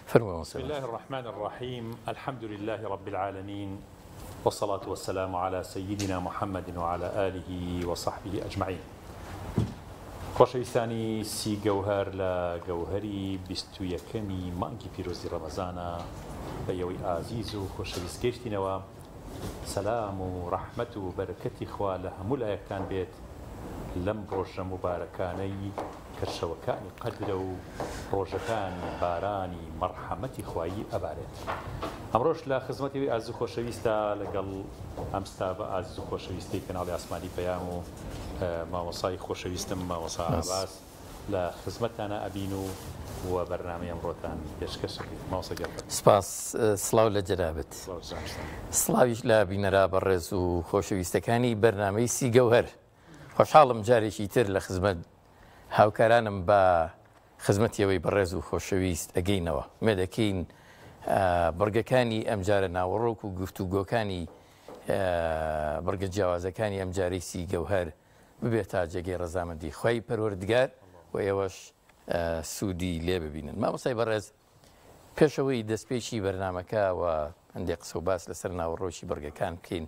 فەرموو مامۆستا. بسم اللە الرحمن الرحیم الحمد للە رب العالمین والصلاة والسلام علی سیدنا محمد وعلی آله وصحبه اجمعین خۆشەویستانی سی گەوهەر لە گەوهەری 21ەمی مانگی پیرۆزی ڕەمەزانە بە ئێوەی ئازیز و خۆشەویست گەیشتینەوە سەلام و ڕەحمەت و بەرەکەتی خوا لە هەموو لایەکتان بێت لەم ڕۆژە موبارەکانەی کە شەوەکانی قەدرە و ڕۆژەکانی بارانی مەڕحەمەتی خوایی ئەبارێت. ئەمڕۆش لە خزمەتی ئەوی ئازیز و خۆشەویستە لەگەڵ ئەم ستاڤە ئازیز و خۆشەویستەی کەناڵی ئاسمانی پەیام و مامۆسای خۆشەویستم مامۆسا عەباس لە خزمەتتانا ئەبین و و بەرنامەی ئەمڕۆتان پێشکەش ئەکەین. مامۆستا گیان فەرموو. سپاس. سڵاو لە جەنابت. سڵاو جەنابتان. سڵاویش لە بینەرە بەڕێز و خۆشەویستەکانی بەرنامەی سی گەوهەر. خۆشحاڵم جارێکی تر لە خزمەت هاوکارانم بە خزمەتی ئەوەی بەڕێز و خۆشەویست ئەگەینەوە. ئومێدەکەین بڕگەکانی ئەمجارە ناوەڕۆک و گفتوگۆکانی بڕگە جیاوازەکانی ئەمجارەی سی گەوهەر ببێتە جێگەی ڕەزامەندی خوای پەروەردگار و ئێوەش سوودی لێ ببینن. مامۆستای بەڕێز پێشەوەی دەستپێکی بەرنامەکە و هەندێک قسە و باس لەسەر ناوەڕۆکی بڕگەکان بکەین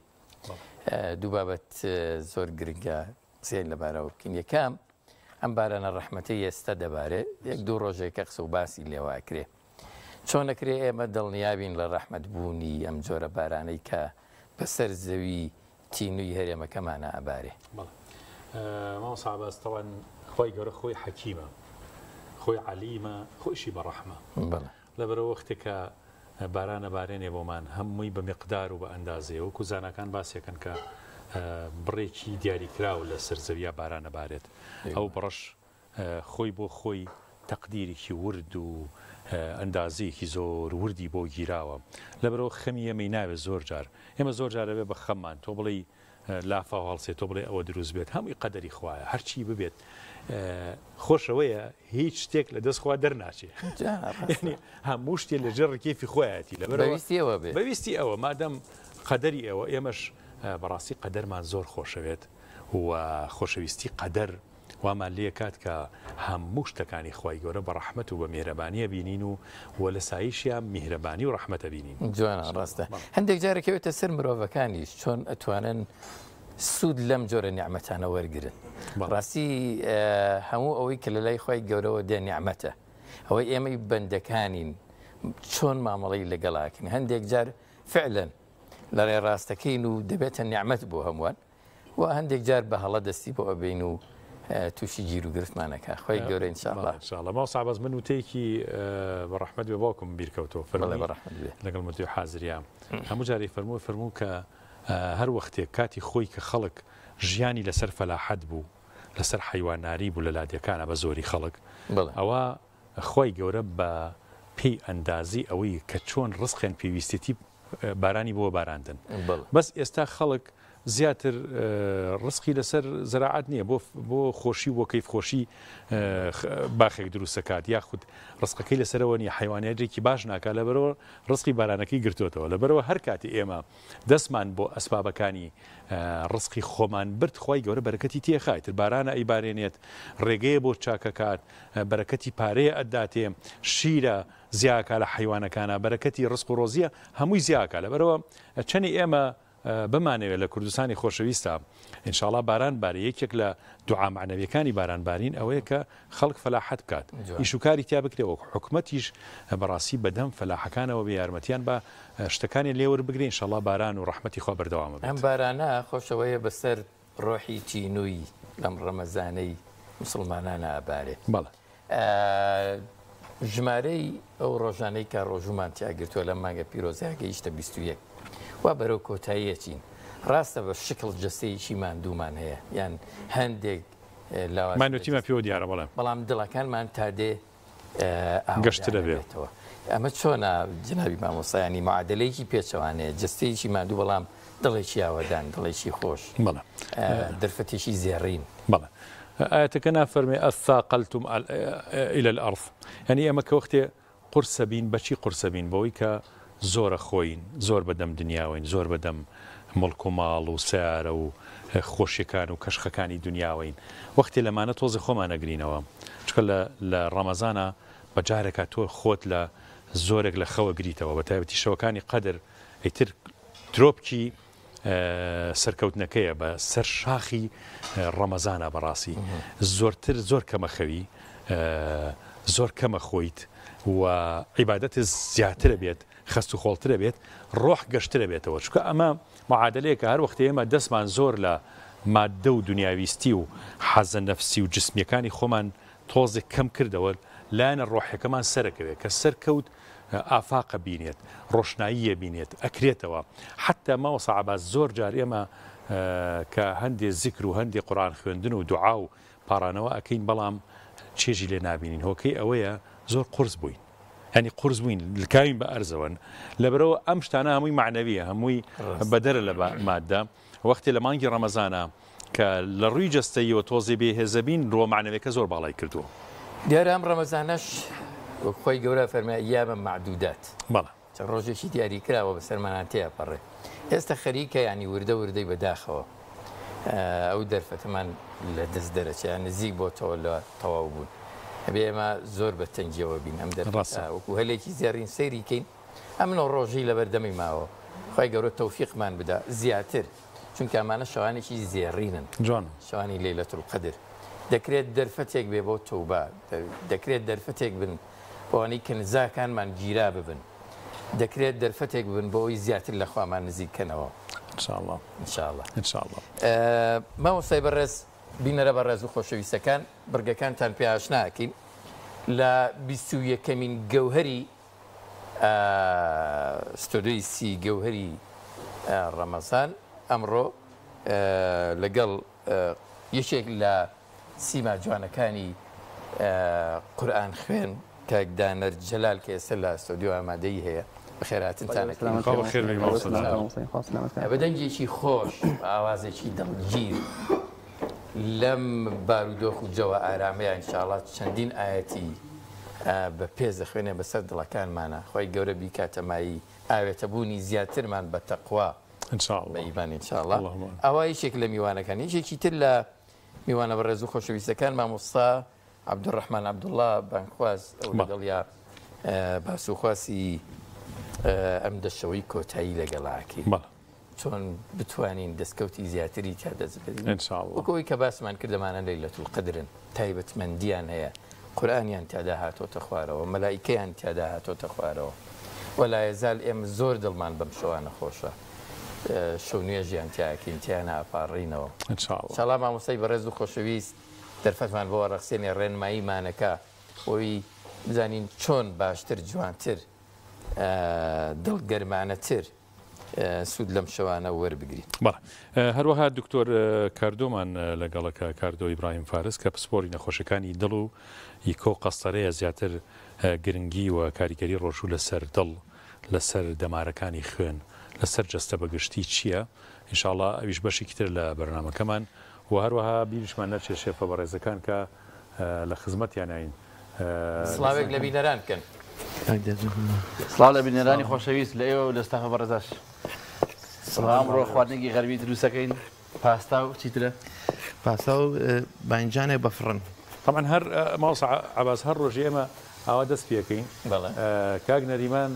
دوو بابەت زۆر گرنگە قسەیان لەبارەوە بکەین. یەکەم ئەم بارانە ڕەحمەتەی ئێستا دەبارێ یەک دوو ڕۆژێکە قسە و باسی لێوە ئەکرێ. چۆن ئەکرێ ئێمە دڵنیابین لە ڕەحمەت بوونی ئەم جۆرە بارانەی کە بەسەر زەوی تینووی هەرێمەکەمانا ئەبارێ؟ بەڵێ مامۆستا عەباس تەوان خوای گەورە خۆی حەکیمە خۆی عەلیمە خۆیشی بە ڕەحمە. بەڵێ. لەبەرئەوە وەختێ کە باران ئەبارێنێ بۆمان هەمووی بە میقدار و بە ئەندازەیە وەکو زاناکان باسیەکەن کە بڕێکی دیاریکراو لە سەر زەویا باران ئەبارێت ئەو بڕەش خۆی بۆ خۆی تەقدیرێکی ورد و ئەندازەیەکی زۆر وردی بۆ گیراوە لەبەرئەوە خەمی ئێمەی ناوێت زۆر جار ئێمە زۆر جار ئەبێ بە خەممان تۆ بڵێی لافاو هەڵسێ تۆ بڵێ ئەوە دروست بێت هەمووی قەدەری خوایە هەرچی ببێت خۆشەوەیە هیچ شتێک لە دەست خوا دەرناچێ یعنی هەموو شتێ لە ژێر ڕکێفی خۆیەتی لەبەر بەویستی ئەوە بێ بەویستی ئەوە مادەم قەدەری ئەوە ئێمەش بەڕاستی قەدەرمان زۆر خۆشەوێت و خۆشەویستی قەدەر وامان لێکات کە هەموو شتەکانی خوای گەورە بە ڕەحمەت و بە میهرەبانی ئەبینین و و لە سایشیا میهرەبانی و ڕەحمەت ئەبینین. جوانە ڕاستە هەندێک جار ئەکەوێتە سەر مرۆڤەکانیش چۆن ئەتوانن سوود لەم جۆرە نیعمەتانە وەرگرن ڕاستی هەموو ئەوەی کە لە لای خوای گەورەوە دێ نیعمەتە ئەوەی ئێمەی بەندەکانین چۆن مامەڵەی لەگەڵاکەین هەندێک جار فعلەن لە ڕێ ڕاستەکەین و دەبێتە نیعمەت بۆ هەمووان و هەندێک جار بە هەڵە دەستی بۆ ئەبەین و تووشی گیر و گرفتمان ئەکا خوای گەورە ان شاء اللە. ان شاء اللە مامۆستا عەباس من وتەیەکی بە ڕەحمەت بێ باوکم بیر کەوتەوە فەرمووی بە ڕەحمەت بێ لەگەڵ مردووی حازریا هەموو جارێ فەرموو فەرموو کە هەر وەختێک کاتی خۆی کە خەڵک ژیانی لەسەر فەلاحەت بوو لەسەر حەیوانناری بوو لە لادێکانە بە زۆری خەڵک ئەوە خوای گەورە بە پێی ئەندازەی ئەوەی کە چۆن ڕزقیان پێویستێتی بارانی بۆ باراندن بەس ئێستا خەڵک زیاتر ڕزقی لەسەر زراعەت نییە بۆ بۆ خۆشی و بۆ کەیف خۆشی باخێک دروستەکات یاخود ڕزقەکەی لەسەرەوە نیە حیوانیاتێکی باش ناکات لەبەرەوە ڕزقی بارانەکەی گرتوێتەوە لەبەرەوە هەر کاتی ئێمە دەستمان بۆ ئەسبابەکانی ڕزقی خۆمان برد خوای گەورە بەرەکەتی تێخا ئیتر بارانە ئەیبارێنێت ڕێگەیە بۆ چاکەکات بەرەکەتی پارەیە ئەداتێ شیرە زیاکا لە حەیوانەکانا بەرەکەتی ڕزق و ڕۆزیە هەمووی زیاکا لەبەرئەوە چەنی ئێمە بمانەوێت لە کوردستانی خۆشەویستا ئینشاڵا باران بارێ یەکێک لە دوعا مەعنەویەکانی باران بارین ئەوەیە کە خەڵک فەلاحەت بکات ئیش و کاری تیا بکرێ وەک حکومەتیش بەڕاستی بەدەم فەلاحەکانەوە بێ یارمەتیان بە شتەکانی لێ وەربگرێ ئینشاڵا باران و ڕەحمەتی خوا بەردەوامە بێت. ئەم بارانە خۆشەوەیە بەسەر ڕۆحی تینووی لەم ڕەمەزانەی موسڵمانانا ئەبارێ. بەڵێ. ژمارەی ئەو ڕۆژانەی کە ڕۆژوومان تیا گرتووە لەم مانگە پیرۆزەیا گەیشتە 21 وا بەرەو کۆتایی ئەچین. ڕاستە بە شکڵ جەستەیەکی ماندوومان هەیە یان هەندێک لاوازی لە مانوێتیمان پێوە دیارە بەڵێ. بەڵام دڵەکانمان تا دێ گەشتر ئەبێ. ئاوەدانەبێتەوە. ئەمە چۆنە جەنابی مامۆستا یانی معادەلەیەکی پێچەوانەیە جەستەیەکی ماندوو بەڵام دڵێکی ئاوەدان دڵێکی خۆش بەڵێ. دەرفەتێکی زێڕین. بەڵێ. ئایەتەکە نافەرمێ اثاقلتم الی الارض یانی ئێمە کە وەختێ قورسە بین بەچی قورسە بین بەوەی کە زۆرە خۆین زۆر بەدەم دنیاوەین زۆر بەدەم موڵک و ماڵ و سەیارە و خۆشیەکان و کەشخەکانی دنیاوەین وەختێ لەمانە تۆزێ خۆمان ئەگرینەوە چونکە لە لە ڕەمەزانا بە جارێکا تۆ خۆت لە زۆرێک لە خەوە گریتەوە بە تایبەتی شەوەکانی قەدر ئیتر ترۆپکی سەرکەوتنەکەیە بە سەر شاخی ڕەمەزانە بەڕاستی زۆرتر زۆر کەمە خەوی زۆر کەمە خۆیت و عیبادەت زیاترە بێت خەست و خۆڵترە بێت ڕۆح گەشترە بێتەوە چونکە ئەمە معادلەیەکە هەر وەختی ئێمە دەستمان زۆر لە ماددە و دنیاویستی و حەزە نەفسی و جسمیەکانی خۆمان تۆزێک کەم کردەوە لایەنە ڕۆحیەکەمان سەرەکەوێت کە سەرکەوت ئافاقە بینێت ڕۆشناییە بینێت ئەکرێتەوە حتا مامۆستا عەباس زۆر جار ئێمە کە هەندێ زیکر و هەندێ قورئان خوێندن و دوعا و پاڕانەوە ئەکەین بەڵام چێژی لێ نابینین هۆکەی ئەوەیە زۆر قورس بووین یانی قورس بووین لکاوین بە ئەرزەوەن لەبەرەوە ئەم شتانە هەمووی معنەویە هەمووی بەدەرە لە مادە وەختێ لە مانگی ڕەمەزانە کە لە ڕووی جەستەییەوە تۆزێ بێ هێزە بین ڕووە مەعنەویەکە زۆر باڵای کردووە. دیارە ئەم ڕەمەزانەش وەک خوای گەورە فەرمووی ایاما معدودات بەڵێ. چەند ڕۆژێکی دیاری کراوە بەسەرمانا تێئەپەڕێ ئێستا خەریکە یانی وردە وردەی بەداخەوە ئەو دەرفەتەمان لە دەست دەرەچێ یان نزیک بۆتەوە لە تەواو بوون ئەبێ ئێمە زۆر بە تەنگیەوە بین ئەم دەرفەتە ڕاستە. وەکو هەلێکی زێڕین سەیری کەین ئەم نۆ ڕۆژەی لەبەردەمی ماوە خوای گەورە تەوفیقمان بدا زیاتر چونکە ئەمانە شەوانێکی زێڕینن جوان. شەوانی لەیلەت القدر دەکرێت دەرفەتێک بێ بۆ تەوبە دەکرێت دەرفەتێک بن بۆ ئەوانەی کە نزاکانمان گیرا ببن دەکرێت دەرفەتێک بن بۆ ئەوەی زیاتر لە خوامان نزیک کەنەوە ان شاء اللە ان شاء اللە ان شاء اللە. مامۆستای بەڕێز بینەرە بەڕێز و خۆشەویستەکان بڕگەکانتان پێ ئاشنا ئەکەین لە 21ەمین گەوهەری ستۆدیۆی سی گەوهەری ڕەمەزان ئەمڕۆ لەگەڵ یەکێک لە سیما جوانەکانی قورئان خوێن کاک دانەر جەلال کە ئێستا لە ستۆدیۆ ئامادەیی هەیە بەخێرهاتنتان ئەکەین. خوا بەخێر بێی مامۆستا دانەر. بە دەنگێکی خۆش بە ئاوازێکی دڵگیر لەم بارودۆخ و جەوە ئارامەیا ان شاءاللە چەندین ئایەتی بە پێز دەخوێنێ بەسەر دڵەکانمانا خوای گەورە بیکاتە مایەی ئاوێتە بوونی زیاترمان بە تەقوا ان شاء اللە بە ئیمان ان شاء اللە اللهم آمین. ئەوە یەکێک لە میوانەکان یەکێکی تر لە میوانە بەڕێز و خۆشەویستەکان مامۆستا عەبدولڕەحمان عەبدوڵا بانگخواز ئەو بەڵێ. لەگەڵیا باس و خواسی ئەم دە شەوەی کۆتایی لەگەڵا ئەکەین. بەڵێ. چۆن بتوانین دەستکەوتی زیاتری تیا دەست بەرین ان شاء اللە. وەک ئەوەی کە باسمان کرد ئەمانە لەیلەت القدرن تایبەتمەندیان هەیە قورئانیان تیادا هاتۆتە خوارەوە مەلائیکەیان تیادا هاتۆتە خوارەوە ولا یزال ئێمە زۆر دڵمان بەم شەوانە خۆشە شەو نوێژیان تیا ئەکەین تیانا ئەپاڕێینەوە ان شاء اللە. ان شاء اللە مامۆستای بەڕێز و خۆشەویست دەرفەتمان بۆ ئەڕەخسێنێ ڕێنماییمانەکا بۆی بزانین چۆن باشتر جوانتر دڵگەرمانەتر سوود لەم شەوانە وەربگرین. بەڵێ هەروەها دکتۆر کاردۆمان لەگەڵە کە کاردۆ ئیبراهیم فارس کە پسپۆری نەخۆشیەکانی دڵ و ئیکۆ و قەستەرەیە زیاتر گرنگی و کاریگەری ڕۆژوو لەسەر دڵ لەسەر دەمارەکانی خوێن لەسەر جەستە بەگشتی چییە ان شاء اللە ئەویش بەشێکی تر لە بەرنامەکەمان و هەروەها بیریشمان نەچێت شێفە بەڕێزەکان کە لە خزمەتیانین. سڵاوێک لە بینەران بکەن. سڵاو لە بینەرانی خۆشەویست لە ئێوە و لە ستافە بەڕێزاش. سڵاو ئەمڕۆ خواردنێکی غەربی دروستەکەین پاستا و چیترە؟ پاستا و باینجانێک بە فڕن. تەبعەن هەر مامۆستا عەباس هەر ڕۆژی ئێمە ئاوا دەست پێکەین کاک نەریمان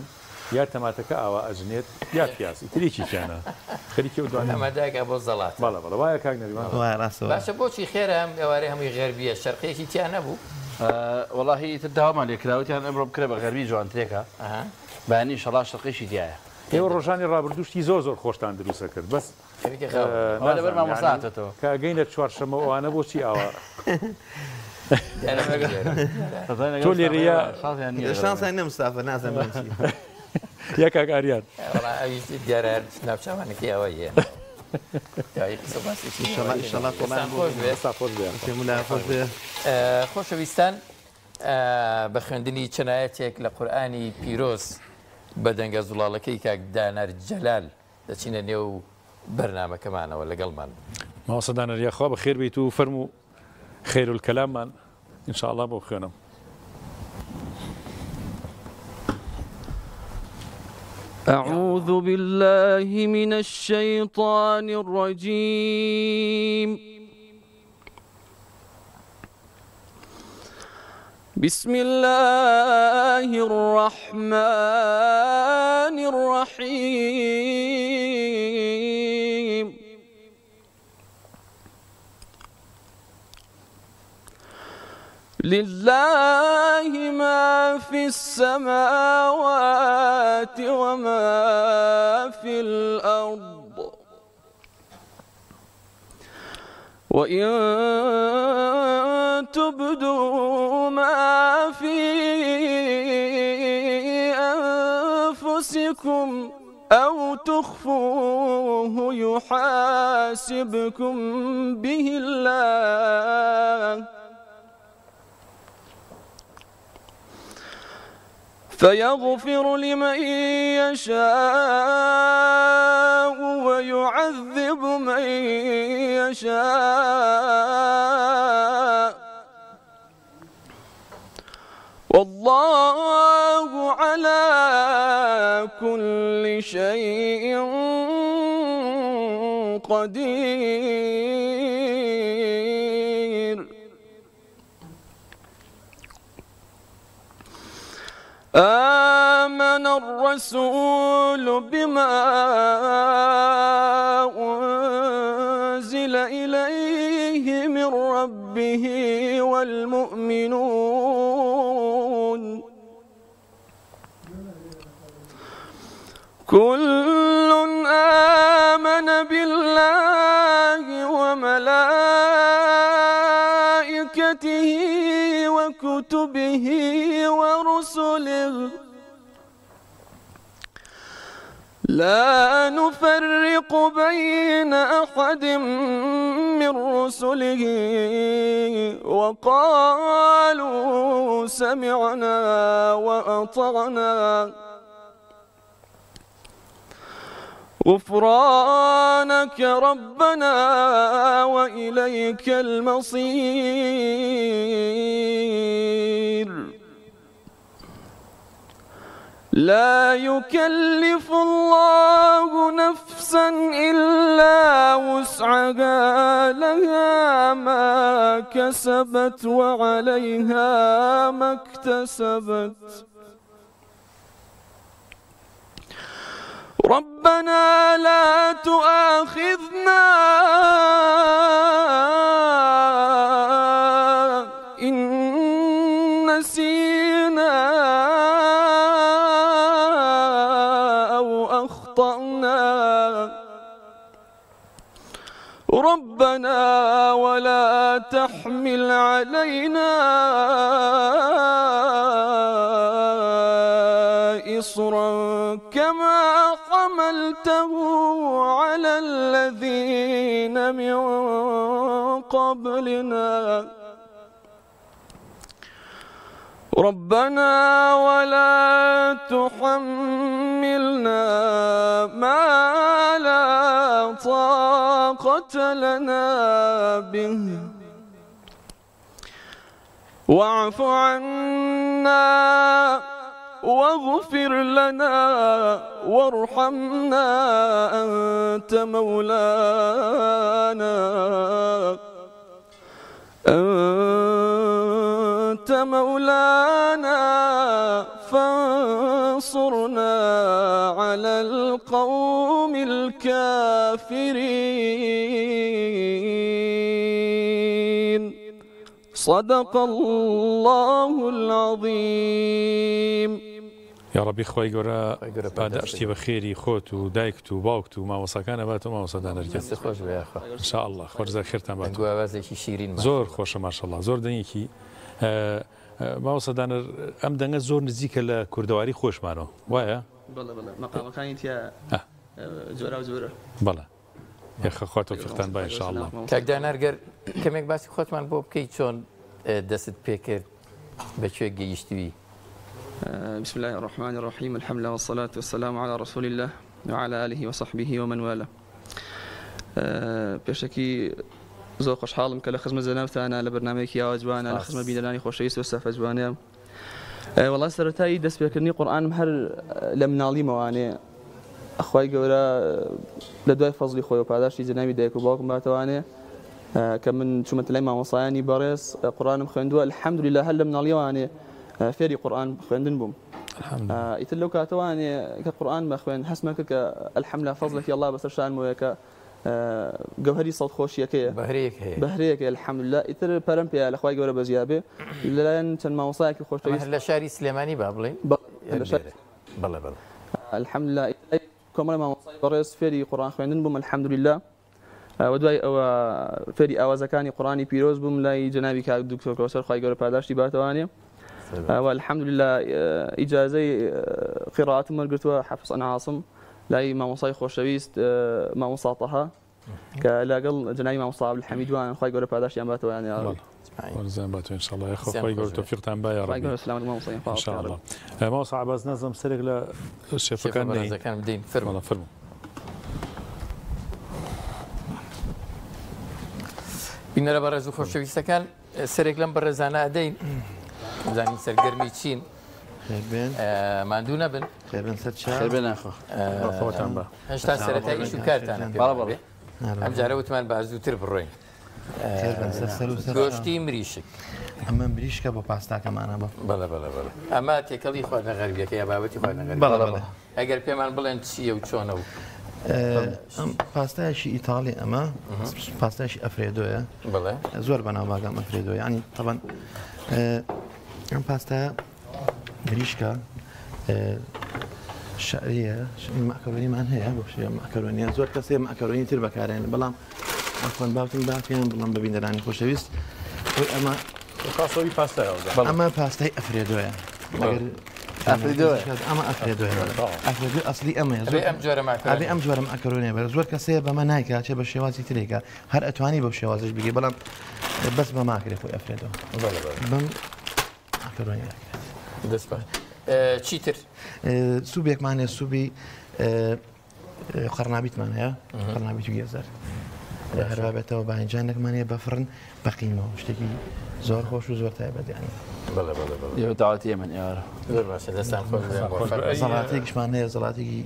یا تەماتەکە ئاوا ئەجنێت یا پیاز ئیتر یەکێکیانە خەریکی ئەو دوانەن. ئەمە دایک ئەبۆ زەڵاتە. بەڵێ بەڵێ وایە کاک نەریمان؟ وایە ڕاستە وایە. باشە بۆچی خێرە ئەم ئێوارەی هەمووی غەربیە شەرقیەکی تیا نەبوو؟ وەڵاهی ئیتر داوامان لێ کرا وتیان ئەمڕۆ بکرێ بە غەربی جوانترێکە بەیانی ئینشەڵا شەرقیشی تیایە. ئێوە ڕۆژانی ڕابردوو شتی زۆر زۆر خۆشتان دروست ئەکرد بەس خەریکە خاو ئەوە لەبەر نازانم مامۆستا یانی هاتۆتەوە. کە ئەگەینە چوارشەممە و ئەوانە بۆچی ئاوا تۆ لێرەیە شانسیان نیە مستافە نازانم بۆچی. یا کاک ئاریان. وەڵا ئەویش دیارە هەر ناوچاوانەکەی ئەوەی هێناوە. دوایی قسە و باسێکی ئینشەڵا ئینشەڵا دەستان خۆش بێ. دەستان خۆش بێ. پێمولا خۆش بێ. خۆشەویستان بە خوێندنی چەند ئایەتێک لە قورئانی پیرۆز بە دەنگە زوڵاڵەکەی کاک دانەر جەلال دەچینە نێو بەرنامەکەمانەوە لەگەڵمان بن. مامۆستا دانەر یاخوا بەخێر بێیت و فەرموو خێرولکەلاممان ان شاء اللە بۆ بخوێنم. أعوذ بالله من الشيطان الرجيم. بسم الله الرحمن الرحيم. لله ما في السماوات وما في الأرض وإن تبدوا ما في أنفسكم أو تخفوه يحاسبكم به الله فيغفر لمن يشاء ويعذب من يشاء والله على كل شيء قدير. آمن الرسول بما أنزل إليه من ربه والمؤمنون كل آمن بالله وملائكته وكتبه ورسله لا نفرق بين أحد من رسله وقالوا سمعنا وأطعنا غفرانك ربنا وإليك المصير. لا يكلف الله نفسا إلا وسعها لها ما كسبت وعليها ما اكتسبت. ربنا لا تؤاخذنا إن نسينا أو أخطأنا ربنا ولا تحمل علينا إصرا كما حملته على الذين من قبلنا. ربنا ولا تحملنا ما لا طاقة لنا به واعف عنا واغفر لنا وارحمنا أنت مولانا أنت مولانا فانصرنا على القوم الكافرين. صدق الله العظيم. یا ڕەبی خوای گەورە پاداشتی بە خێری خۆت و دایکت و باوکت و مامۆستاکانە بات و مامۆستا دانەرگیان. دەست خۆش بێ یاخوا. ان شاء الله خۆش زای خێرتان بات. دەنگ و ئاوازێکی شیرین زۆر خۆشە ماشەڵڵا زۆر دەنگێکی مامۆستا دانەر ئەم دەنگە زۆر نزیکە لە کوردەواری خۆشمانەوە وایە؟ بەڵێ بەڵێ مەقامەکانی تیا جۆرا و جۆرە. بەڵێ یاخە خوا تۆفیقتان با ان شاء الله. کاک دانەر گەر کەمێک باسی خۆتمان بۆ بکەیت چۆن دەستت پێکرد بەکوێ گەیشتووی؟ بسم الله الرحمن الرحيم الحمد لله والصلاة والسلام على رسول الله وعلى آله وصحبه ومن والاه. پێشەکی زۆر خۆشحاڵم کە لە خزمە جەنابتانە لە بەرنامەیەکی ئاوا جوانە لە خزمە بینەرانی خۆشەویست و سەفە جوانەیە. وەڵا سەرەتای دەستپێکردنی قورئانم هەر لە مناڵیمەوانێ خوای گەورە لە دوای فەزلی خۆی و پاداشتی جەنابی دایک و باوکم باتەوانێ کە من چوومەتە لای مامۆستایانی بەڕێز قورئانم خوێندووە الحمدللە هەر لە مناڵیەوانێ فێری قورئان خوێندن بووم ئیتر لەو کاتەوانێ کە قورئان مەخوێن هەستمە کرد کە الحمدللە فەزڵێکی اللە بەسەر شانمەوەیە کە گەوهەری سەد خۆشیەکەیە بەهرەیەک هەیە بەهرەیەک هەیە الحمدللە ئیتر پەرەم پێیا لە خوای گەورە بەزیا بێ لەلایەن چەند مامۆستایەکی خۆشەویست لە شاری سلێمانی با بڵێین لە شاری بەڵێ بەڵێ الحمدللە کۆمەڵی مامۆستای بەڕێز فێری قورئان خوێندن بووم الحمدللە و دوای ئەوە فێری ئاوازەکانی قورئانی پیرۆز بووم لای جەنابی کاک دکتۆر کەوسەر خوای گەورە پاداشتی باتەوانێ و الحمدلله ئیجازەی قیڕاتم وەرگرتووە حەفظ عن عاصم لای مامۆستای خۆشەویست مامۆستا تەها کە لەگەڵ جەنابی مامۆستا عەبدولحەمید وان خوای گەورە پاداشتیان باتەوە یا ربی. وەرزیان باتەوە ان شاء الله یاخوا خوای گەورە تۆفیقتان با یا خوای ربی گەورە سلامەت مامۆستا گیان ان شاء الله مامۆستا عەباس نازم سەرێک لە شێفەکان شێفە بەڕێزەکان بدەین فەرموو. بەڵێ فەرموو. بینەرە بەڕێز و خۆشەویستەکان سەرێک لەم بەڕێزانە ئەدەین بزانین سەرگەرمی چین ماندوو نەبن هێشتا سەرەتای ئیش و کارتانە ئەم جارە وتمان با زووتر بڕۆین گۆشتی مریشک ئەمە مریشکە بۆ پاستاکەمانە بۆ بەڵێ بەڵێ بەڵێ ئەمە تێکەڵی خواردنە غەربیەکە یا بابەتی خواردنە غەربیەکە بەڵێ بەڵێ ئەگەر پێمان بڵێن چییە و چۆنە و ئەم پاستایەکی ئیتاڵی ئەمە پاستایەکی ئەفرێدۆیە بەڵێ زۆر بەناوباگەم ئەفرێدۆ ینی تەبەن ئەم پاستایە مریشکە شعریە مەکەرۆنیمان هەیە بۆ شێ مەکەرۆنیە زۆر کەسێ مەکەرۆنی تر بەکارێن بەڵام ئەخۆن باوتم با پێیان بڵم بە بینەرانی خۆشەویست خۆی ئەمە خاصەوی پاستای ئەمە پاستای ئەفرێدۆیە ئەگەر ئەفریدۆیە ئەمە ئەفرێدۆیە ئەفرێدۆ ئەسلی ئەمەیە ئەبێ ئەم جۆرە مەکەرۆنی ئەبێ ئەم جۆرە مەکەرۆنیە بەرە زۆر کەسەیە بەمە نایکا چێ بە شێوازی ترێکە هەر ئەتوانی بەو شێوازش بگەی بەڵام بەس بە ماکرێ خۆی ئەفرێدۆ بەڵێ بەڵێ بەم مەکەرۆنی ئەکرێت دەست باش چیتر سوبێکمان هەیە سوبی قەرنابیتمان هەیە قەرنابیت و گێزەر هەروە بێتەوە باینجانێکمان هەیە بە فڕن بە قیمەوە شتێکی زۆر خۆش و زۆر تایبەت یانی بەڵێ بەڵێ بەڵێ ئێوە داوەتی ئێمەن ئێوارە زۆر باشە دەستان خۆش بێ خۆش بێ. ئەی، زەڵاتێکیشمان هەیە زەڵاتێکی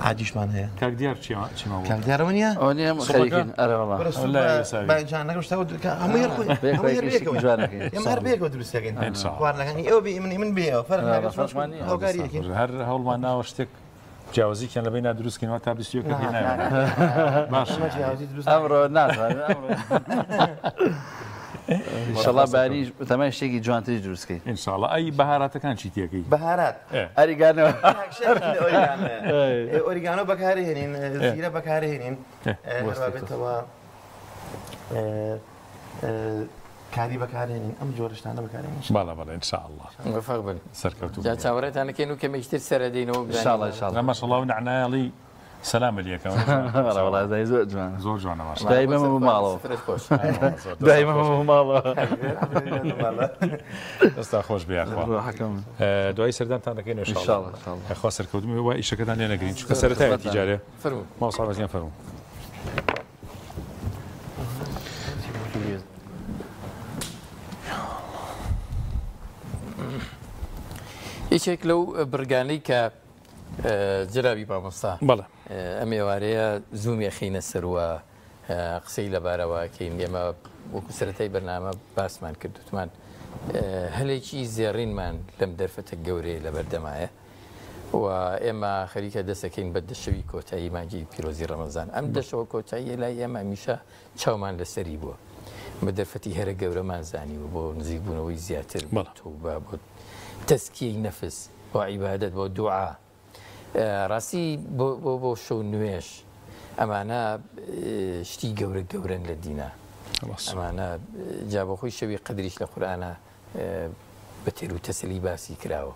عادیشمان هەیە کاک دیار چیما چیما بوو کاک دیارەوە نییە ئەوە نییە سوپەکە؟ خەریکین ئەرێ وەڵا وەرە سوپ وەڵا ئێساوی. باینجانەکە شتەوە هەموو هەر خۆی بەیەکەوە هەموو هەر یەکێکی بەیەکەوە جوانەکەین. ئێمە هەر بەیەکەوە دروست دەکەین إن شاء الله. خواردنەکانی ئێوە بێ من من بێ ئێوە فەرق لا، ناکات فەرقمان نییە. هاوکاری یەکین هەر هەوڵمان ناوە شتێک جیاوازیکیان لە بەینا دروست کەین تا 21 پێ نایەن باش ئەمە جیاوازی دروست ئەمڕۆ ناتوانین ئەمڕۆ ئینشەڵا بەیانی تەمای شتێکی جوانتری دروست کەین ان شاء الله ئەی بەهاراتەکان چی تێکەی بەهارات ئەریگانۆ ئۆریگانۆ بەکارهێنین زیرە بەکارهێنین هەروە بێتەوە کاری بەکارهێنین ئەم جۆرە شتانە بەکارهێنین بەڵێ بەڵێ ان شاء الله موفق بن سەرکەوتوو جا چاوەڕێتان نەکەین و کەمێکی تر سەرەدەینەوە ان شاء الله ان شاء الله لا ما شاء الله نعنایەڵی سەلام لەکەم بەڵێ وەڵا زای زۆر جوانە زۆر جوانە ما شاء الله دوای بەمە بۆ ماڵەوە سفرەت خۆش دوای بەمە بۆ ماڵەوە دەستا خۆش بێ یاخوا ڕۆحەکەم دوای سەردانتان دەکەین ان ان شاء شاء الله الله ان شاء الله یاخوا سەرکەوتوو بن وا ئیشەکەتان لێ نەگرین چونکە سەرەتایەتی جارێ فەرموو مامۆستا بەزیان فەرموو یەکێک لەو بڕگانەی کە جەنابی مامۆستا بەڵێ ئەم ئێوارەیە زوومی ئەخینە سەروە قسەی لەبارەوە کەین ئێمە وەکو سەرەتای بەرنامە باسمان کرد وتمان هەلێکی زێڕینمان لەم دەرفەتە گەورەیە لەبەردەمایە و ئێمە خەریکە دەسەکەین بە دەشەوی کۆتایی مانگی پیرۆزی ڕەمەزان. ئەم دەشەوە کۆتاییە لای ئێمە هەمیشە چاومان لەسەری بووە. بە دەرفەتی هەرە گەورەمان زانیوە بۆ نزیکبوونەوەی زیاتر بۆ تەوبە، بۆ تەزکیەی نەفس، بۆ عیبادەت، بۆ دوعا. ڕاستی بۆ بۆ بۆ شەو نوێژ. ئەمانە شتی گەورە گەورەن لە دینا. ئەمانە جا بۆ خۆی شەوی قەدریش لە قورئانا بە تێروتەسەلی باسی کراوە.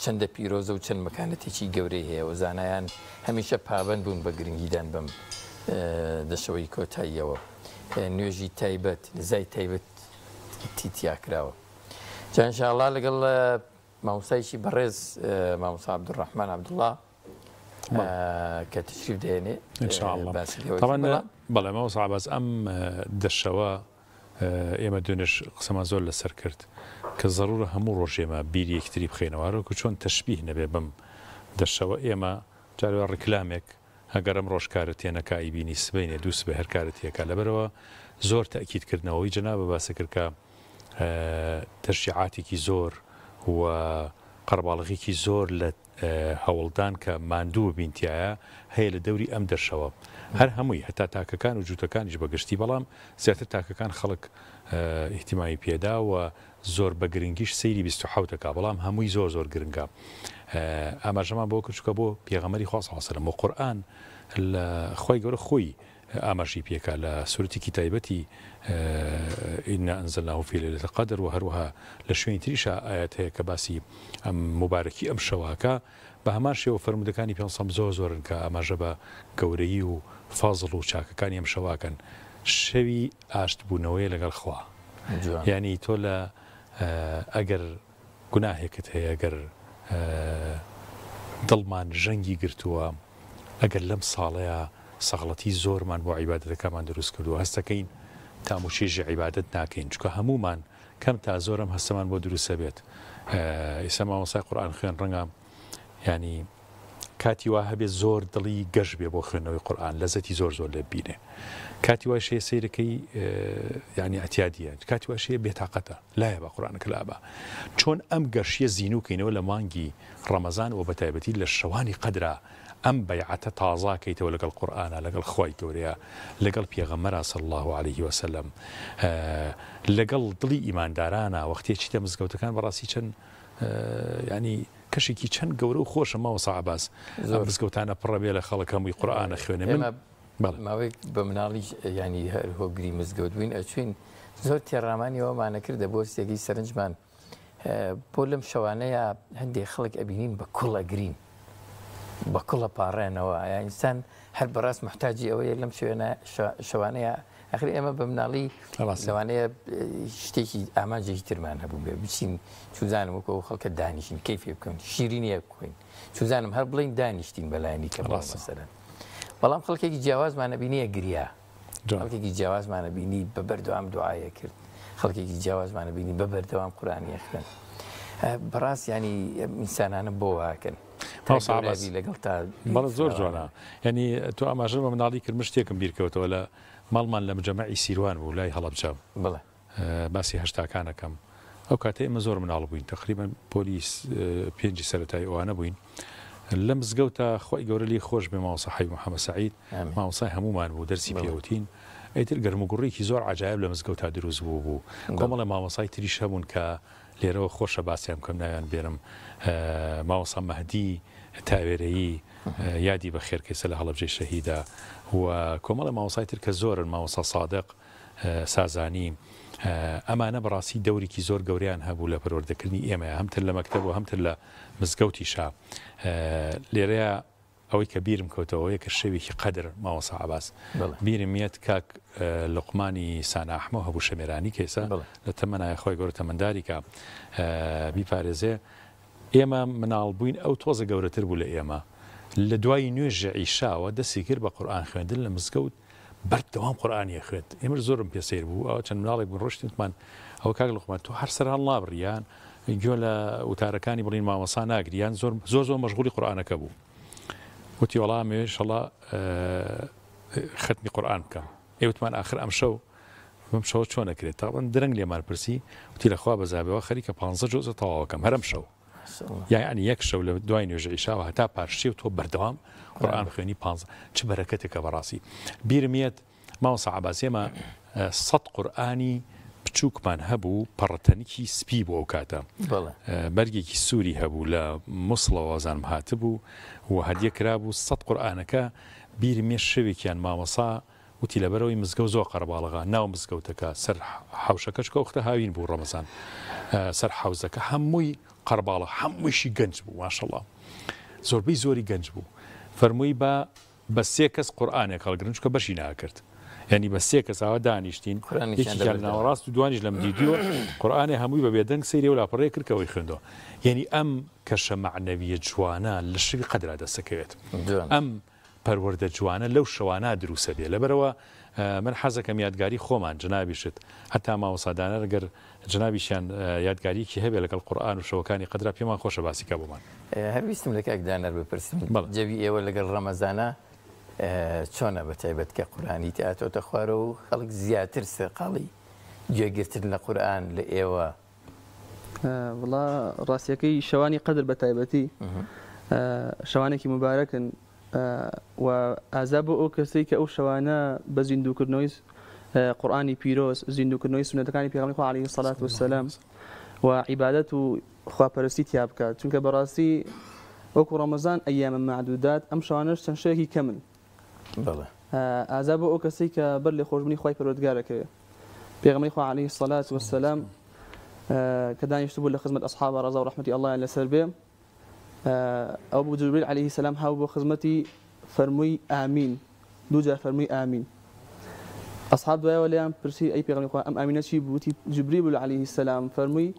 چەندە پیرۆزە و چەند مەکانەتێکی گەورەی هەیە و زانایان هەمیشە پابەند بوون بە گرنگیدان بەم دەشەوەی کۆتاییەوە. نوێژی تایبەت، نزای تایبەت تی تیا کراوە. جا ان شاء اللە لەگەڵ مامۆستایەکی بەڕێز مامۆستا عەبدولڕەحمان عەبدوڵڵا کە تشریف دێنێ ان شاء اللە. بەڵێ مامۆستا عەباس ئەم دەشەوە ئێمە دوێنێش قسەمان زۆر لەسەر کرد کە زەرورە هەموو ڕۆژ ئێمە بیری یەکتری بخەینەوە هەروەکو چۆن تەشبیه نەبێ بەم دەشەوە ئێمە جارێ ڕیکلامێک ئەگەر ئەمڕۆش کارت تێ نەکا ئەیبینی سبەینێ دوو سبەی هەر کارت تێکا لەبەرئەوە. زۆر تەئکید کردنەوەی جەنابە باسە کرد کە تەشجیعاتێکی زۆر و قەرەباڵغیکی زۆر لە هەوڵدان کە ماندوو ببین تیایا هەیە لە دەوری ئەم دەرشەوە هەر هەمووی هەتا تاکەکان و جووتەکانیش بە گشتی بەڵام زیاتر تاکەکان خەڵک ئیهتیمامی پێدا و زۆر بە گرنگیش سەیری 27 ئەکا بەڵام هەمووی زۆر زۆر گرنگە ئاماژەمان بۆ کرد چونکە بۆ پێغەمبەری خوا صلی اللە علیە وسلم و قورئان لە خوای گەورە خۆی ئاماژەی پێکا لە سورەتێکی تایبەتی انا انزلناه فی لیلە القدر و هەروەها لە شوێنی تریشا ئایەت هەیە کە باسی ئەم موبارەکی ئەم شەوەکا بە هەمان شێوە فەرموودەکانی پێغەمبەر زۆر زۆرن کە ئاماژە بە گەورەیی و فەزڵ و چاکەکانی ئەم شەوەکەن شەوی ئاشت بوونەوەیە لەگەڵ خوا یانی تۆ لە ئەگەر گوناهێکت هەیە گەر دڵمان ژەنگی گرتووە، ئەگەر لەم ساڵەیا سەغڵەتی زۆرمان بۆ عیبادەتەکەمان دروست کردووە، هەستەکەین تام و چێژی عیبادەت ناکەین، چونکە هەموومان کەم تا زۆر ئەم هەستەمان بۆ دروست ئەبێت. ئیستا مامۆستای قورئان خوێن ڕەنگە یانی کاتی وا هەبێ زۆر دڵی گەش بێ بۆ خوێندنەوەی قورئان لەزەتی زۆر زۆر لێ ببینێ کاتی وایش هەیە سەیرەکەی یعنی ئەتیادیە کاتی وایش هەیە بێتاقەتە لایە بە قورئانەکە لابا چۆن ئەم گەشیە زینوو کەینەوە لە مانگی ڕەمەزان و بەتایبەتی لە شەوانی قەدرا ئەم بەیعەتە تازا کەیتەوە لەگەڵ قورئانا لەگەڵ خوای گەورەیا لەگەڵ پێغەمبەرا صلی اللە علیه وسلم لەگەڵ دڵی ئیماندارانا وەختێ چیتە مزگەوتەکان بەڕاستی چەند ینی کەشێکی چەند گەورە و خۆشە مامۆستا عەباس ئەم مزگەوتانە پڕە بێ لە خەڵک هەمووی قورئان ئەخوێنێ من بەڵێ ماوەیەک بە مناڵیش ینی هەر هۆگری مزگەوت بووین ئەچوین زۆر تێڕامانی ئەومانە کردە بۆ سێگەی سەرنجمان بۆ لەم شەوانەیە هەندێک خەڵک ئەبینین بە کوڵ ئەگرین بە کوڵە پاڕێنەوە یا ئینسان هەر بەڕاست محتاجی ئەوەیە لەم شوێنە شەوانەیە ئەخر ئێمە بە مناڵی لەوانەیە شتێکی ئامانجێکی ترمان هەبوو بێ بچین چوزانم وەکو ئەو خەڵکە دانیشین کەیفێ بکەن شیرینیە بکەین چوزانم هەر بڵین دانیشتین بەلایانی کە مەسەرەن بەڵام خەڵکێکی جیاوازمانە بینیە گریا خەڵکێکی جیاوازمانە بینی بە بەردەوام دوعاە کرد خەڵکێکی جیاوازمانە بینی بە بەردەوام قورانیە خوێن بەڕاست ینی ئینسانانە بۆ واکەن لەگەڵ تا بەڵێ زۆر جوانە یعنی تۆ ئاماژە بە مناڵی کرد من شتێکم بیرکەوتەوە لە ماڵمان لە مجەمەعی سیروان بوو لای هەڵەبجە بەڵێ. باسی هەشتاکان ئەکەم ئەو کاتە ئێمە زۆر مناڵ بووین تەقریبەن پۆلی پێنجی سەرەتایی ئەوانە بووین لە مزگەوتە خوای گەورە لێی خۆش بێ مامۆستا حەبیب محەمەد سەعید مامۆستای هەموومان بوو دەرسی پێوتین ئیتر گەرموگوڕێکی زۆر عەجایب لە مزگەوتا دروست بوو بوو کۆمەڵێ مامۆستای تریش هەبوون کە لێرەوە خۆشە باسیان بکەم ناویان بێنم مامۆستا مەهدی تاوێرەیی یادی بەخێر کەیسە لە هەڵەبجەی شەهیدە و کۆمەڵێ مامۆستای تر کە زۆرن مامۆستا سادق سازانی ئەمانە بەڕاستی دەورێکی زۆر گەورەیان هەبوو لە پەروەردەکردنی ئێمە هەمتر لە مەکتەب و هەمتر لە مزگەوتیشا لێرەیە ئەوەی کە بیرم کەوتەوە ئەوەیە کە شەوێکی قەدر مامۆستا عەباس بیرم یەت کاک لوقمانی سانا ئەحمە هەبوو شەمێرانی کە ئێستا لە تەمەنایە خوای گەورە تەمەنداری کا بیپارێزێ ئێمە مناڵ بووین ئەو تۆزە گەورەتر بوو لە ئێمە لە دوای نوێژی عیشاوە دەستی کرد بە قورئان خوێندن لە مزگەوت بەردەوام قورئانی ئەخوێند ئێمەش زۆرم پێ سەیر بوو ئەوە چەند مناڵێک بوون ڕۆشتین وتمان ئەوە کاک لوقمان تۆ هەر سەر هەڵنابڕی یان گوێ لە وتارەکانی بڵین مامۆسا ناگری یان زۆر زۆر زۆر مەشغولی قورئانەکە بوو وتی وەڵا ئەمەوێ ئیشەڵا خەتمی قورئان بکەم ئێ وتمان ئاخر ئەمشەو بەم شەوە چۆن ئەکرێت تاوان درەنگ لێمان پرسی وتی لەخوا بەزابەوە خەریکە پانزە جۆزە تەواوەکەم هەر ئەمشەو یانی یەک شەو لە دوای نوێژی عیشاوە هەتا پارشێو تۆ بەردەوام قورئان بخوێنی پانزە چ بەرەکەتێکە بەڕاستی بیرم یەت مامۆستا عەباس ئێمە سەد قورئانی بچووکمان هەبوو پەڕەتەنکی سپی بوو ئەو کاتە بەرگێکی سووری هەبوو لە موسڵەوە زانم هاتبوو و هەدیە کرابوو سەد قورئانەکە بیرم یە شەوێکیان مامۆسا وتی لەبەرئەوەی مزگەوت زۆر قەرەباڵغە ناو مزگەوتەکە سەر حەوشەکە چونکە ئەوختە هاوین بوو ڕەمەزان سەر حەوزەکە هەمووی قەرباڵە هەموویشی گەنج بوو ماشەڵا زۆربەی زۆری گەنج بوو فەرمووی بە بە سێ کەس قورئانێک هەڵگرن چونکە بەشی ناکرد یعنی بە سێ کەس ئاوا دانیشتین یەکێکیان لە ناوەڕاست و دوانیش لەم دیدیوە قورئانێ هەمووی بە بێدەنگ سەیری و لاپەڕەیە کرد کە ئەوەی خوێندەوە یعنی ئەم کەشە مەعنەویە جوانە لە شەوی قەدرا دەستەکەوێت ئەم پەروەردە جوانە لەو شەوانە دروسە بێ لەبەرئەوە من حەزەکەم یادگاری خۆمان جەنابیشت هەتا مامۆستا دانەر گەر جەنابیشیان یادگاریەکی هەبێ لەگەڵ قورئان و شەوەکانی قەدرا پێمان خۆشە باسی کا بۆمان. هەر ویستم لە کاک دانەر بپرسم جەوی ئێوە لەگەڵ ڕەمەزانا چۆنە بە تایبەت کە قورئانی تێاتۆتە خوارەوە و خەڵک زیاتر سەرقاڵی گوێگرتن لە قورئان لە ئێوە؟ وەڵا ڕاستیەکەی شەوانی قەدر بە تایبەتی شەوانێکی موبارەکن و ئازا بۆ ئەو کەسەی کە ئەو شەوانە بە زیندووکردنەوەی قورئانی پیرۆز، زیندووکردنەوەی سوننەتەکانی پێغەمبەری خوا عەلەیهی سەلات وەسەلام و عیبادەت و خواپەرستی تیا بکات، چونکە بەڕاستی وەکو ڕەمەزان ئەیامە مەعدودات ئەم شەوانەش چەند شەوێکی کەمن. بەڵێ. ئازا بۆ ئەو کەسەی کە بەر لێخۆشبوونی خوای پەروەردگار ئەکەوێ. پێغەمبەری خوا عەلەیهی سەلات وەسەلام کە دانیشتبوو لە خزمەت ئەسحابا ڕەزا و ڕەحمەتی ئەڵڵایان لەسەر بێ، ئەو بوو جبریل عەلەیهی سەلام هاو بۆ خزمەتی فەرمووی ئامین دووجار فەرمووی ئامین ئەسحاب دوایەوە لێیان پرسی ئەی پێغەمبەری خوا ئەم ئامینە چی بوو وتی جبریل عەلەیهی سەلام فەرمووی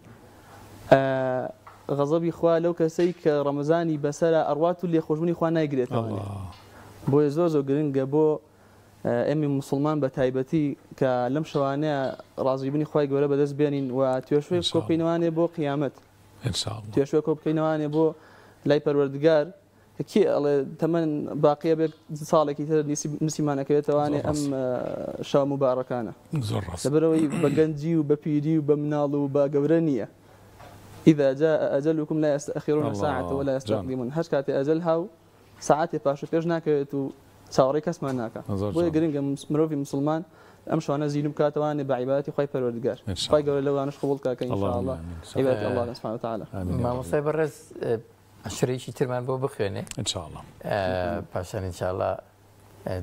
غەزەبی خوا لەو کەسەی کە ڕەمەزانی بەسەرا ئەڕوات و لێخۆشبوونی خوا نایگرێتەوە بۆیە زۆر زۆر گرنگە بۆ ئێمەی موسڵمان بە تایبەتی کە لەم شەوانەیە ڕازیبوونی خوای گەورە بەدەست بێنین و توێشوێ کۆبکەینەوانێ بۆ قیامەت توێشوێ کۆبکەینەوانێ بۆ لای پەروەردگار کە کێ ئەڵێ تەمەن باقیە بێت ساڵێکی تر نسیمانەکەوێتەوانێ ئەم شەوە موبارەکانە زۆر ڕاست لەبەرەوەی بە گەنجی و بە پیری و بە مناڵ و بە گەورە نییە إذا جاء أجلكم لا يستأخرون ساعة ولا يستقدمون هەر کاتێ ئەجەل هاو سەعاتێ پاش و پێش ناکەوێت و چاوەڕێی کەسمان ناکا بۆیە گرنگە مرۆڤی موسڵمان ئەم شوانە زیندوو بکاتەوانێ بە عیبادەتی خوای پەروەردگار خوای گەورە لەوانەش قبوڵ کا کە ان شاء اللە عیبادەتی اللە دەکەن سبحانە وتعالی. مامۆستای بەڕێز شرێکی ترمان بۆ بخوێنێ ان شاء اللە پاشان ان شاء اللە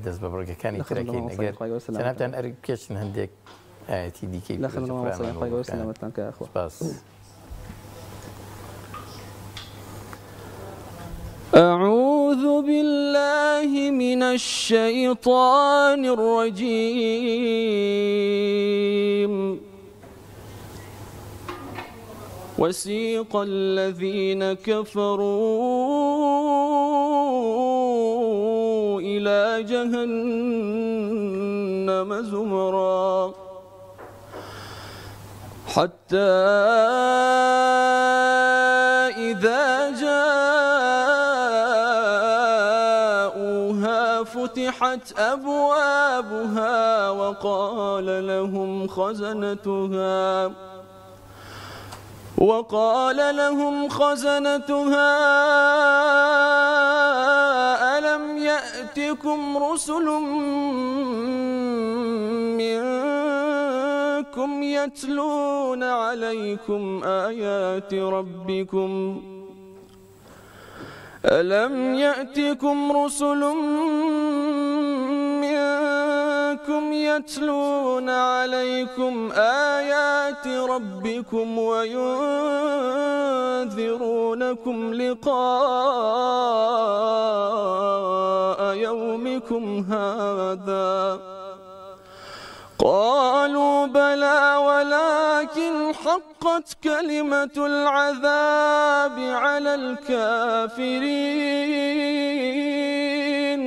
دەست بە بڕگەکانی ترەکەین ئەگەر جەنابتان ئەرک بکێشن هەندێک ئایەتی دیکەی لە خزمەت مامۆستا خوای گەورە سەلامەتتان کا یاخوا. سپاس. أعوذ بالله من الشيطان الرجيم وسيق الذين كفروا إلى جهنم زمرا حتى إذا جاءوها فتحت أبوابها وقال لهم خزنتها وقال لهم خزنتها ألم يأتكم رسل منكم يتلون عليكم آيات ربكم ألم يأتكم رسل منكم يتلون عليكم آيات ربكم وينذرونكم لقاء يومكم هذا قالوا بلى ولكن حقت كلمة العذاب على الكافرين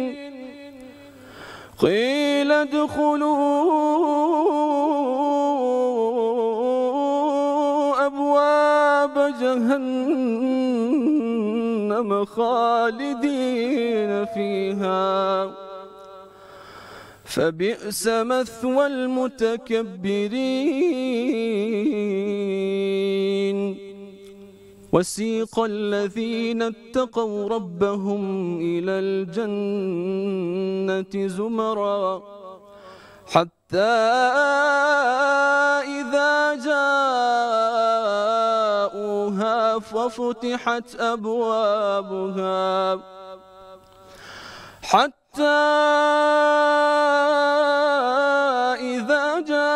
قيل ادخلوا أبواب جهنم خالدين فيها فبئس مثوى المتكبرين وسيق الذين اتقوا ربهم إلى الجنة زمرا حتى إذا جاءوها وفتحت أبوابها حتى إذا جاءوها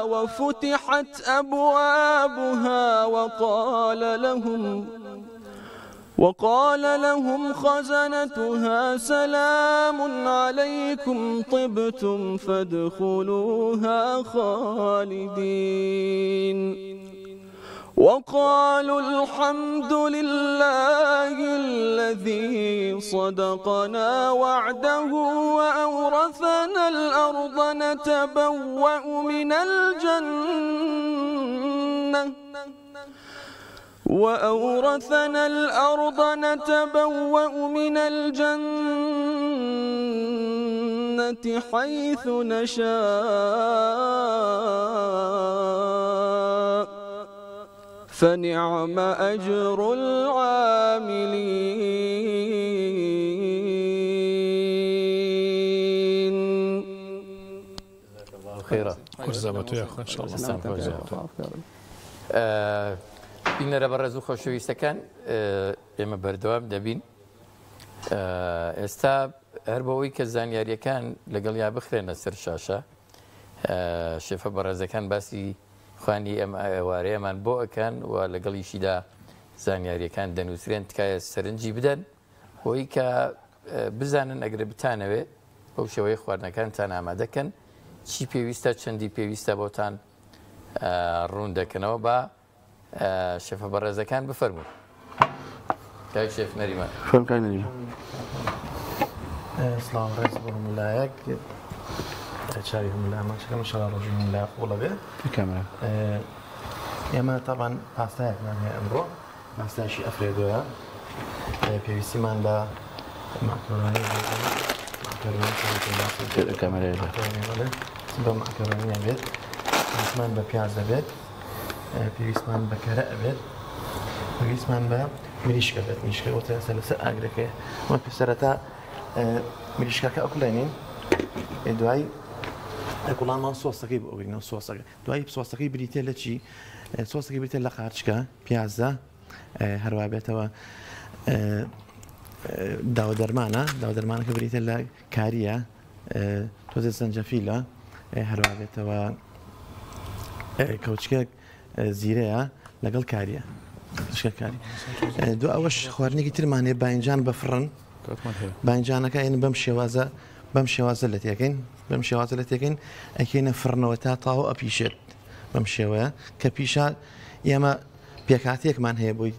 وفتحت أبوابها وقال لهم وقال لهم خزنتها سلام عليكم طبتم فادخلوها خالدين وقالوا الحمد لله الذي صدقنا وعده وأورثنا الأرض نتبوأ من الجنة. وأورثنا الأرض نتبوأ من الجنة حيث نشاء فنعم أجر العاملين. جزاك الله خيرا. قورس بە تۆ یاخوا ان شاء الله. دەستان خۆش بێت. بینەرە بەڕێز و خۆشەویستەکان، ئێمە بەردەوام دەبین. ئێستا هەر بەوەی کە زانیاریەکان لەگەڵ یا بخرێنە سەر شاشە، شێفە بەڕێزەکان باسی خوانی ئەم ئێوارەیەمان بۆ ئەکەن و لەگەڵیشیدا زانیاریەکان دەنووسرێن. تکایە سەرنجی بدەن بۆی کە بزانن ئەگەر بتانەوێ بەو شێوەیە خواردنەکانتان ئامادەکەن چی پێویستە، چەندی پێویستە بۆتان ڕوون دەکەنەوە. با شێفە بەڕێزەکان بفەرموون. کاک شێف نەریمان. فەرموو کاک نەریمان. سڵاو ڕێز بۆ هەموو لایەک. چاوی هەموو لامان چەکەم ئینشاڵڵا ڕۆژی هەموو لایەک قوڵە بێ. کامرا. ئێمە تاوان پاستایەکمان هەیە ئەمڕۆ، پاستایشی ئەفرێدۆیە. پێویستیمان بە ماکەرۆنی بە ماکەرۆنیە بێت، پێویستمان بە پیاز دەبێت، پێویستمان بە کەرە ئەبێت، پێویستمان بە مریشکە بێت. مریشکە وتە لەسەر ئاگرەکەی. ئەمە سەرەتا مریشکەکە ئەکوڵێنین، دوای ئەکوڵانمان سۆسەکەی بۆ ئەگرینەوە. سۆسەکە دوای سۆسەکەی بریتە لە چی؟ سۆسەکەی بریتە لە قارچکە، پیازە، هەروە بێتەوە داوە دەرمانە. داوە دەرمانەکە بریتە لە کاریە، تۆزێ زەنجەفیلە، هەروە بێتەوە کەوچکە زیرەیە لەگەڵ کاریە، کاری. دو ئەوەش خواردنێکی ترمان هەیە، باینجان بە فڕن. باینجانەکە ئێن بەم شێوازە، بەم شێوازە لە تێکەین، بەم شێوازە لە تێکەین، ئەکەینە فڕنەوە تا تاوە ئەپیشێت بەم شێوەیە کە پیشا. ئێمە پێکهاتەیەکمان هەیە بۆی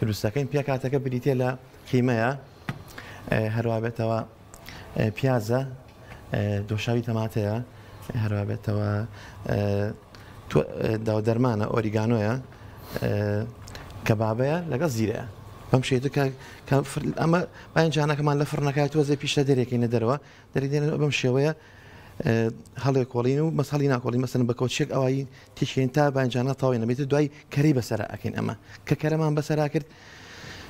دروستەکەین. پێکهاتەکە بریتە لە قیمەیە، هەروە بێتەوە پیازە، دۆشاوی تەماتەیە، هەروە بێتەوە داوە دەرمانە، ئۆریگانۆیە، کەبابەیە لەگەڵ زیرەیە. بەم شێوەیە کە ئەمە باینجانەکەمان لە فڕنەکە تۆزێ پیشە دەرێکینە دەرەوە، دەرێکێنە بەم شێوەیە هەڵێ کۆڵین و مەسەڵی ناکۆڵین، مەسەن بە کەوچێک ئەوایی تیشکێن تا باینجانە تاوی نەبێت. دوای کەرەی بەسەرا ئەکەین. ئەمە کە کەرەمان بەسەرا کرد،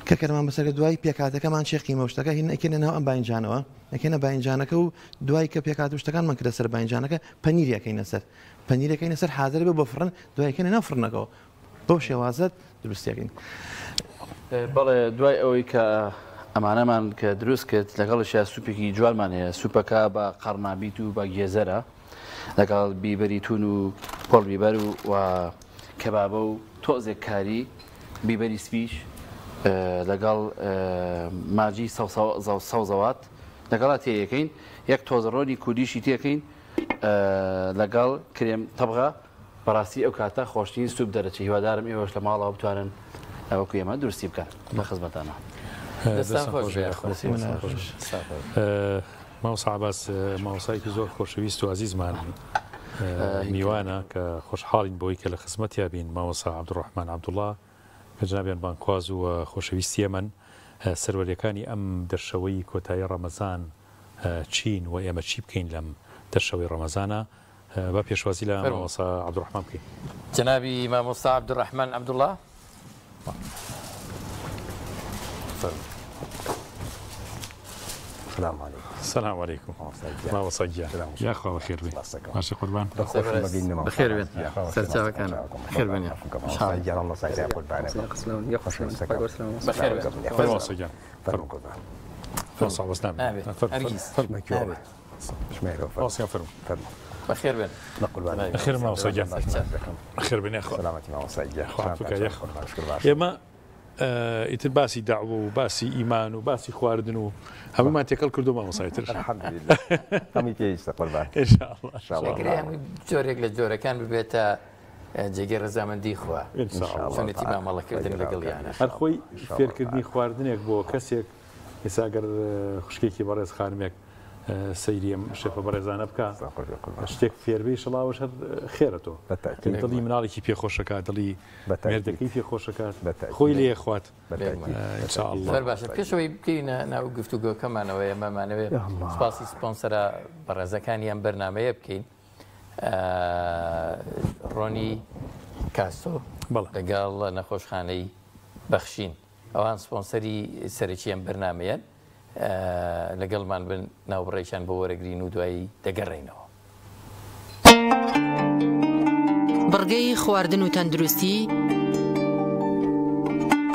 کە کەرەمان بەسەر دوای پێکاتەکەمان چێ قیمە شتەکە هین ئەکەینە ناو ئەم باینجانەوە، ئەکەینە باینجانەکە و دوای کە پێکات و شتەکانمان کردە سەر باینجانەکە پەنیری ئەکەینە سەر، پەنیرەکەینە سەر حاضر بێ بۆ فڕن، دوای ئەکەینە ناو فڕنەکەوە. بەو شێوازە دروستیەکەین. بەڵێ، دوای ئەوەی کە ئەمانەمان کە دروست کرد لەگەڵیشیا سوپێکی جوانمان هەیە. سوپەکە بە قەرنابیت و بە گێزەرە لەگەڵ بیبەری تون و پۆڵ بیبەر و کەبابە و تۆزێک کاری بیبەری سپیش لەگەڵ ماجی سەوزەوات لەگەڵا تێیەکەین. یەک تۆزە ڕۆنی کوردیشی تێکەین لەگەڵ کرێم تەبغە. بەڕاستی ئەو کاتە خۆشترین سوپ دەرەچێ. هیوادارم ئێوەش لە ماڵەوە بتوانن وەکو ئێمە دروستی بکەن لە خزمەتانە. دەستان خۆش بێ. مامۆستا عەباس مامۆستایەکی زۆر خۆشەویست و ئازیزمان میوانە کە خۆشحاڵین بۆی کە لە خزمەتیا بین. مامۆستا عەبدوڕەحمان عەبدوڵڵا کە جنابیان بانگخواز و خۆشەویستی ئێمەن، سەروەریەکانی ئەم دەرشەوەی کۆتایی ڕەمەزان چین و ئێمە چی بکەین لەم دەرشەوەی ڕەمەزانە؟ با پێشوازی لە مامۆستا عەبدوڕەحمان بکەین. جەنابی مامۆستا عەبدوڕەحمان عەبدوڵڵا. سلام علیکم. سلام علیکم. مامۆستا گیان. یاخوا بەخێر بێن. باشە قوربان. بەخێر بێن. سەرچاوەکان. بەخێر بێن. بەخێر بێن. مامۆستا گیان. مامۆستا بەس نابێت. هەرگیز. مامۆستا فەرموو. بەخێر بێن. بەخێر مامۆستا گیان. بەخێر بێن یاخوا. خوا بکە یاخوا. ئێمە ئیتر باسی داوە و باسی ئیمان و باسی خواردن و هەموومان تێکەڵ کردو مامۆستا ئیتر. الحمدلله. هەمووی پێویستە قوربان. إن شاء الله. ئەگەر هەمووی جۆرێک لە جۆرەکان ببێتە جێگەی ڕەزامەندی خوا. إن شاء الله. چۆنێتی مامەڵەکردن لەگەڵیانە. هەر خۆی فێرکردنی خواردنێک بۆ کەسێک، ئێستا ئەگەر خوشکێکی بەڕێز خانمێک سەیری ئەم شێفە بەڕێزانە بکە شتێک فێربێ شڵاوەش هەر خێرە تۆ دڵی مناڵێکی پێخۆشەکە دڵی مێردەکەی پێخۆشەکات خۆی لێ خوات زۆر باشە پێشەوەی بکەینە ناو گفتوگۆکەمانەوە ئێمەمانەوێت سپاسی سپۆنسەرە بەڕێزەکانی ئەم بەرنمەیە بکەین ڕۆنی کاسۆ لەگەڵ نەخۆشخانەی بەخشین ئەوان سپۆنسەری سەرەکی ئەم بەرنمەیەن لەگەڵمان بن ناوبڕێکیان بۆ وەرەگرین و دوایی دەگەڕێینەوە. بڕگەی خواردن و تەندروستی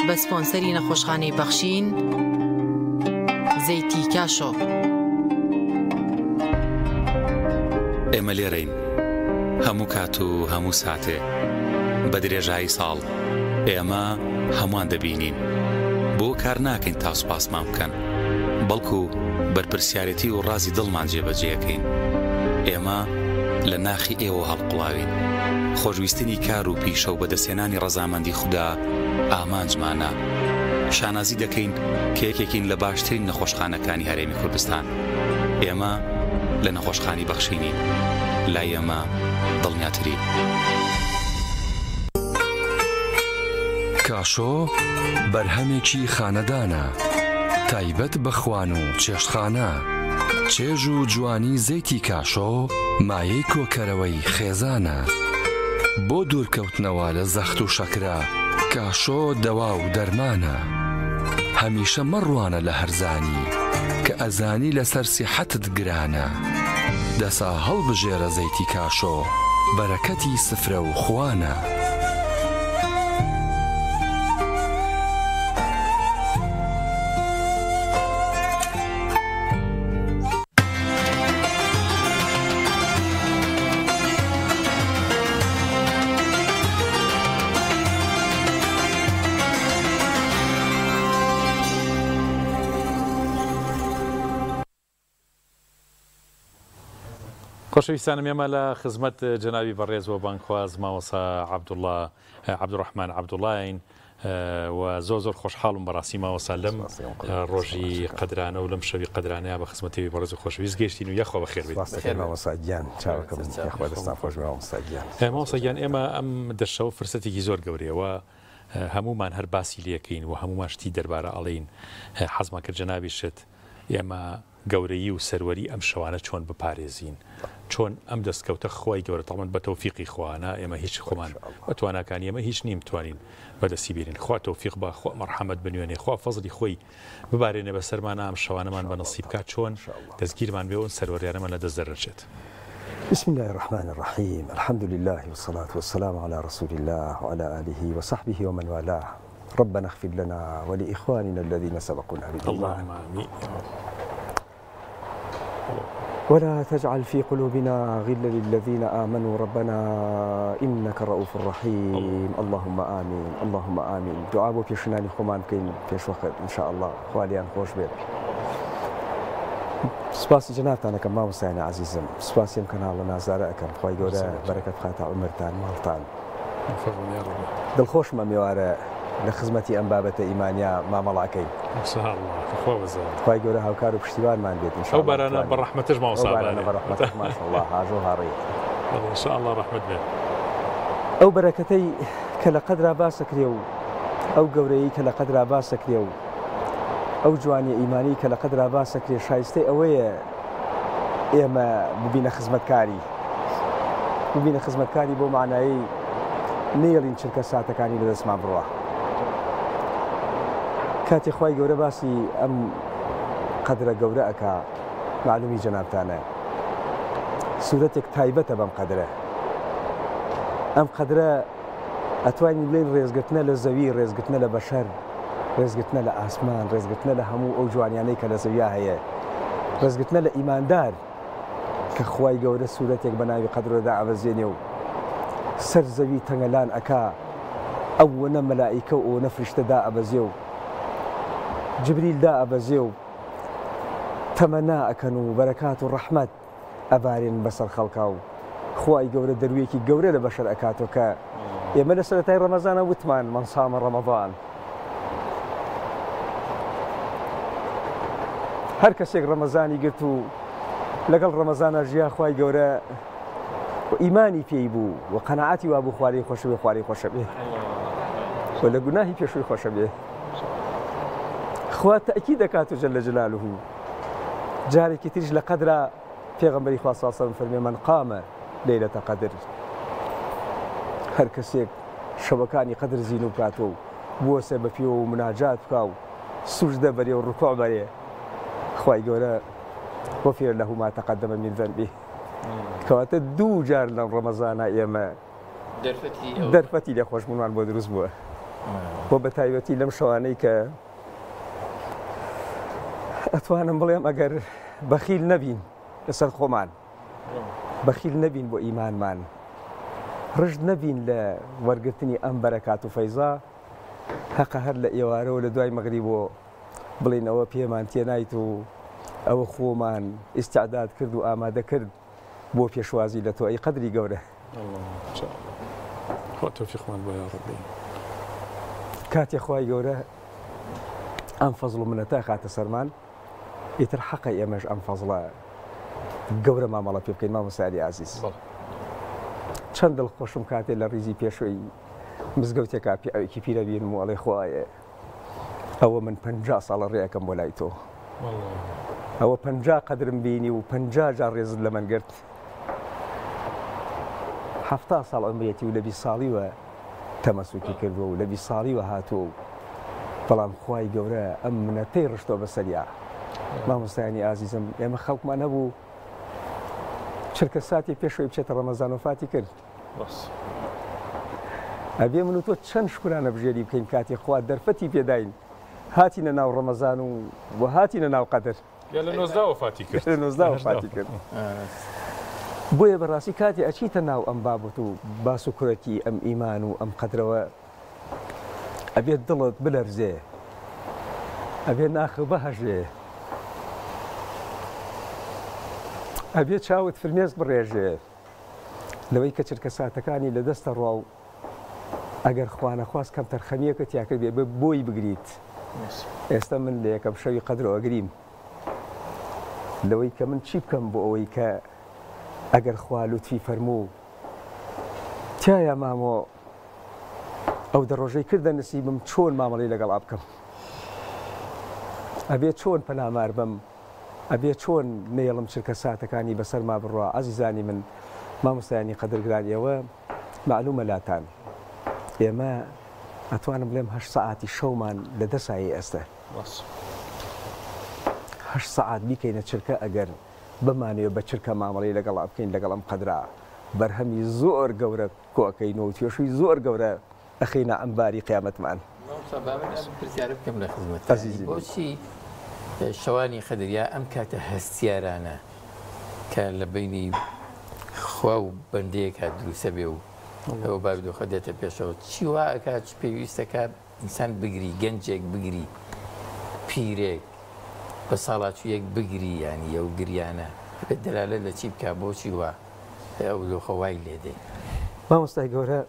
بە سپۆنسەری نەخۆشخانەی بەخشین زەیتی کاشۆ. ئێمە لێرەین هەموو کات و هەموو ساتێ بە درێژایی ساڵ ئێمە هەمووان دەبینین بۆ کار ناکەین تا سوپاسمان بکەن بەڵکو بەرپرسیارێتی و ڕازی دڵمان جێبەجێەکەین ئێمە لە ناخی ئێوە هەڵقوڵاوین خۆشویستنی کار و پیشە و بەدەستهێنانی ڕەزامەندی خودا ئامانجمانە شانازی دەکەین کە یەکێکین لە باشترین نەخۆشخانەکانی هەرێمی کوردستان ئێمە لە نەخۆشخانی بەخشینین لای ئێمە دڵنیاترین. کاشۆ بەرهەمێکی خانەدانە، تایبەت بە خوان و چێشتخانە، چێژ و جوانی زەیتی کاشۆ مایەی کۆکەرەوەی خێزانە، بۆ دوورکەوتنەوە لە زەخت و شەکرە کاشۆ دەوا و دەرمانە، هەمیشە مەڕوانە لە هەرزانی کە ئەزانی لەسەر سیحەتت گرانە، دەسا هەڵبژێرە زەیتی کاشۆ بەرەکەتی سفرە و خوانە. خۆشەویستانم ئێمە لە خزمەت جەنابی بەڕێز و بانگخواز مامۆستا عەبدوڵا عەبدولڕەحمان عەبدوڵاین و زۆر زۆر خۆشحاڵم بەڕاستی مامۆستا لەم ڕۆژی قەدرانە و لەم شەوی قەدرانەیە بە خزمەتەوی بەڕێز و خۆشەویست گەیشتین و یەخوا بەخێر بێیت. سپاس دەکەم مامۆستا گیان چاوەکەم یەخوا دەستان خۆش بێ مامۆستا گیان. مامۆستا گیان ئێمە ئەم دەشەوە فرسەتێکی زۆر گەورەیە و هەموومان هەر باسی لێکەین و هەموومان شتی دەربارە ئەڵێین حەزمان کرد جەنابیشت ئێمە گەورەیی و سەروەری ئەم شەوانە چۆن بپارێزین چۆن ئەم دەستکەوتە خوای گەورە تەڵمەن بە تەوفیقی خوا نا ئێمە هیچ خۆمان بە تواناکانی ئێمە هیچ نیم توانین بەدەستی بێنین خوا تەوفیق با خوا مەرحەمەت بنوێنێ خوا فەزڵی خۆی ببارێنێ بەسەرمانا ئەم شەوانەمان بە نەسیب کا چۆن دەستگیرمان بێ و سەروەریانەمان لە دەست دەرنەچێت. بسم اللە الرحمن الرحیم الحمد للە والصلاة والسلام علی رسول اللە وعلی آله وصحبه ومن والاه ربنا اغفر لنا ولإخواننا الذين سبقونا بالإيمان اللهم آمين ولا تجعل في قلوبنا غلا للذين آمنوا ربنا إنك رؤوف رحيم اللهم آمين اللهم آمين دوعا بۆ پێشینانی خۆمان بکەین پێش وەخت إن شاء الله خوا لێیان خۆش بێت سپاسی جەنابتان ئەکەم مامۆستایانی عەزیزم سپاسی ئەم کەناڵە نازدارە ئەکەم خوای گەورە بەرەکەت بخاتە عومرتان ماڵتان دڵخۆشم ئەم ئێوارە لە خزمەتی ئەم بابەتە ئیمانیا مامەڵە ئەکەین. ان شاء اللە خوا بەزەیان. خوای گەورە هاوکار و پشتیوانمان بێت ان شاء ئەو اللە بارانە بتوانین. بە ڕەحمەتەش مامۆستا ئەو بارانە بارێ. بە ڕەحمەتەش ماشاءاللە هاژە و هاڕەیە. بەڵێ ان شاء اللە ڕەحمەت بێ. ئەو بەرەکەتەی کە لە قەدرا باس ئەکرێ و ئەو گەورەیەی کە لە قەدرا باس ئەکرێ و ئەو جوانیە ئیمانیەی کە لە قەدرا باس ئەکرێ شایستەی ئەوەیە ئێمە ببینە خزمەتکاری. ببینە خزمەتکاری بەو مانایەی نەیەڵین چرکە ساتەکانی لەدەستمان بڕوا. کاتێ خوای گەورە باسی ئەم قەدرە گەورە ئەکا مەعلومی جەنابتانە سورەتێک تایبەتە بەم قەدرە. ئەم قەدرە ئەتوانین بڵێین ڕێزگرتنە لە زەوی، ڕێزگرتنە لە بەشەر، ڕێزگرتنە لە ئاسمان، ڕێزگرتنە لە هەموو ئەو جوانیانەی کە لە زەویا هەیە، ڕێزگرتنە لە ئیماندار. کە خوای گەورە سورەتێک بە ناوی قەدرۆ دائەبەزێنێ و سەر زەوی تەنگەلان ئەکا ئەوەنە مەلائیکە و ئەوەنە فریشتە دائەبەزێ و جبریل دائەبەزێ و تەمەنا ئەکەن و بەرەکات و ڕەحمەت ئەبارێن بەسەر خەڵکا و خوای گەورە دەرویەکی گەورە لە بەشەر ئەکاتەوە کە ئێمە لە سەرەتای ڕەمەزانە وتمان من صام رمضان هەر کەسێک ڕەمەزانی گرت و لەگەڵ ڕەمەزانا ژیا خوای گەورە و ئیمانی پێی بوو و قەناعەتی وابوو خوا لێی خۆشەبێ خوا لێی خۆشەبێ و لە گوناهی پێشووی خۆشەبێ خوا تەئکید دەکات و جل جلاله جارێکی تریش لە قەدرا پێغەمبەری خوا صلی الله علیه و سلم فەرمی من قام لەیلەتە قەدر هەر کەسێک شەوەکانی قەدر زینوو بکاتەوە و بوەسێ بە پێوە و مناجات بکا و سوجدە بەرێ و ڕکوع بەرێ خوای گەورە غفر له ما تقدم من ذنبه کەواتە دوو جار لەم ڕەمەزانە ئێمە دەرفەتی لێخۆشبوونمان بۆ دروست بووە بۆ بە تایبەتی لەم شەوانەی کە ئەتوانم بڵێم ئەگەر بەخیل نەبین لەسەر خۆمان بەخیل نەبین بۆ ئیمانمان ڕژد نەبین لە وەرگرتنی ئەم بەرەکات و فەیزا هەقە هەر لە ئێوارەوە لە دوای مەغریبۆ بڵێین ئەوە پێمان تێنایت و ئەوە خۆمان ئیستعداد کرد و ئامادە کرد بۆ پێشوازی لە تۆ ئەی قەدری گەورە. خوا تۆفیقمان بۆ یا ڕەبی. کاتێ خوای گەورە ئەم فەزڵ و منەتە خاتە سەرمان ئیتر حەقە ئێمەش ئەم فەزڵە گەورە مامەڵە پێ بکەین مامۆستا عەلی ئازیز. چەند دڵخۆشم کاتێ لە ڕیزی پێشووی مزگەوتێکا پیاوێکی پیرە بینم و ئەڵێ خوایە ئەوە من 50 ساڵە ڕێ ئەکەم بۆ لای تۆ ئەوە 50 قەدرم بینی و 50 جار ڕێزت لە من گرت 70 ساڵ عمرێتی و لە 20 ساڵیوە تەمەسوکی کردووە و لە 20 ساڵیوە هاتووە و بەڵام خوای گەورە ئەم منەتەی ڕشتۆ بەسەریا مامۆستایانی ئازیزم ئێمە خەڵکمان هەبوو چرکە ساتی پێشەوەی بچێتە ڕەمەزان وەفاتی کرد ئەبێ من و تۆ چەند شکرانە بژێری بکەین کاتی خوا دەرفەتی پێداین هاتینە ناو ڕەمەزان و و هاتینە ناو قەدر یا لە نۆزدا وەفاتی کرد لە نۆزدا وەفاتی کرد بۆیە بەڕاستی کاتی ئەچیتە ناو ئەم بابەت و باس و کورەکی ئەم ئیمان و ئەم قەدرەوە ئەبێت دڵت بلەرزێ ئەبێ ناخ بهەژێ ئەبێ چاوت فرمێسک بڕێژێ لەوەی کە چرکەساتەکانی لە دەستە ڕوا و ئەگەر خوانەخواست کەمتەرخەمییەکت تیا کردبێ بە بۆی بگریت. ئێستا من لە یەکەم شەوی قەدرەوە ئەگریم لەوەی کە من چی بکەم بۆ ئەوەی کە ئەگەر خوا لوتفی فەرموو تیایا مامۆ ئەو دە ڕۆژەی کردە نسیبم چۆن مامەڵەی لەگەڵا بکەم ئەبێ چۆن پەلامار بەم ئەبێ چۆن نەیەڵم چرکە ساتەکانی بەسەرما بڕوا ئازیزانی من مامۆستایانی قەدرگران ئێوە مەعلومە لاتان ئێمە ئەتوانم بڵێم هەشت سەعاتی شەومان لە دەسایەی ئێستە هەشت سەعات بیکەینە چرکە ئەگەر بمانەوێ بە چرکە مامەڵەی لەگەڵا بکەین لەگەڵ ئەم قەدرا بەرهەمی زۆر گەورە کۆئەکەینەوە و توێشووی زۆر گەورە ئەخەینە عەمباری قیامەتمان. مامۆستا با من ئەم پرسیارە بکەم لە خزمەتتان ئەزیزی من. بۆچی شەوانی قەدر یا ئەم کاتە هەستیارانە کە لە بەینی خوا و بەندەیەکا دروستە بێ و ئەو بارودۆخە دێتە پێشەوە چی وا ئەکا چ پێویستەکا ئینسان بگری گەنجێک بگری پیرێک بە ساڵاچوویەک بگری یانی ئەو گریانە ئەبێت دەلالەت لە چی بکا بۆچی وا ئەو دۆخە وای لێ دێ؟ مامۆستای گەورە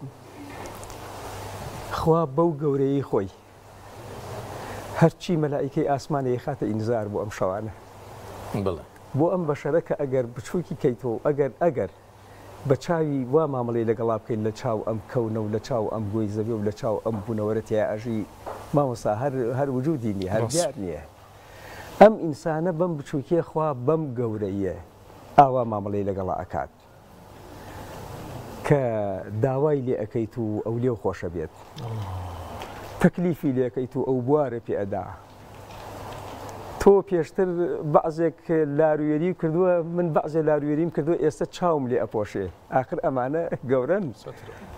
خوا بەو گەورەیەی خۆی هەرچی مەلائیکەی ئاسمانە یخاتە ئینزار بۆ ئەم شەوانە بڵێ. بۆ ئەم بەشەرە کە ئەگەر بچووکی کەیتەوە و ئەگەر ئەگەر بە چاوی وا مامەڵەی لەگەڵا بکەین لە چاو ئەم کەونە و لە چاو ئەم گۆی زەویە و لە چاو ئەم بوونەوەرە تیا ئەژی مامۆستا هەر هەر وجودی نیە هەر دیار نیە ئەم ئینسانە بەم بچووکیە خوا بەم گەورەییە ئاوا مامەڵەی لەگەڵا ئەکات. کە داوای لێ ئەکەیت و ئەو لێو خۆشە بێت تەکلیفی لێکەیت و ئەو بوارە پێ ئەدا تۆ پێشتر بەعزێک لاروێری کردووە من بەعزێ لاروێریم کردووە ئێستا چاوم لێ ئەپۆشێ ئاخر ئەمانە گەورن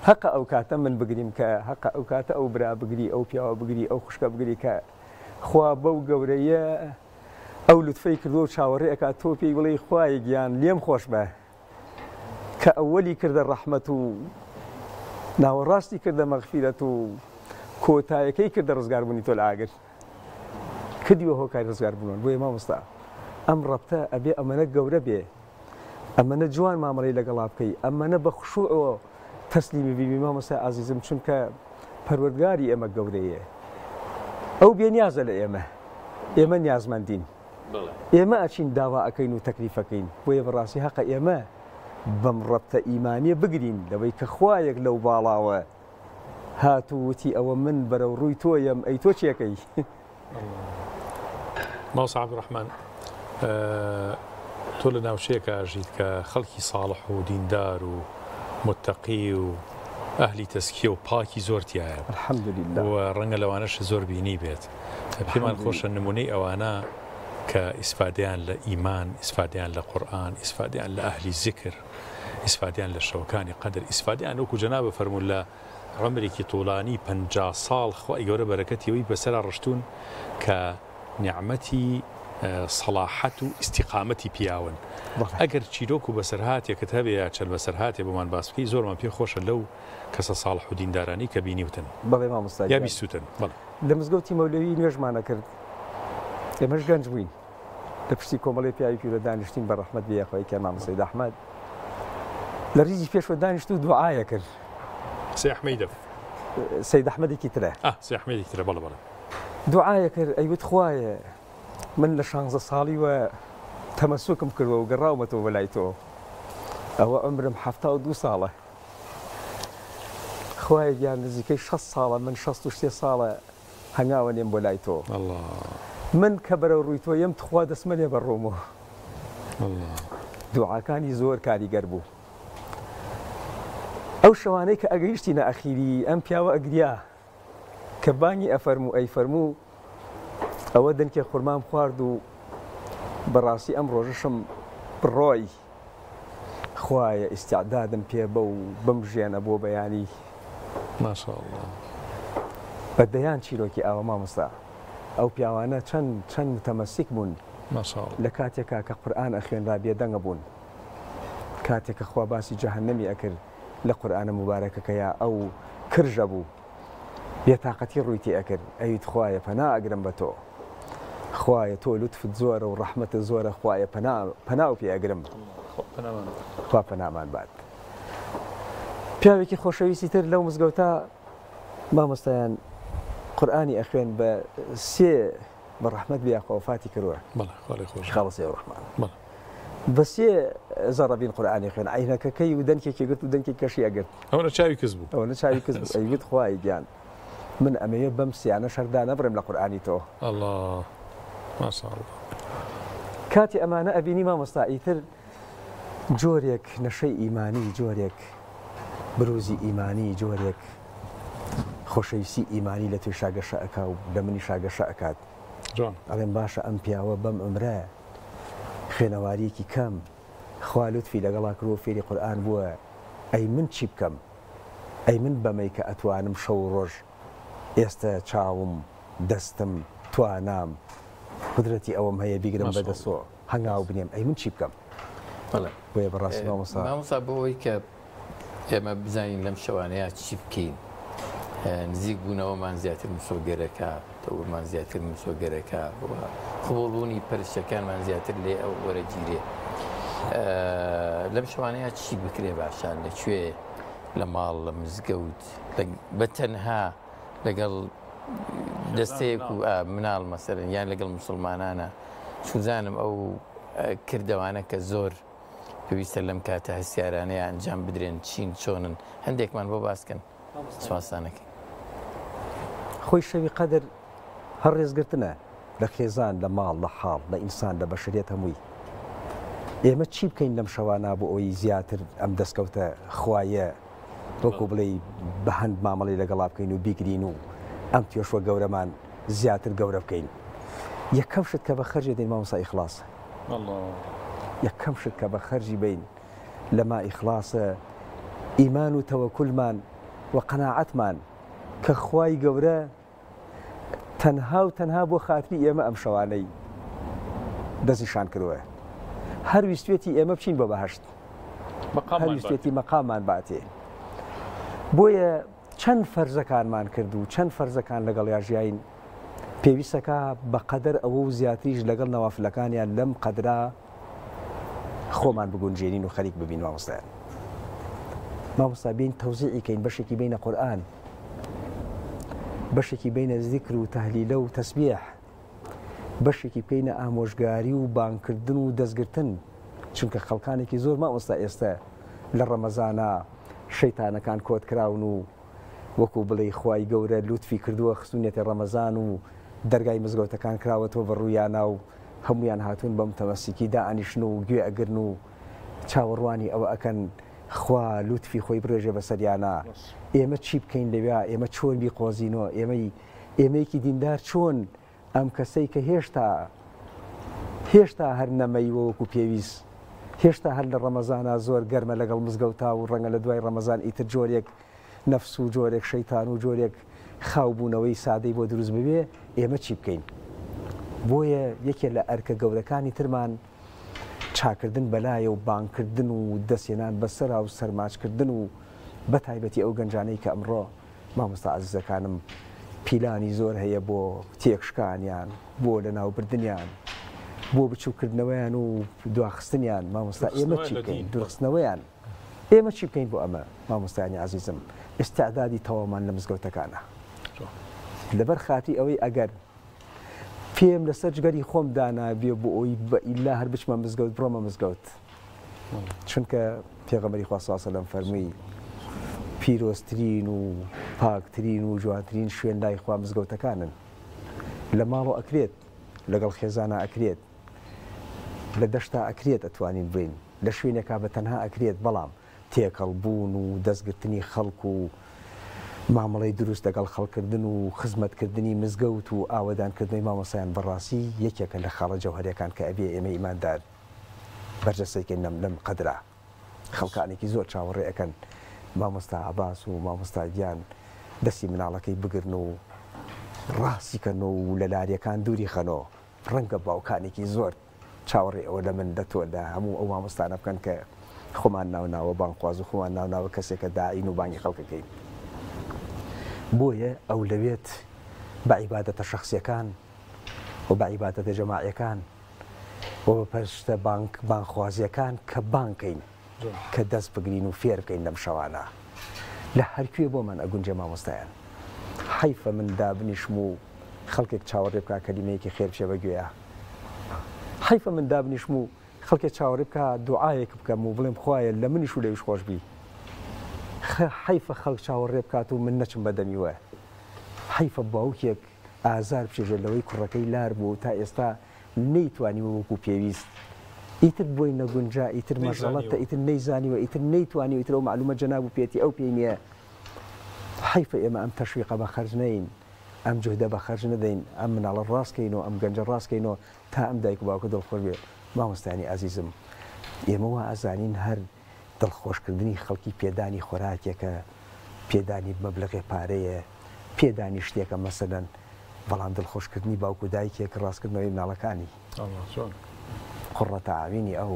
هەقە ئەو کاتە من بگریم کە هەقە ئەو کاتە ئەو برا بگری ئەو پیاوە بگری ئەو خوشکە بگری کە خوا بەو گەورەیە ئەو لوتفەی کردووە و چاوەڕێ ئەکات تۆ پێی بڵێی خوایە گیان لێم خۆش بە کە ئەوەلی کردە ڕەحمەت و ناوەڕاستی کردە مەغفیرەت و کۆتایەکەی کردە ڕزگاربوونی تۆ لە ئاگر کردی بە هۆکاری ڕزگاربوونەوە بۆیە مامۆستا ئەم ڕەبتە ئەبێ ئەمەنە گەورە بێ ئەمەنە جوان مامەڵەی لەگەڵا بکەی ئەمەنە بە خشوعەوە تەسلیمی بیبی مامۆستا ئازیزم چونکە پەروەردگاری ئێمە گەورەیە ئەو بێنیازە لە ئێمە ئێمە نیازمەندین. ئێمە ئەچین داوا ئەکەین و تەکلیف ئەکەین. بۆیە بەڕاستی هەقە ئێمە بەم ڕەبتە ئیمانیە بگرین لەوەی کە خوایەک لەو باڵاوە هات و وتی ئەوە من بەرەو ڕووی تۆ یەم ئەی تۆ چێکەی؟ مامۆستا عەبدولڕەحمان تۆ لە ناوچەیەکا ئەژیت کە خەڵکی ساڵح و دیندار و متەقی و ئەهلی تەزکیە و پاکی زۆر تیایە الحمدللە و ڕەنگە لەوانەش زۆر بینی بێت پێمان خۆشە نمونەی ئەوانە کە ئیسفادەیان لە ئیمان ئیسفادەیان لە قورئان ئیسفادەیان لە ئەهلی زیکر ئیسفادەیان لە شەوەکانی قەدر ئیسفادەیان وەکو جەنابە فەرموو لە عومرێکی توڵانی 50 ساڵ خوای گەورە بەرەکەتی ئەوی بەسەرا ڕشتوون کە نیعمەتی سەڵاحەت و ئیستیقامەتی پیاون. ئەگەر چیرۆک و بەسەرهاتێکت هەبێ یا چەند بەسەرهاتێ بۆمان باس بکەی زۆرمان پێ خۆشە لەو کەسە ساڵح و دیندارانەی کە بینیوتن. بەڵێ مامۆستا یا گیان. بیستوتن. بەڵێ. لە مزگەوتی مەولەوی نوێژمان ئەکرد ئێمەش گەنج بووین لە پشتی کۆمەڵی پیاوی پیرە دانیشتین بە ڕەحمەت بێ یاخوا یەکیان مامۆستا سەید ئەحمەد لە ڕیزی پێشوە دانیشت و دوعایە کرد. سەید ئەحمەدی دەف. سەید ئەحمەدێکی ترە. ئا سەید ئەحمەدێکی ترە بەڵێ بەڵێ. دوعایە کرد ئەیوت خوایە من لە شانزە ساڵیوە تەمەسوکم کردوە و گەڕاومەتەوە بۆ لای تۆ ئەوە عومرم 72 ساڵە خوایە گیان نزیکەی 60 ساڵە من 63 ساڵە هەنگاوە نێم بۆ لای تۆ من کە بەرەو ڕووی تۆ یەم تخوا دەستمە لێ بە ڕوومەوە دوعاکانی زۆر کاریگەر بوو ئەو شەوانەی کە ئەگەیشتینە ئەخیری ئەم پیاوە ئەگریا کە بانگی ئەفەرموو ئەیفەرموو ئەوە دەنکێ خورمام خوارد و بەڕاستی ئەم ڕۆژەشم بڕۆی خوایە ئیستعدادم پێ بە و بمژێنە بۆ بەیانی. ما شاء اللە. بە دەیان چیرۆکی ئاوا مامۆستا ئەو پیاوانە چەند چەند متەمەسیک بوون ما شاء اللە. لە کاتێکا کە قورئان ئەخوێنرا بێدەنگ بوون کاتێک کە خوا باسی جەهەنەمی ئەکرد لە قورئانە موبارەکەکەیا ئەو کرژە بوو بێتاقەتی ڕووی تێ ئەکرد ئەویت خوایە پەنا ئەگرم بە تۆ خوایە تۆ لوتفت زۆرە و ڕەحمەتت زۆرە خوایە پەنا پەناو پێ ئەگرم خوا پەنامان بات پیاوێکی خۆشەویستی تر لەو مزگەوتە مامۆستایان قورئانی ئەخوێن بە سێ بە ڕەحمەت بێ یاخوا وەفاتی کردووە. بەڵێ خوا لێی خۆش بێ. خاڵە سەید ڕەحمان. بەڵێ. بە سێ زەڕەبین قورئانی خوێن عەینەکەکەی و دەنکێکی گرت و دەنکێکی کەشی ئەگرت. ئەوەنە چاوی کز بوو. ئەوەنە چاوی کز بوو ئەیوت خوایە گیان من ئەمەوێ بەم سیانەش هەر دانەبڕێم لە قورئانی تۆ. ئەڵا ماشاءاللە. کاتێ ئەمانە ئەبینی مامۆستا ئیتر جۆرێک نەشەی ئیمانی جۆرێک بروزی ئیمانی جۆرێک خۆشەویستی ئیمانی لە تۆیشا گەشە ئەکا و لە منیشا گەشە ئەکات. جوان. ئەڵێم باشە ئەم پیاوە بەم عومرە خوێنەواریەکی کەم خوا لوتفی لەگەڵا کردوە و فێری قورئان بووە ئەی من چی بکەم ئەی من بەمەی کە ئەتوانم شەو و ڕۆژ ئێستە چاوم دەستم توانام قودرەتی ئەوەم هەیە بیگرم بە دەستۆ هەنگاو بنێم ئەی من چی بکەم بەڵێ بۆیە بەڕاستی مامۆستا مامۆستا بۆ ئەوەی کە ئێمە بزانین لەم شەوانەیە چی بکەین نزیک بوونەوەمان زیاتر مسۆگەرەکە تەورمان زیاتر مسۆگەرەکە و قبوڵبوونی پەرستەکانمان زیاتر لێ ئەو وەرەگیرێ لەم شەوانەیە چی بکرێ باشە لە کوێ لە ماڵ لە مزگەوت بە تەنها لەگەڵ دەستەیەک و مناڵ مەسەرن یان لەگەڵ مسلمانانە سوزانم ئەو کردەوانە کە زۆر پێویستە لەم کاتە هەستیارانەیە ئەنجام بدرێن چین چۆنن هەندێکمان بۆ باسکەن سوپاستانەکەین. خۆی شەوی قەدر هەر ڕێزگرتنە لە خێزان لە ماڵ لە حاڵ لە ئینسان لە بەشەریەت هەمووی ئێمە چی بکەین لەم شەوانە بۆ ئەوەی زیاتر ئەم دەستکەوتە خوایە وەکو بڵێی بە هەند مامەڵەی لەگەڵا بکەین و بیگرین و ئەم توێشوە گەورەمان زیاتر گەورە بکەین یەکەم شت کە بە خەرجی دەین مامۆستا ئیخلاصە یەکەم شت کە بە خەرجی بین لەما ئیخلاصە ئیمان و تەوەکولمان و قەناعەتمان کە خوای گەورە تەنها و تەنها بۆ خاتری ئێمە ئەم شەوانەی دەستنیشان کردووە. هەر ویستوێتی ئێمە بچین بۆ بەهەشت. هەر ویستوێتی مەقاممان باتێ. بۆیە چەند فەرزەکانمان کرد و چەند فەرزەکان لەگەڵیا ژیاین پێویستەکە بە قەدەر ئەوە و زیاتریش لەگەڵ نەوافلەکانیان لەم قەدرا خۆمان بگونجێنین و خەریک ببین مامۆستایان مامۆستا بین تەوزیعی کەین بەشێکی بینە قورئان بەشێکی بینە زیکر و تەهلیلە و تەسبیح. بەشێکی بکەینە ئامۆژگاری و بانگکردن و دەستگرتن، چونکە خەڵکانێکی زۆر مامۆستا ئێستە لە ڕەمەزانا شەیتانەکان کۆت کراون و وەکو بڵێی خوای گەورە لوتفی کردووە خستونیەتە ڕەمەزان و دەرگای مزگەوتەکان کراوەتەوە بە ڕوویانا و هەموویان هاتوون بە متەمەسیکی دائەنیشن و گوێ ئەگرن و چاوەڕوانی ئەوە ئەکەن خوا لوتفی خۆی بڕێژێ بەسەریانا. ئێمە چی بکەین لەویا؟ ئێمە چۆن بیقۆزینۆ؟ ئێمەی ئێمەیەکی دیندار چۆن ئەم کەسەی کە هێشتا هێشتا هەر نەمەیوە وەکو پێویست، هێشتا هەر لە ڕەمەزانا زۆر گەرمە لەگەڵ مزگەوتا و ڕەنگە لە دوای ڕەمەزان ئیتر جۆرێک نەفس و جۆرێک شەیتان و جۆرێک خاو بوونەوەی سادەی بۆ دروست ببێ، ئێمە چی بکەین؟ بۆیە یەکێ لە ئەرکە گەورەکانی ترمان چاکردن بەلایە و بانگکردن و دەستهێنان بەسەرا و سەرماچکردن و بەتایبەتی ئەو گەنجانەی کە ئەمڕۆ مامۆستا ئازیزەکانم پیلانی زۆر هەیە بۆ تێکشکانیان، بۆ لەناوبردنیان، بۆ بچووککردنەوەیان و دواخستنیان، مامۆستا ئێمە چی بکەین؟ دوورخستنەوەیان. ئێمە چی بکەین بۆ ئەمە؟ مامۆستایانی ئازیزم ئیستعدادی تەواومان لە مزگەوتەکانە. لەبەر خاتری ئەوەی ئەگەر پێم لەسەر جگەری خۆم دانابێ بۆ ئەوی بە ئیلا هەر بچمە مزگەوت بڕۆمە مزگەوت. چونکە پێغەمبەری خوا صلی اللە علیه و سلم فەرمووی پیرۆزترین و پاکترین و جوانترین شوێن لای خوا مزگەوتەکانن. لە ماڵۆ ئەکرێت، لەگەڵ خێزانا ئەکرێت، لە دەشتا ئەکرێت ئەتوانین بڵێین لە شوێنێکا بە تەنها ئەکرێت بەڵام تێکەڵ بوون و دەستگرتنی خەڵک و مامەڵەی دروست لەگەڵ خەڵک کردن و خزمەتکردنی مزگەوت و ئاوەدانکردنەوەی مامۆستایان بەڕاستی یەکێکە لە خاڵە جەوهەریەکان کە ئەبێ ئێمەی ئیماندار بەرجەستەی کەین لەم لەم قەدرە خەڵکانێکی زۆر چاوەڕێ ئەکەن مامۆستا عەباس و مامۆستا گیان دەستی مناڵەکەی بگرن و ڕاستی کەن و لە لاریەکان دووری خەنۆ ڕەنگە باوکانێکی زۆر چاوەڕێی ئەوە لە من لە تۆ لە هەموو ئەو مامۆستانە بکەن کە خۆمان ناو ناوە بانگخواز و خۆمان ناو ناوە کەسێکە داعین و بانگی خەڵکەکەین بۆیە ئەولەوێت بە عیبادەتە شەخسیەکان و بە عیبادەتە جەماعیەکان و بە پەرستە بانگ بانگخوازیەکان کە بانگ کەین کە دەست بگرین و فێر بکەین لەم شەوانە لە هەرکوێ بۆمان ئەگونجێ مامۆستایان حەیفە من دابنیشم و خەڵکێک چاوەڕێ بکا کەلیمەیەکی خێر بچێ بە گوێیا حەیفە من دابنیشم و خەڵکێ چاوەڕێ بکا دوعایەک بکەم و بڵێم خوایە لە منیش و لەویش خۆش بی حەیفە خەڵک چاوەڕێ بکات و من نەچم بە دەمیوە حەیفە باوکێک ئازار بچێژێت لەوەی کوڕەکەی لار بووە و تا ئێستا نەیتوانیوە وەکو پێویست ئیتر بۆی نەگونجا ئیتر مەشغەڵەتە ئیتر نەیزانیوە ئیتر نەیتوانیوە ئیتر ئەو مەعلومە جەناب و پێتی ئەو پێی نییە حەیفە ئێمە ئەم تەشویقە بە خەرج نەین ئەم جوهدە بە خەرج نەدەین ئەم مناڵە ڕاست کەینەوە ئەم گەنجە ڕاست کەینەوە تا ئەم دایک و باوکە دڵخۆش بێ مامۆستایانی ئازیزم ئێمە وا ئەزانین هەر دڵخۆشکردنی خەڵکی پێدانی خۆراکێکە، پێدانی مەبلەغێ پارەیە، پێدانی شتێکە مەسەلەن، بەڵام دڵخۆشکردنی باوک و دایکێک ڕاستکردنەوەی مناڵەکانی. قوڕەتە عەوینی ئەو.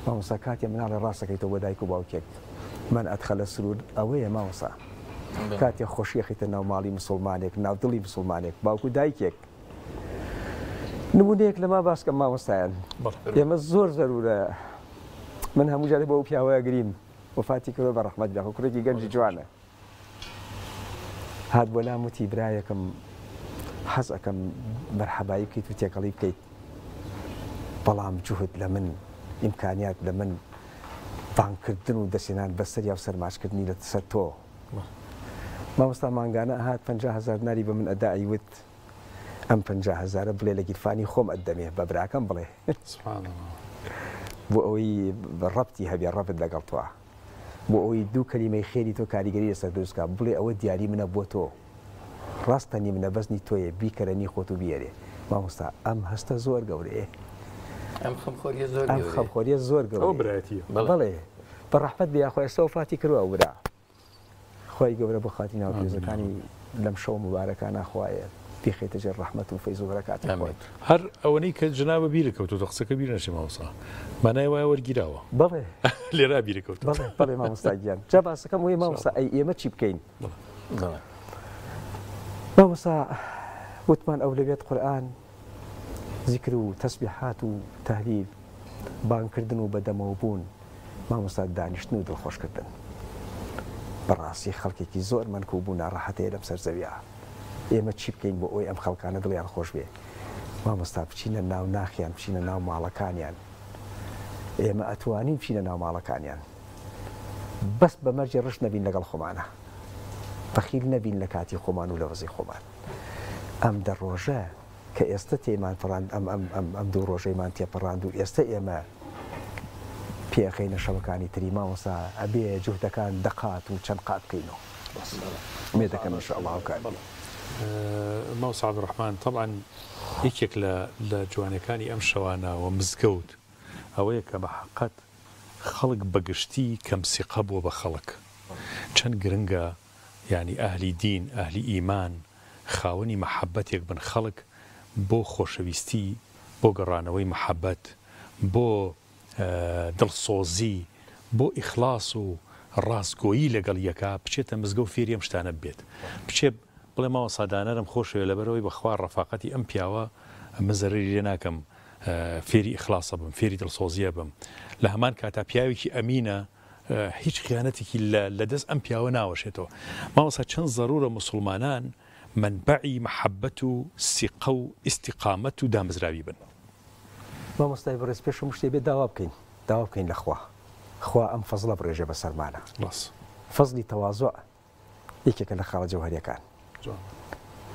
مامۆستا کاتێ مناڵێ ڕاست ئەکەیتەوە بۆ دایک و باوکێک من ادخل سرور ئەوەیە مامۆستا کاتێ خۆشی ئەخەیتە ناو ماڵی مسوڵمانێک ناو دڵی مسوڵمانێک باوک و دایکێک نمونەیەک لەما باس کەم مامۆستایان ئێمە زۆر زەرورە من هەموو جارێ بۆ ئەو پیاوە ئەگریم وەفاتی کردوە بە ڕەحمەت بێ خۆ کوڕێکی گەنجی جوانە هات بۆ لام وتی برایەکم حەز ئەکەم مەرحەبایی بکەیت و تێکەڵی بکەیت بەڵام جوهد لە من ئیمکانیات لە من بانگکردن و دەستێنان بەسەریا و سەرماچکردنی لە سەر تۆ مامۆستا مانگانە هات 50 هەزار ناری بە من ئەدا ئەیوت ئەم 50 هەزارە بڵێ لە گیرفانی خۆم ئەتدەمێ بە براکەم بڵێ بۆ ئەوەی ڕەبتی هەبێ ڕەبت لەگەڵ تۆ بۆ ئەوەی دوو کەلیمەی خێری تۆ کاریگەری لەسەر دروست کا بڵێ ئەوە دیاری منە بۆ تۆ ڕاستە نی منە بەس نی تۆیە بیکەرە نی خۆت و بیەرێ مامۆستا ئەم هەستە زۆر گەورەیە ئەم خەمخۆریە زۆر ئەم خەمخۆریە زۆر گەورەیە ئەوە برایەتیە بەڵێ بە ڕەحمەت بێ یاخوا ئێستا وەفاتی کردوە ئەو برا خوای گەورە بۆ خاتری ناوە پیرۆزەکانی لەم شەوە موبارەکانە خوایە بیخەیتە ژێر ڕەحمەت و فەیز و بەرەکاتی خۆت. هەر ئەوەنەی کە جەنابە بیرت کەوتۆتە قسەکە بیر نەچێ مامۆستا مانای وایە وەرگیراوە. بەڵێ. لێرە بیرت کەوتۆتە. بەڵێ بەڵێ مامۆستا گیان. جا باسەکەم ئەوەیە مامۆستا ئەی ئێمە چی بکەین؟ بەڵێ. مامۆستا وتمان ئەولەویەت قورئان زیکر و تەسبیحات و تەهلیل بانگکردن و بەدەمەوە بوون مامۆستا دانیشتن و دڵخۆشکردن بەڕاستی خەڵکێکی زۆر مەنکوب و ناڕەحەت هەیە لەم سەر زەویە ئێمە چی بکەین بۆ ئەوەی ئەم خەڵکانە دڵیان خۆش بێ؟ مامۆستا بچینە ناو ناخیان بچینە ناو ماڵەکانیان ئێمە ئەتوانین بچینە ناو ماڵەکانیان بەس بە مەرجێ ڕشت نەبین لەگەڵ خۆمانە بەخیل نەبین لە کاتی خۆمان و لە وەزی خۆمان ئەم دە ڕۆژە کە ئێستە تێمان پەڕاند ئەم ئەم ئەم ئەم دوو ڕۆژەیمان تێپەڕاند و ئێستە ئێمە پێ ئەخەینە شەوەکانی تری مامۆستا ئەبێ جوهدەکان دە قات و چەند قات بکەینەوە ئومێد دەکەم ان شاء اللە هاوکار بین. مامۆستا عەبدولڕەحمان تەبعەن یەکێک لە لە جوانیەکانی ئەم شەوانە و مزگەوت ئەوەیە کە بە حەقەت خەڵک بە گشتی کەم سیقە بووە بە خەڵک چەند گرنگە یانی ئەهلی دین ئەهلی ئیمان خاوەنی مەحەبەتێک بن خەڵک بۆ خۆشەویستی بۆ گەڕانەوەی مەحەبەت بۆ دڵسۆزی بۆ ئیخلاص و ڕاستگۆیی لەگەڵ یەکا بچێتە مزگەوت فێری ئەم شتانە ببێت بچێ بڵێ مامۆستا دانەرم خۆشەوێ لەبەرئەوەی بەخوا ڕەفاقەتی ئەم پیاوە من زەرەری لێ ناکەم فێری ئیخلاصە بم فێری دڵسۆزیە بم لە هەمان کاتا پیاوێکی ئەمینە هیچ خیانەتێکی لە دەست ئەم پیاوە ناوەشێتەوە. مامۆستا چەند زەرورە موسڵمانان مەنبەعی مەحەبەت و سیقە و ئیستیقامەت و دامەزراوی بن. مامۆستای بەڕێز پێش هەموو شتێ بێ داوا بکەین داوا بکەین لە خوا خوا ئەم فەزڵە بڕێژێ بەسەرمانا فەزڵی تەوازوع یەکێکە لە خاڵە جەوهەریەکان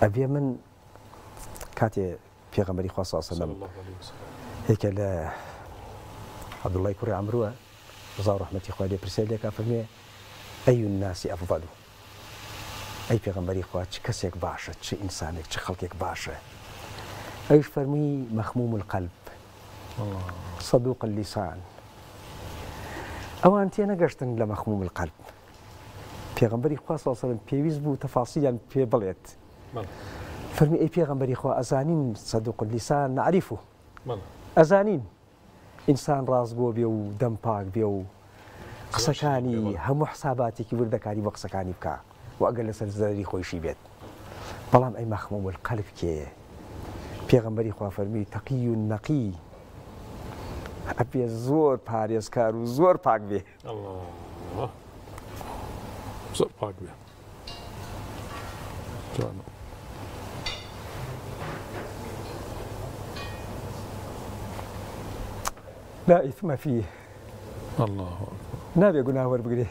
ئەبێ من کاتێ پێغەمبەری خوا صلی الله علیه و سلم یەکێ لە عەبدوڵڵای کوڕی عەمروە ڕەزا و ڕەحمەتی خوای لێ پرسیاری لێکا فەرموێ ئەی الناس افضل ئەی پێغەمبەری خوا چ کەسێک باشە چ ئینسانێک چ خەڵکێک باشە ئەویش فەرمووی مخموم القلب صدوق اللسان ئەوان تێنەگەشتن لە مخموم القلب پێغەمبەری خوا صلی اللە علیە وسلم پێویست بوو تەفاسیلیان پێ بڵێت فەرمی ئەی پێغەمبەری خوا ئەزانین صدوق اللسان نعرفه ئەزانین ئینسان ڕاستگۆ بێ و دەم پاک بێ و قسەکانی هەموو حساباتێکی وردەکاری بۆ قسەکانی بکە و ئەگەر لەسەر زەرەری خۆیشی بێت بەڵام ئەی مەخموم القلب کێیە پێغەمبەری خوا فەرمی تەقی و نەقی ئەبێ زۆر پارێزکار و زۆر پاک بێ اللە زۆر پاک بێ جوانە. لا إثم فيه الله أكبر نابێ گوناه وەربگرێ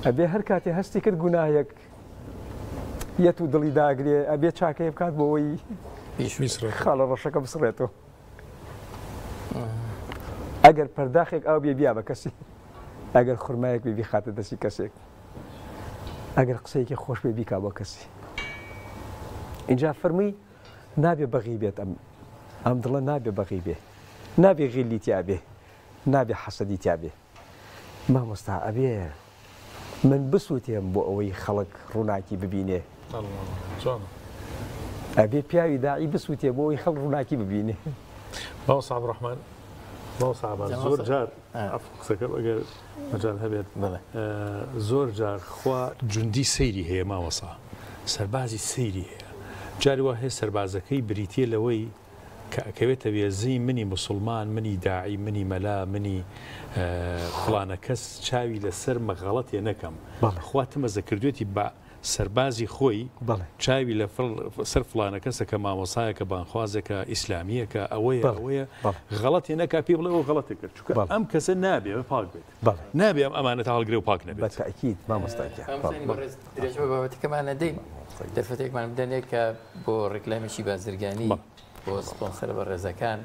ئەبێ هەر کاتێ هەستی کرد گوناهێک یەت و دڵی داگرێ ئەبێ چاکەیە بکات بۆ ئەوەی خاڵە ڕەشەکە بسڕێتەوە ئەگەر پەرداخێک ئاو بێ بیا بە کەسی ئەگەر خورمایەک بێ بیخاتە دەستی کەسێک ئەگەر قسەیەکی خۆش بێ بیکا بۆ کەسی اینجا فەرمووی نابێ بەغی بێت ئەم ئەم دڵە نابێ بەغی بێ نابێ غیلی تیا بێ نابێ حەسەدی تیا بێ مامۆستا ئەبێ من بسوتێم بۆ ئەوەی خەڵک ڕووناکی ببینێ. ئەبێ پیاوی داعی بسوتێ بۆ ئەوەی خەڵک ڕووناکی ببینێ. مامۆستا عەبدولڕەحمان، مامۆستا عەباس زۆر جار عەفو قسەکەم ئەگەر مەجال هەبێت زۆر جار خوا جوندی سەیری هەیە مامۆستا سەربازی سەیری هەیە جاری وا هەیە سەربازەکەی بریتیە لەوەی کە ئەکەوێتە وێزەی منی موسڵمان، منی داعی، منی مەلا، منی فڵانە کەس چاوی لەسەرمە غەڵەتێ نەکەم. خوا تمەزە کردوێتی بە سەربازی خۆی چاوی لە سەر فڵانە کەسە کە مامۆسایەکە بانخوازێکە ئیسلامیەکە ئەوەیە ئەوەیە غەڵەتێ نەکا پێی بڵێ ئەو غەڵەتە کرد چونکە ئەم کەسە نابێ پاک بێت نابێ ئەم ئەمانەتە هەڵگرێ و پاک نەبێت. بە تەئکید مامۆستا گیان. درێژە بە بابەتەکەمان نەدەین دەرفەتێکمان بدەنێ کە بۆ ڕیکلامێکی بازرگانی بۆ سپۆنسەرە بەڕێزەکان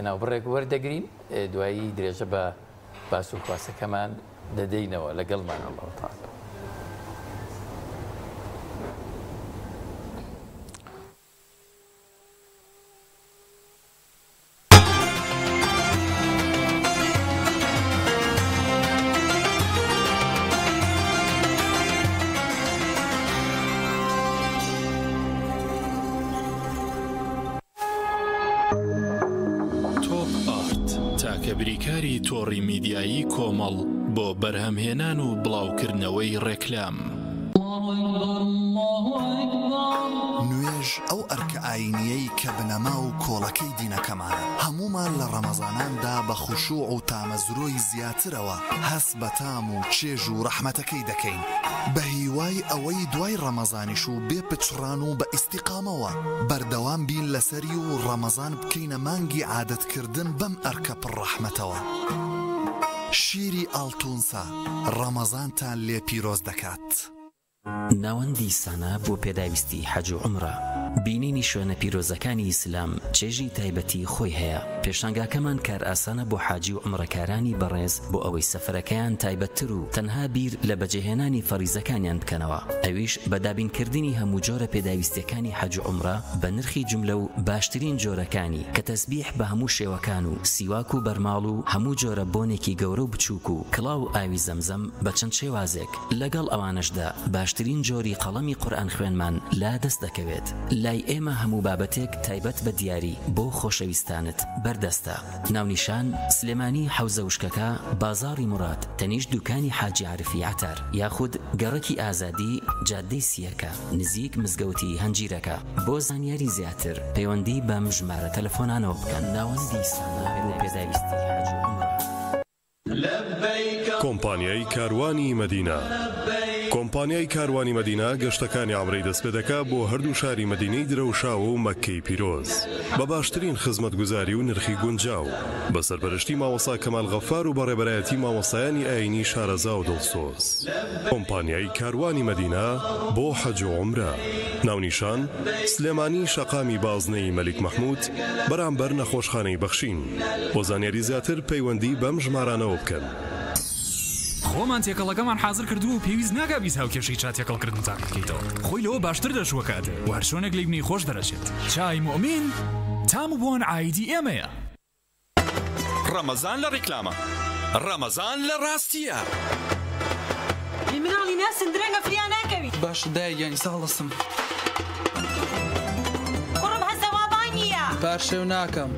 ناوبڕێک وەردەگرین دوایی درێژە بە باس و خواسەکەمان دەدەینەوە لەگەڵمان الله تعالی. تۆپ ئارت تاکە بریکاری تۆڕی میدیایی کۆمەڵ بۆ بەرهەمهێنان و بڵاوکردنەوەی ڕێکلام. نوێژ. نوێژ ئەو ئەرکە ئایینییەی کە بنەما و کۆڵەکەی دینەکەمانە، هەموومان لە ڕەمەزاناندا بە خشوع و تامەزرۆی زیاترەوە هەست بە تام و چێژ و ڕەحمەتەکەی دەکەین، بە هیوای ئەوەی دوای ڕەمەزانیش و بێ پچڕان و بە ئیستیقامەوە بەردەوام بین لەسەری و ڕەمەزان بکەینە مانگی عادەت کردن بەم ئەرکە پڕ ڕەحمەتەوە. شیری ئاڵتونسا ڕەمەزانتان لێ پیرۆز دەکات. ناوەندی سانا بۆ پێداویستی حەج و عومرە. بینینی شوێنە پیرۆزەکانی ئیسلام چێژی تایبەتی خۆی هەیە، پێشانگاکەمان کارئاسانە بۆ حاجی و عومرەکارانی بەڕێز بۆ ئەوەی سەفەرەکەیان تایبەتتر و تەنها بیر لە بەجێهێنانی فەریزەکانیان بکەنەوە ئەویش بە دابینکردنی هەموو جۆرە پێداویستیەکانی حەج و عومرە بە نرخی جوملە و باشترین جۆرەکانی کە تەسبیح بە هەموو شێوەکان و سیواک و بەرماڵ و هەموو جۆرە بۆنێکی گەورە و بچووک و کڵاو و ئاوی زەمزەم بە چەند شێوازێک لەگەڵ ئەوانەشدا باشترین جۆری قەڵەمی قورئان خوێنمان لا دەست دەکەوێت. لای ئێمە هەموو بابەتێک تایبەت بە دیاری بۆ خۆشەویستانت بەردەستە. ناونیشان، سلێمانی حەوزە وشکەکە، بازاڕی موراد، تەنیشت دوکانی حاجی عارفی عەتار، یاخود گەڕەکی ئازادی، جادەی سییەکە، نزیک مزگەوتی هەنجیرەکە. بۆ زانیاری زیاتر پەیوەندی بەم ژمارە تەلەفۆنانەوە بکەن. ناوەندی سانا بۆ پێداویستی حەج و عومرە. کۆمپانیای کاروانی مەدینە کۆمپانیای کاروانی مەدینە گەشتەکانی عەمرەی دەستپێدەکا بۆ هەردوو شاری مەدینەی درەوشاوە و مەککەی پیرۆز بە باشترین خزمەتگوزاری و نرخی گونجاو بە سەرپەرشتی مامۆستا کەمال غەفار و بەڕێبەرایەتی مامۆستایانی ئایینی شارەزا و دڵسۆز. کۆمپانیای کاروانی مەدینە بۆ حەج و عومرە. ناونیشان، سلێمانی شەقامی بازنەی مەلیک مەحمود بەرامبەر نەخۆشخانەی بەخشین. بۆ زانیاری زیاتر پەیوەندی بەم ژمارانەوە بکەن. خۆمان تێکەڵەکەمان حازر کردووە و پێویست ناکا 20 هاوکێشەی چا تێکەڵکردن تاقی بکەیتەوە، خۆی لەوە باشتر دەشوەکات و هەرچۆنێک لێی بنێی خۆش دەرەچێت. چای موئمین تام و بۆن عایدی ئێمەیە. ڕەمەزان لە ڕیکلامە ڕەمەزان لە ڕاستیە. ئەی مناڵی ناسن درەنگە فریا ناکەوی. باشە دایە گیان ئیستا هەڵدەستم. کوڕم هەستە وا بانگیە. پارشێو ناکەم.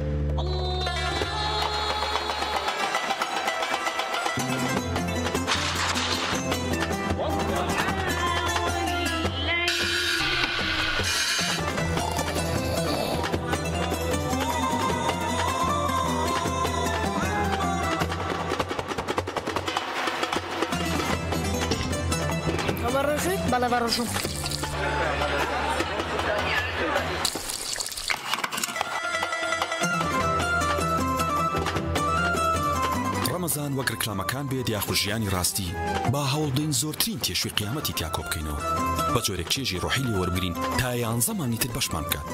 بەڵێ بە ڕۆژووم. ڕەمەزان وەک ڕیکلامەکان بێت یاخود ژیانی ڕاستی، با هەوڵبدەین زۆرترین تێشوی قیامەتی تیا کۆبکەینەوە، بە جۆرێک چێژی ڕۆحی لێ وەربگرین تا یانزە مانگی تر بەشمان بکات.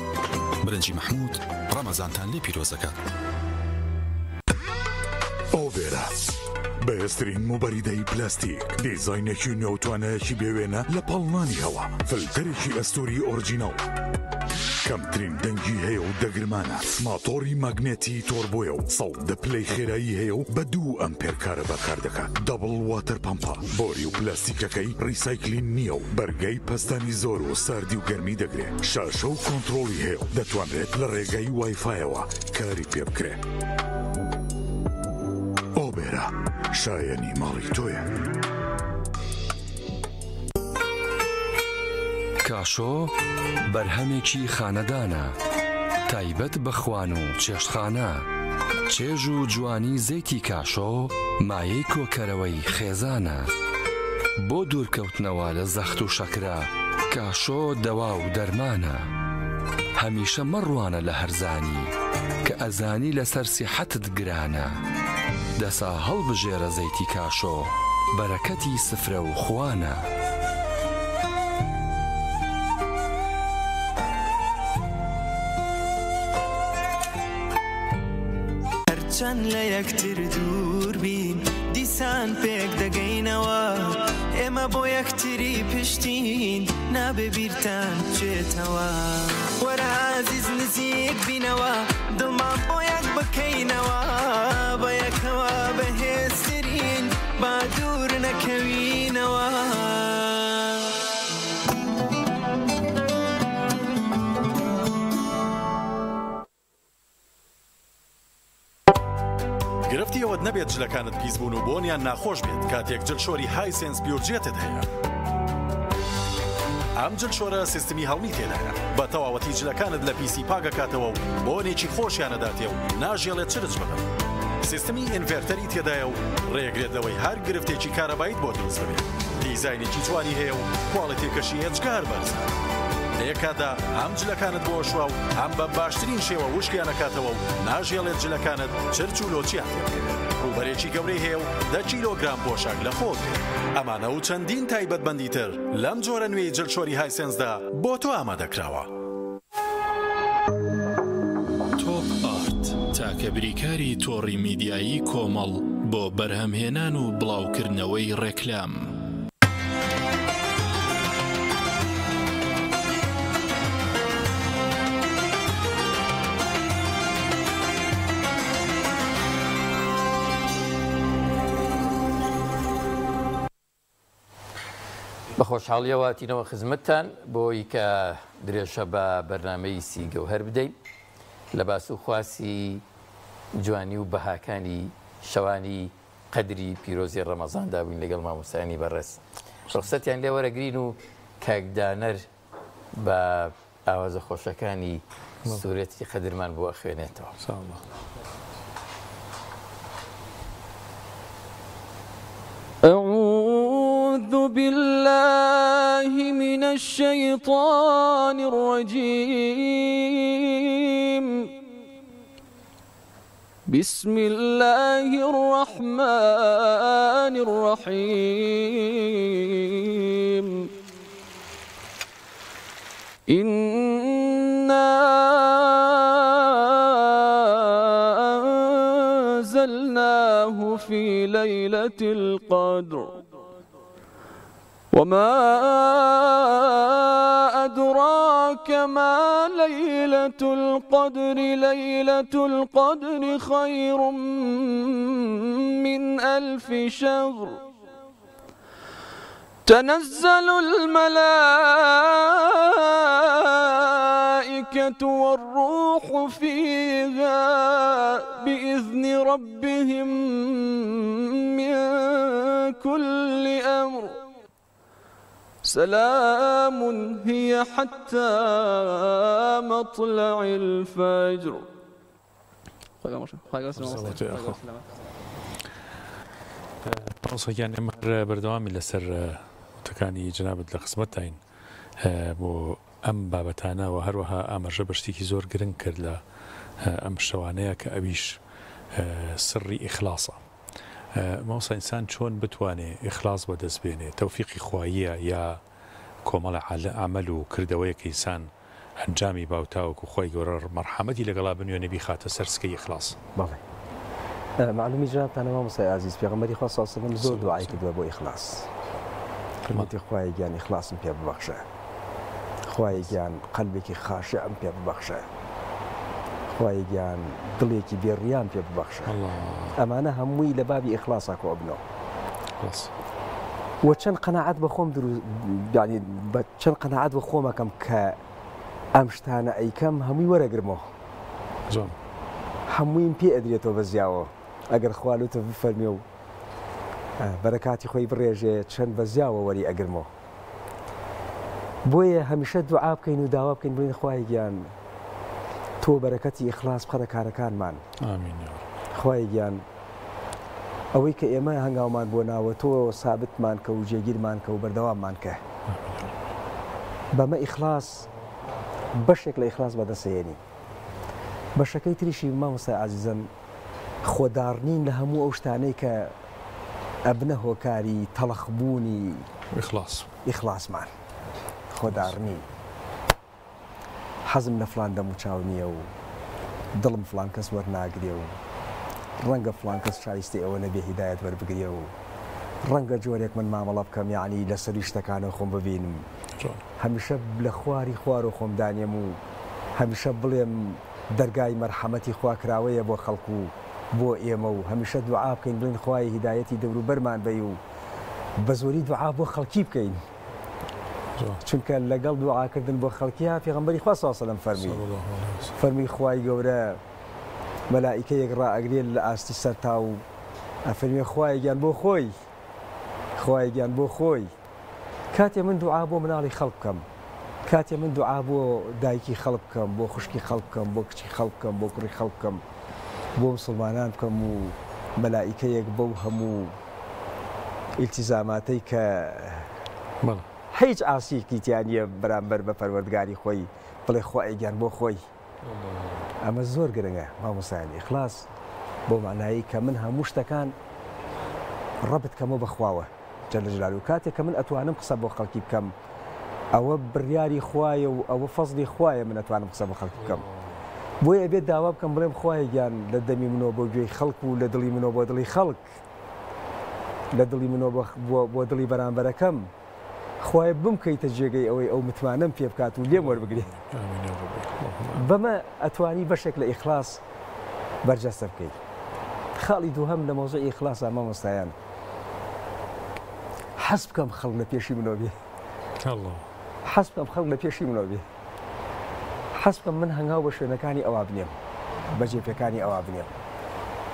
برنجی مەحمود ڕەمەزانتان لێ پیرۆز دەکات. ئۆڤێرا بەهێزترین موبەریدەی پلاستیک، دیزاینێکی نوێ و توانایەکی بێوێنە لە پاڵنانی هەوا، فلتەرێکی ئەستووری ئۆرجیناڵ، کەمترین دەنگی هەیە و دەگرمانە، ماتۆڕی ماگنێتی تۆربۆیە و 110 پلەی خێرایی هەیە و بە دوو ئەمپێر کارەبا کار دەکات، double water pump ە، بۆری و پلاستیکەکەی recycling نییە و بەرگەی پەستانی زۆر و ساردی و گەرمی دەگرێ، شاشە و کۆنتڕۆڵی هەیە و دەتوانرێت لە ڕێگای وایفایەوە کاری پێ بکرێ. ئۆبێرا شایەنی ماڵی تۆیە. کاشۆ بەرهەمێکی خانەدانە، تایبەت بە خوان و چێشتخانە، چێژ و جوانی زەیتی کاشۆ مایەی کۆکەرەوەی خێزانە، بۆ دوورکەوتنەوە لە زەخت و شەکرە کاشۆ دەوا و دەرمانە، هەمیشە مەڕوانە لە هەرزانی کە ئەزانی لەسەر سیحەتت گرانە. دەسا هەڵبژێرە زەیتی کاشۆ بەرەکەتی سفرە و خوانە. هەرچەند لە یەکتر دوور بین دیسان پێک دەگەینەوە ئێمە بۆ یەکتری پشتین نابێ بیرتان بچێتەوە وەرە ئازیز نزیک بینەوە دڵمان بۆ یەک بکەینەوە بە یەکەوە بەهێزترین با دوور نەکەوینەوە. گرفتی ئەوەت نەبێت جلەکانت پیس بوون و بۆنیان ناخۆش بێت کاتێک جلشۆری هایسێنس پیورجێتت هەیە. ئەم جلشۆرە سیستمی هەڵمی تێدایە، بە تەواوەتی جلەکانت لە پیسی پاک ئەکاتەوە و بۆنێکی خۆشیان ئەداتێ و ناژێڵێت چرچ ببن. سیستمی inverter ی تێدایە و ڕێگرێت لەوەی هەر گرفتێکی کارەباییت بۆ دروست ببێت. دیزاینێکی جوانی هەیە و کواڵێتیەکەشی ئێجگار بەرزە. لە یەک کاتدا هەم جلەکانت بۆ ئەشوا و هەم بە باشترین شێوە وشکیان ئەکاتەوە و ناژێڵێت جلەکانت چرچ و لۆچیان تێ بکەوێت. ڕووبەرێکی گەورەی هەیە و دە کیلۆگرام پۆشاک لەخۆ ئەگرێت. ئەمانە و چەندین تایبەتمەندی تر لەم جۆرە نوێی جلشۆری هایسێنسدا بۆ تۆ ئامادەکراوە. تۆپ ئارت، تاکە بریکاری تۆڕی میدیایی کۆمەڵ بۆ بەرهەمهێنان و بڵاوکردنەوەی ڕێکلام. بە خۆشحاڵیەوە هاتینەوە خزمەتتان بۆی کە درێژە بە بەرنامەی سی گەوهەر بدەین لە باس و خواسی جوانی و بەهاکانی شەوانی قەدری پیرۆزی ڕەمەزاندا بووین لەگەڵ مامۆستایانی بەڕێز ڕوخسەتیان لێ وەرەگرین و کاک دانەر بە ئاوازە خۆشەکانی سورەتی قەدرمان بۆ ئەخوێنێتەوە. أعوذ بالله من الشيطان الرجيم بسم الله الرحمن الرحيم إنا أنزلناه في ليلة القدر وما أدراك ما ليلة القدر ليلة القدر خير من ألف شهر تنزل الملائكة والروح فيها بإذن ربهم من كل أمر سلام هي حتى مطلع الفجر. مامۆستا گیان ئێمە هەر بەردەوامی لەسەر وتەکانی جەنابت لە خزمەتتاین بۆ ئەم بابەتانە و هەروەها ئاماژە بە شتێکی زۆر گرنگ کرد لە ئەم شەوانەیە کە ئەویش سڕی ئیخلاسە مامۆستا ئینسان چۆن بتوانێ ئیخلاص بەدەست بێنێ تەوفیقی خواییە یا کۆمەڵە عەمەل و کردەوەیەک ئینسان ئەنجامی با و تاوەکو خوای گەورە مەڕحەمەتی لەگەڵا بنوێنێ بیخاتە سەر سکەی ئیخلاص. بەڵێ مەعلومی جەنابتانە مامۆستای ئازیز پێغەمبەری خوا صلی اللە علیە وسلم زۆر دوعای کردووە بۆ ئیخلاص فەرموویەتی خوایە گیان ئیخلاصم پێ ببەخشە خوایە گیان قەلبێکی خاشعم پێ ببەخشە خوایە گیان دڵێکی بێ ڕیام پێ ببەخشە ئەمانە هەمووی لە بابی ئیخلاصا کۆ ئەبنەوە وە چەند قەناعەت بە خۆم دروست یعنی بە چەند قەناعەت بە خۆم ئەکەم کە ئەم شتانە ئەیکەم هەمووی وەرەگرمەوە هەموویم پێ ئەدرێتەوە بە زیاوە ئەگەر خوا لوتف بفەرمێ و بەرەکاتی خۆی بڕێژێ چەند بە زیاوە وەری ئەگرمەوە بۆیە هەمیشە دوعا بکەین و داوا بکەین بڵێین خوایە گیان تۆ بەرەکەتی ئیخلاص بخەرە کارەکانمان ئامین یا رب. خوایە گیان ئەوەی کە ئێمە هەنگاومان بۆ ناوە تۆ سابتمان کە و جێگیرمان کە و بەردەواممان کە بەمە ئیخلاص بەشێک لە ئیخلاص بەدەستهێنین بەشەکەی تریشی مامۆستای ئازیزم خۆداڕنین لە هەموو ئەو شتانەی کە ئەبنە هۆکاری تەڵخبوونی ئیخلاص ئیخلاصمان خۆداڕنین حەزم لە فڵان دەموچاو نییە و دڵم فڵان کەس وەرناگرێ و ڕەنگە فڵان کەس شایستەی ئەوە نەبێ هیدایەت وەربگرێ و ڕەنگە جۆرێک من مامەڵە بکەم یەعنی لە سەروی شتەکانەوە خۆم ببینم هەمیشە لە خواری خوارەوە خۆم دانێم و هەمیشە بڵێم دەرگای مەرحەمەتی خوا کراوەیە بۆ خەڵک و بۆ ئێمە و هەمیشە دوعا بکەین بڵێین خوایە هیدایەتی دەوروبەرمان بەی و بەزۆری دوعا بۆ خەڵکی بکەین چونکە لەگەڵ دوعاکردن بۆ خەڵکیە پێغەمبەری خوا صلی اللە علیە وسلم فەرمی فەرمی خوای گەورە مەلائیکەیەک ڕائەگرێت لە ئاستی سەرتا و ئەفەرمێ خوایە گیان بۆ خۆی خوایە گیان بۆ خۆی. کاتێ من دوعا بۆ مناڵی خەڵک بکەم، کاتێ من دوعا بۆ دایکی خەڵک بکەم، بۆ خوشکی خەڵک بکەم، بۆ کچی خەڵک بکەم، بۆ کوڕی خەڵک بکەم، بۆ مسوڵمانان بکەم و مەلائیکەیەک بەو هەموو ئیلتیزاماتەی کە هیچ عاسیەکی تیا نییە بەرامبەر بە پەروەردگاری خۆی بڵێ خوایە گیان بۆ خۆی. ئەمە زۆر گرنگە مامۆستایان ئیخلاص بەو مەعنایەی کە من هەموو شتەکان ڕەبت کەمەوە بە خواوە جل جلاله کاتێک کە من ئەتوانم قسە بۆ خەڵکی بکەم ئەوە بڕیاری خوایە و ئەوە فەزڵی خوایە من ئەتوانم قسە بۆ خەڵکی بکەم بۆیە ئەبێت داوا بکەم بڵێم خوایە گیان لە دەمی منەوە بۆ گوێی خەڵک و لە دڵی منەوە بۆ دڵی خەڵک لە دڵی منەوە بۆ دڵی بەرامبەرەکەم خوایە بمکەیتە جێگەی ئەوەی ئەو متمانەم پێ بکات و لێم وەربگرێت. بەمە ئەتوانی بەشێک لە ئیخلاص بەرجەستە بکەیت. خاڵی دووهەم لە مەوزوعی ئیخلاصا مامۆستایان حەز بکەم خەڵک لە پێشی منەوە بێ. حەز بکەم خەڵک لە پێشی منەوە بێ. حەز بکەم من هەنگاو بە شوێنەکانی ئەوا بنێم، بە جێپێکانی ئەوا بنێم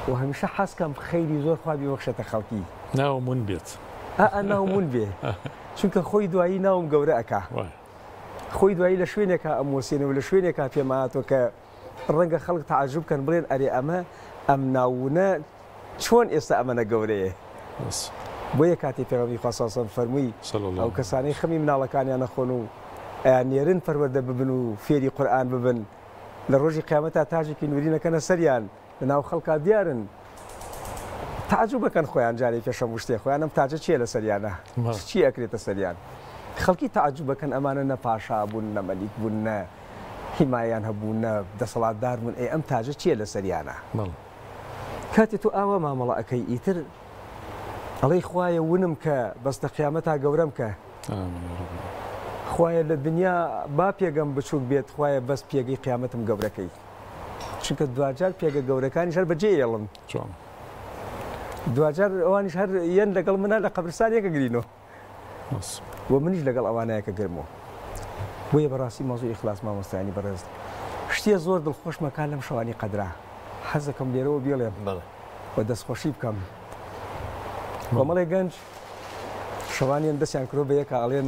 و هەمیشە حەز کەم خەیری زۆر خوا بیبەخشێتە خەڵکی. ناوم ون بێت. ئا ناوم ون بێ چونکە خۆی دوایی ناوم گەورە ئەکا. خۆی دوایی لە شوێنێکا ئەموەسێنێ و لە شوێنێکا پێم ئەهاتۆ کە ڕەنگە خەڵک تەعەجوب کەن بڵێن ئەرێ ئەمە ئەم ناوونە چۆن ئێستا ئەمەنە گەورەیە؟ بۆیە کاتێ پێغەمبەری خوا صلی اللە علیە وسلم فەرمووی ئەو کەسانەی خەمی مناڵەکانیان ئەخۆن و ئەیاننێرن پەروەردە ببن و فێری قورئان ببن لە ڕۆژی قیامەتا تاجێکی نورین ئەکەنە سەریان لەناو خەڵکا دیارن تەعەجوب ئەکەن خۆیان جارێ پێش هەموو شتێ خۆیان ئەم تاجە چیە لەسەریانە چی ئەکرێتە سەریان خەڵکی تەعەجوب ئەکەن ئەمانە نە پاشا بوون نە مەلیک بوون نە حیمایان هەبوو نە دەسەڵاتدار بوون ئەی ئەم تاجە چیە لەسەریانە؟ کاتێ تۆ ئاوا مامەڵە ئەکەی ئیتر ئەڵێی خوایە ونم کە بەس لە قیامەتا گەورەم کە. خوایە لە دنیا با پێگەم بچوک بێت خوایە بەس پێگەی قیامەتم گەورە کەی چونکە دواجار پێگە گەورەکانیش هەر بەجێ ئێڵن دواجار ئەوانیش هەر یەن لەگەڵ منە لە قەبرستان یەکەگرینەوە. و منیش لەگەڵ ئەوانەیە کە گرمەوە. بۆیە بەڕاستی مەوزوعی ئیخلاس مامۆستایانی بەڕێز شتێ زۆر دڵخۆشمە کا لەم شەوانی قەدرا حەزەکەم لێرەوە بیڵێم و دەستخۆشی بکەم کۆمەڵێ گەنج شەوانیان دەستیان کرۆ بە یەکا ئەڵێن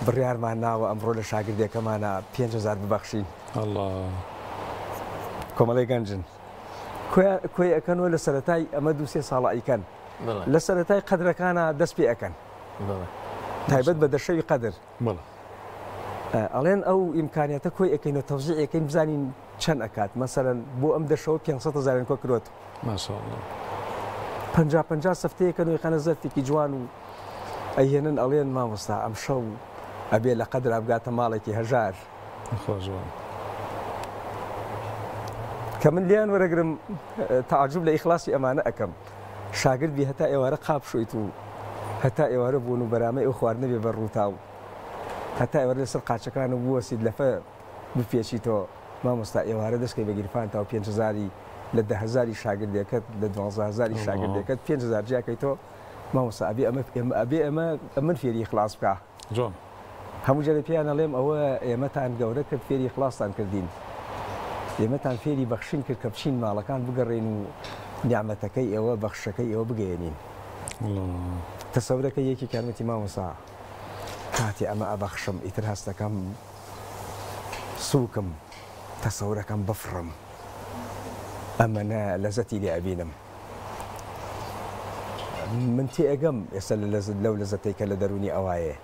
بڕیارمان ناوە ئەمڕۆ لە شاگردێکەمانە 5000 ببەخشین کۆمەڵێ گەنجن کۆی ئەکەنەوە لە سەرەتای ئەمە دوسێ ساڵە ئەیکەن لە سەرەتای قەدرەکانا دەست پێ ئەکەن تایبەت بە دەشەوی قەدر ئەڵێن ئەو ئیمکانیاتە کۆی ئەەکەین و تەوزیع ئەەکەین بزانین چەند ئەکات مەسەرەن بۆ ئەم دەشەوە 500 هزارن کۆ کرۆت پەنجا پەنجا سەفتەیەکە نوێخانە زەرفێکی جوان و ئەیهێنن ئەڵێن مامۆستا ئەم شەو ئەبێ لە قەدرا بگاتە ماڵێکی هەژار کە من لێیان وەرەگرم تەعجوب لە ئیخلاسی ئەمانە ئەکەم شاگرد بی هەتا ئێوارە قاپ شۆیت و هەتا ئێوارە بۆن و بەرامەی ئەو خواردنە بێ بەر ڕووتا و هەتا ئێوارە لەسەر قاچەکان و بوەسیت لەفە بپێچیتەوە مامۆستا ئێوارە دەست کەی بە گیرفانتا و پێنج هەزاری لە دە هەزاری شاگردێکەت لە دوانزە هەزاری شاگردێکەت پێنج هەزار جیاکەیتەوە مامۆستا ئەبێ ئەمە ئەبێ ئەمە ئەمن فێری ئیخلاص بکا. جوان. هەموو جارێ پێیان ئەڵێم ئەوە ئێمەتان گەورە کرد فێری ئیخلاصتان کردین ئێمەتان فێری بەخشین کرد کە بچین ماڵەکان بگەڕێین و نیعمەتەکەی ئێوە بەخشەکەی ئێوە بگەیەنین تەسەورەکە یەکێکیان وتی مامۆستا کاتێ ئەمە ئەبەخشم ئیتر هەستەکەم سووکم تەسەورەکەم بفڕم ئەمەنە لەزەتی لێ ئەبینم. من تێئەگەم ئێستا لە لەزت لەو لەزەتەی کە لە دەروونی ئەوایێ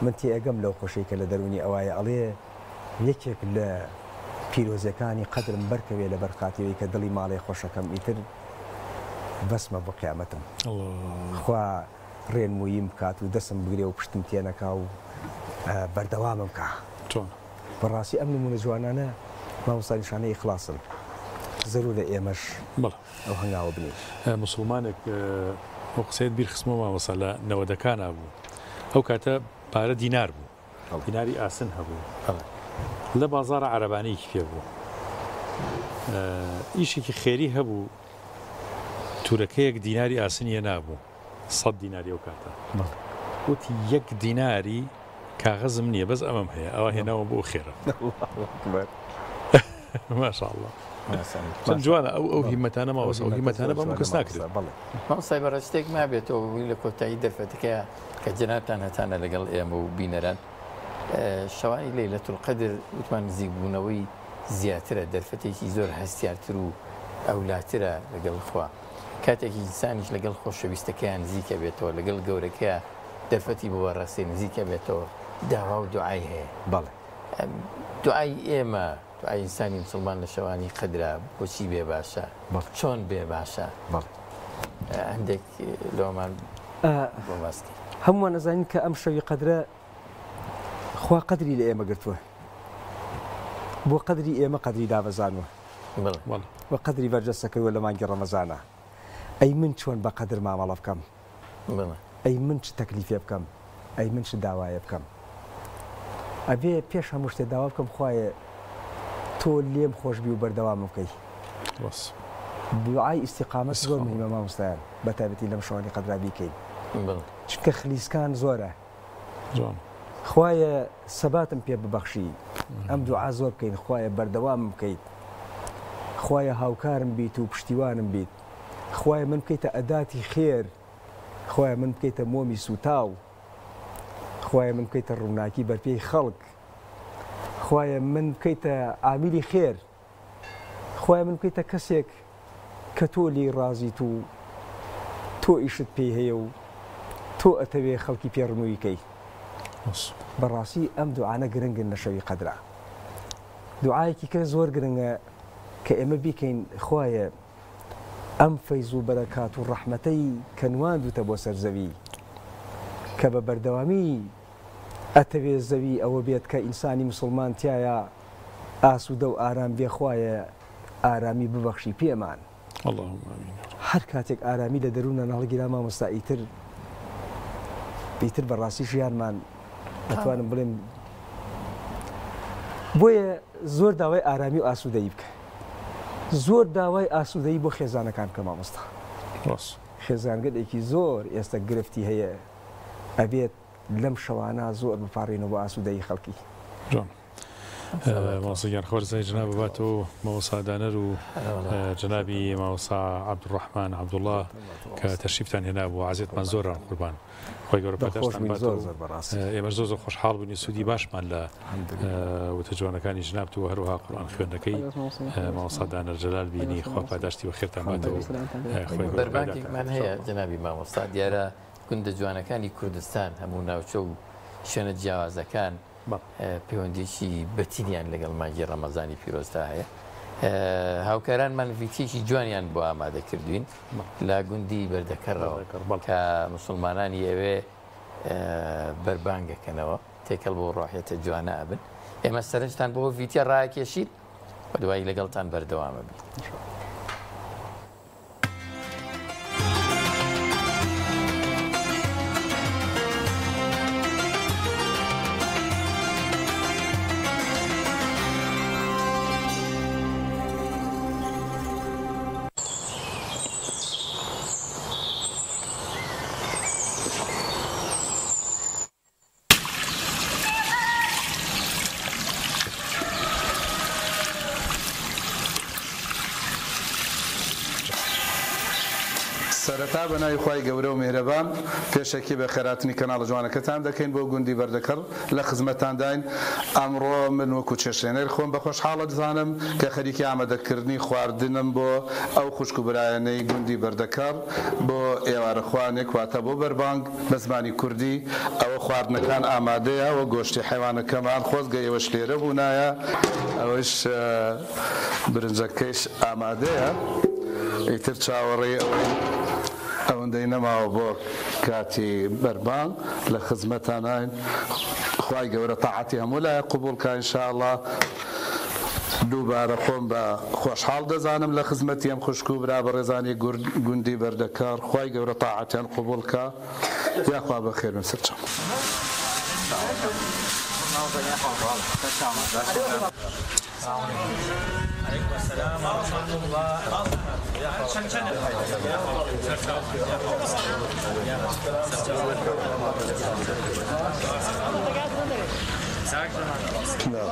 من تێئەگەم لەو خۆشەی کە لە دەروونی ئەوایێ ئەڵێ یەکێک لە پیرۆزیەکانی قەدرم بەرکەوێ لەبەر خاتیرەی کە دڵی ماڵێ خۆشەکەم ئیتر بەسمە بۆ قیامەتم خوا ڕێنمووییم بکات و دەسم بگرێ و پشتم تێنەکا و بەردەوامم کا. چۆن؟ بەڕاستی ئەم نموونە جوانانە مامۆستا نیشانەی ئیخلاسن زەرورە ئێمەش بەڵێ. ئەو هەنگاوە بنێین. موسڵمانێک ئەو قسەیەت بیر خستمەوە مامۆستا لە نەوەدەکانا بوو ئەو کاتە پارە دینار بوو دیناری ئاسن هەبوو لە بازاڕە عەرەبانەیەکی پێ بوو ئیشێکی خێری هەبوو تورەکەیەک دیناری ئاسنیە نابوو سەد دیناری ئەو کاتە وتی یەک دیناری کاغەزم نییە بەس ئەمەم هەیە ئەوە هێناوە بۆ خێرە ماشاءالله. چەند جوانە ئەو ئەو هیمەتانە ماوەسە ئەو هیمەتانە بە هەموو کەس ناکرێت. بەڵێ. مامۆستای بەڕێز شتێک مابێتەوە بووین لە کۆتایی دەرفەتەکە کە جەنابتان هەتانە لەگەڵ ئێمە و بینەران شەوانی لەیلەتولقەدر وتمان نزیکبوونەوەی زیاترە دەرفەتێکی زۆر هەستیارتر و ئەولاترە لەگەڵ خوا کاتێکی ئینسانیش لەگەڵ خۆشەویستەکەیان نزیکە بێتەوە لەگەڵ گەورەکەیا دەرفەتی بۆ ڕەسێ نزیکە بێتەوە داوا و دوعای هەیە بەڵێ دوعای ئێمە دوعای ئینسانی مسلمان لە شەوانی قەدرا بۆچی بێ باشە چۆن بێ باشە هەندێک لەوەمان بۆ باس کەی. هەموومان ئەزانین کە ئەم شەوی قەدرە خوا قەدری لە ئێمە گرتووە بۆ قەدری ئێمە قەدری دابەزانوە و قەدری بەرجەستە کردووە لە مانگی ڕەمەزانە ئەی من چۆن بە قەدر مامەڵە بکەم ئەی من چ تەکلیفێ بکەم ئەی من چ داوایێ بکەم ئەبێ پێش هەموو شتێ داوا بکەم خوایە تۆ لێم خۆش بی و بەردەوامم بکەی دوعای ئیستیقامەت زۆر مهمە مامۆستایان بە تایبەتی لەم شەوانی قەدرا بیکەین چونکە خلیسکان زۆرە خوایە سەباتم پێ ببەخشی ئەم دوعا زۆر بکەین خوایە بەردەوامم بکەیت خوایە هاوکارم بیت و پشتیوانم بیت خوایە من بکەیتە ئەداتی خێر خوایە من بکەیتە مۆمی سووتاو خوایە من بکەیتە ڕووناکی بەرپێی خەڵک خوایە من بکەیتە عامیلی خێر خوایە من بکەیتە کەسێک کە تۆ لێی ڕازیت و تۆ ئیشت پێی هەیە و تۆ ئەتەوێ خەڵکی پێ ڕنووی کەی. بەڕاستی ئەم دوعانە گرنگن لە شەوی قەدرا. دوعایەکی کە زۆر گرنگە کە ئێمە بیکەین خوایە ئەم فەیز و بەرەکات و ڕەحمەتەی کە نواندوتە بۆ سەر زەوی کە بە بەردەوامی ئەتەوێ زەوی ئەوە بێت کە ئینسانی موسڵمان تیایا ئاسوودە و ئارام بێ خوایە ئارامی ببەخشی پێمان. اللهم آمین. هەر کاتێک ئارامی لە دەروونمان هەڵگیرا مامۆستا ئیتر ئیتر بەڕاستی ژیانمان ئەتوانم بڵێم بۆیە زۆر داوای ئارامی و ئاسوودەیی بکە زۆر داوای ئاسوودەیی بۆ خێزانەکان بکە مامۆستا خێزانگەلێکی زۆر ئێستا گرفتی هەیە ئەبێت لەم شەوانە زۆر بپاڕێینەوە بۆ ئاسوودەیی خەڵکی. جوان مامۆستا گیان خوا رزای جەناب بباتەوە مامۆستا دانەر و جەنابی مامۆستا عەبدولڕەحمان عەبدوڵا کە تەشریفتان هێنابوو عەزێتمان زۆران قوربان خۆی گەورە پاداشتان باتەوە ئێمەش زۆر زۆر خۆشحاڵ بووین و سوودی باشمان لە وتە جوانەکانی جنابت و هەروەها قورئان خوێندنەکەی مامۆستا دانەر جەلال بینی خوا پاداشتی بەخێرتان باتەوە خۆی گەورە بەربانگێکمان هەیە جەنابی مامۆستا دیارە گوندە جوانەکانی کوردستان، هەموو ناوچە و شوێنە جیاوازەکان پەیوەندییەکی بەتینیان لەگەڵ مانگی ڕەمەزانی پیرۆزدا هەیە. هاوکارانمان ڤیتیەکی جوانیان بۆ ئامادە کردوین لە گوندی بەردەکەڕەوە کە مسوڵمانانی ئەوێ بەربانگەکەنەوە تێکەڵ بۆ ڕۆحیەتە جوانە ئەبن. ئێمە سەرنجتان بۆ ڤیتیە ڕاکێشین و دوایی لەگەڵتان بەردەوامە بین. سەرەتا بە ناوی خوای گەورە و میهرەبان پێشەکی بەخێرهاتنی کەناڵە جوانەکەتان دەکەین بۆ گوندی بەردەکەڕ لە خزمەتتانداین ئەمڕۆ من وەکو چێشتلێنەر خۆم بە خۆشحاڵ ئەزانم کە خەریکی ئامادەکردنی خواردنم بۆ ئەو خوشک و برایانەی گوندی بەردەکەڕ بۆ ئێوارەخوانێک واتە بۆ بەربانگ بە زمانی کوردی ئەوە خواردنەکان ئامادەیە وە گۆشتی حەیوانەکەمان خۆزگە ئێوەش لێرە بوونایە ئەوەش برنجەکەیش ئامادەیە ئیتر چاوەڕێی ئەوەین ئەوەندەی نەماوە بۆ کاتی بەربانگ لە خزمەتاناین خوای گەورە تاعەتی هەموو لایەک قبوڵ کا ان شاء اللە دووبارە خۆم بە خۆشحاڵ دەزانم لە خزمەتی ئەم خوشک و برا بەڕێزانی گوندی بەردەکەڕ خوای گەورە تاعەتیان قبوڵ کا یاخوا بەخێر بن سەرچاو.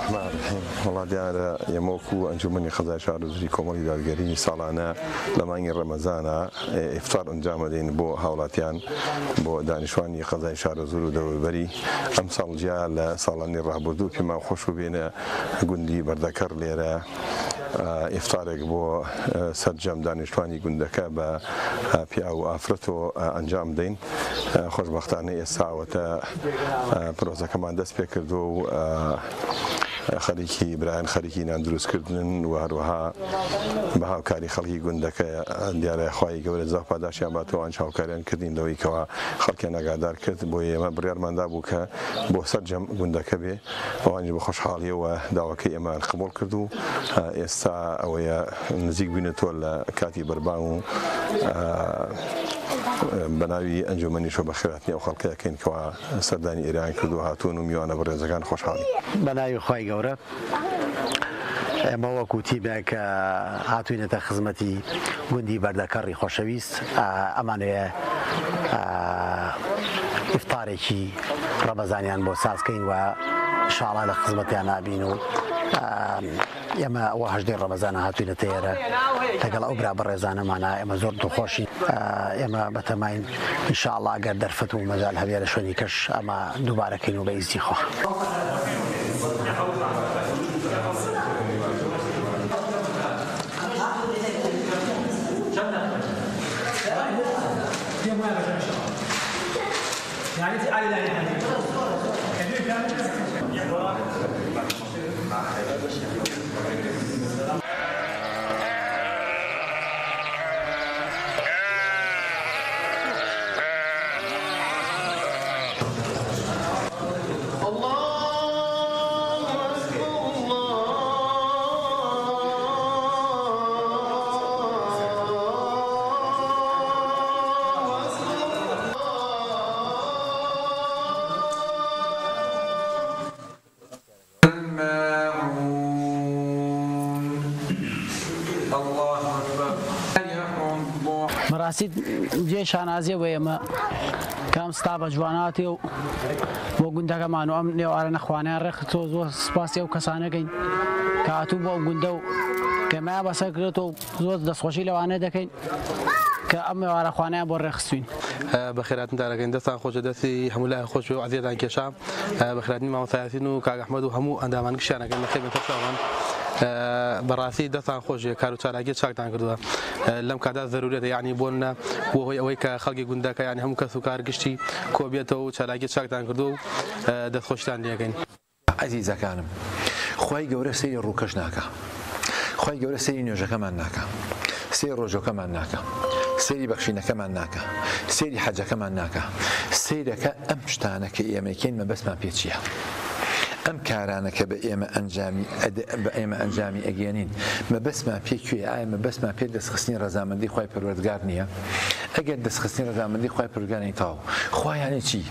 الرحمن الرحیم وەڵا دیارە ئێمە وەکو ئەنجومەنی قەزای شارەزووری کۆمەڵی دادگەری ساڵانە لە مانگی ڕەمەزانە ئیفتار ئەنجام ئەدەین بۆ هاوڵاتیان بۆ دانیشتوانی قەزای شارەزوور و دەوروبەری ئەمساڵ جیا لە ساڵانی ڕابردوو پێمان خۆش بوو بێنە گوندی بەردەکەڕ لێرە ئیفتارێک بۆ سەرجەم دانیشتوانی گوندەکە بە پیاو و ئافرەتەوە ئەنجام بدەین. خۆشبەختانە ئێستا ئەوەتە پرۆسەکەمان دەست پێکردووە و خەریکی برایان خەریکی نان دروستکردنن و هەروەها بە هاوکاری خەڵکی گوندەکە دیارە خوای گەورە جزا و پاداشتیان باتەوە ئەوانیش هاوکاریان کردین لەوەی کەوا خەڵکیان ئاگادار کرد بۆیە ئێمە بڕیارمان دابوو کە بۆ سەرجەم گوندەکە بێ ئەوانیش بە خۆشحاڵیەوە داواکەی ئێمەیان قبوڵ کرد و ئێستا ئەوەیە نزیک بووینەتەوە لە کاتی بەربانگ و بەناوی ئەنجومەنیشەوە بەخێرهاتنی ئەو خەڵکە ئەکەین کەوا سەردانی ئێرەیان کردووە هاتوون و میوانە بەڕێزەکان خۆشحاڵین. بەناوی خوای گەورە ئێمە وەکو تیمێک هاتوینەتە خزمەتی گوندی بەردەکەڕی خۆشەویست ئەمانەوێ ئیفتارێکی ڕەمەزانیان بۆ سازکەین و ئینشاڵا لە خزمەتیان نابین و ئێمە ئەوە هەژدەی ڕەمەزانە هاتوینەتە ئێرە لەگەڵ ئەو برا بەڕێزانەمانە ئێمە زۆر دڵخۆشین ئێمە بەتەماین ان شاء اللە ئەگەر دەرفەت و مەجال هەبێ لە شوێنی کەش ئەمە دووبارەکەین و بە ئیزنی خوا. بەڕاستی جێی شانازیە بۆ ئێمە کە ئەم ستافە جواناتێ و بۆ گوندەکەمان و ئەم نێوارە نەخوانیان ڕێکخستەوە زۆر سپاسی ئەو کەسانەکەین کە هاتوو بۆ ئەم گوندە و پێمایان بەسەر کرێتەوە و زۆر دەستخۆشی لەوانە دەکەین کە ئەم ئێوارە خوانەیان بۆ ڕێکخستوین. بەخێراتنتان ئەکەین دەستان خۆش دەستی هەموو لایەک خۆش بێ و عەزیەتان کێشا بەخێراتنی مامۆستا یاسین و کاک ئەحمەد و هەموو ئەندامان گشتیان ئەکەین بەخێر بێن سەرچاوان بەڕاستی دەستان خۆش بێ کار و چالاکی چاکتان کردووە لەم کادا زەرورەتە یعنی بۆ نە بۆ هۆی ئەوەی کە خەڵکی گوندەکە یعنی هەموو کەس و کار گشتی کۆبێتەوە و چالاکی چاکتان کردووە و دەستخۆشیتان لێ ئەکەین. ئەزیزەکانم خوای گەورە سەیری ڕووکەش ناکا خوای گەورە سەیری نوێژەکەمان ناکا سەیری ڕۆژوەکەمان ناکا سەیری بەخشینەکەمان ناکا سەیری حەجەکەمان ناکا سەیرەکە ئەم شتانە کە ئێمەکەین مەبەستمان پێ چییە ئەم کارانە کە بە ئێمە ئەنجامی بە ئێمە ئەنجامی ئەگەێنین مەبەستمان پێ کوێ ئایا مەبەستمان پێ دەستخستنی ڕەزامەندی خوای پەروەردگار نییە ئەگەر دەستخستنی ڕەزامەندی خوای پەروەردگار نیە تەواو خوا یانی چی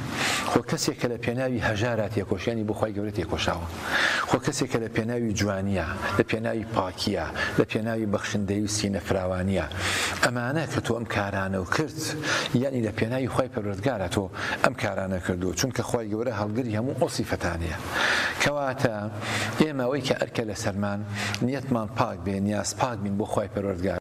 خۆ کەسێک کە لە پێناوی هەژارا تێکۆشا یانی بۆ خوای گەورە تێکۆشاوە. خۆ کەسێک کە لە پێناوی جوانییە، لە پێناوی پاکییە، لە پێناوی بەخشندەیی و سینە فراوانییە. ئەمانە کە تۆ ئەم کارانەو کرد یانی لە پێناوی خوای پەروەردگارا تۆ ئەم کارانە کردووە چونکە خوای گەورە هەڵگری هەموو ئەو سیفەتانەیە. کەواتە ئێمە ئەوەی کە ئەرکە لەسەرمان نیەتمان پاک بێ، نیاز پاک بین بۆ خوای پەروەردگار.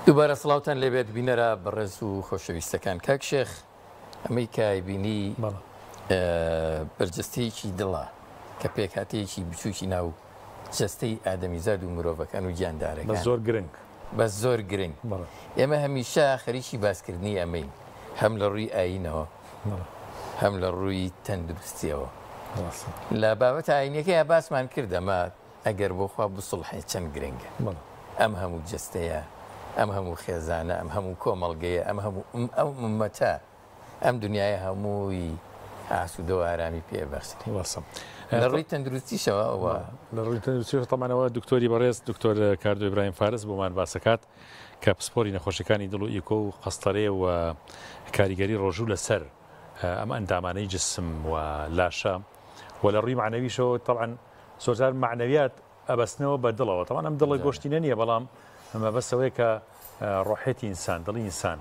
دووبارە سڵاوتان لێبێت بینەرە بەڕێز و خۆشەویستەکان کاک شێخ ئەمەی کە بینی بەرجەستەیەکی دڵە کە پێکهاتەیەکی بچووکی ناو جەستەی ئادەمیزاد و مرۆڤەکان و گیاندارەکان. بەس زۆر گرنگ. بەس زۆر گرنگ. ئێمە هەمیشە خەریکی باسکردنی ئەمەین هەم لە ڕووی ئایینەوە هەم لە ڕووی تەندروستیەوە. لە بابەتە ئایینیەکەیا باسمان کرد ئەمە ئەگەر بۆ خوا بسوڵحێ چەند گرنگە. ئەم هەموو جەستەیە، ئەم هەموو خێزانە، ئەم هەموو کۆمەڵگەیە، ئەم هەموو ئەم ئوممەتە ئەم دنیایە هەمووی ئاسوودە و ئارامی پێ بەخشرێ. ڕاستە. لە ڕووی تەندروستیشەوە ئەوە. لە ڕووی تەندروستیشەوە تەبعەن ئەوە دکتۆری بەڕێز دکتۆر کاردۆ ئیبراهیم فارس بۆمان باسەکات کە پسپۆری نەخۆشیەکانی دڵ و ئیکۆ و قەستەرێ و کاریگەری ڕۆژوو لەسەر. ئەم ئەندامانەی جسم و لاشە و لە ڕووی مەعنەویشەوە تەبعەن زۆرجار مەعنەویات ئەبەستنەوە بە دڵەوە تەبعەن ئەم دڵە گۆشتینە نییە بەڵام مەبەست ئەوەیە کە ڕۆحێتی ئینسان دڵی ئینسان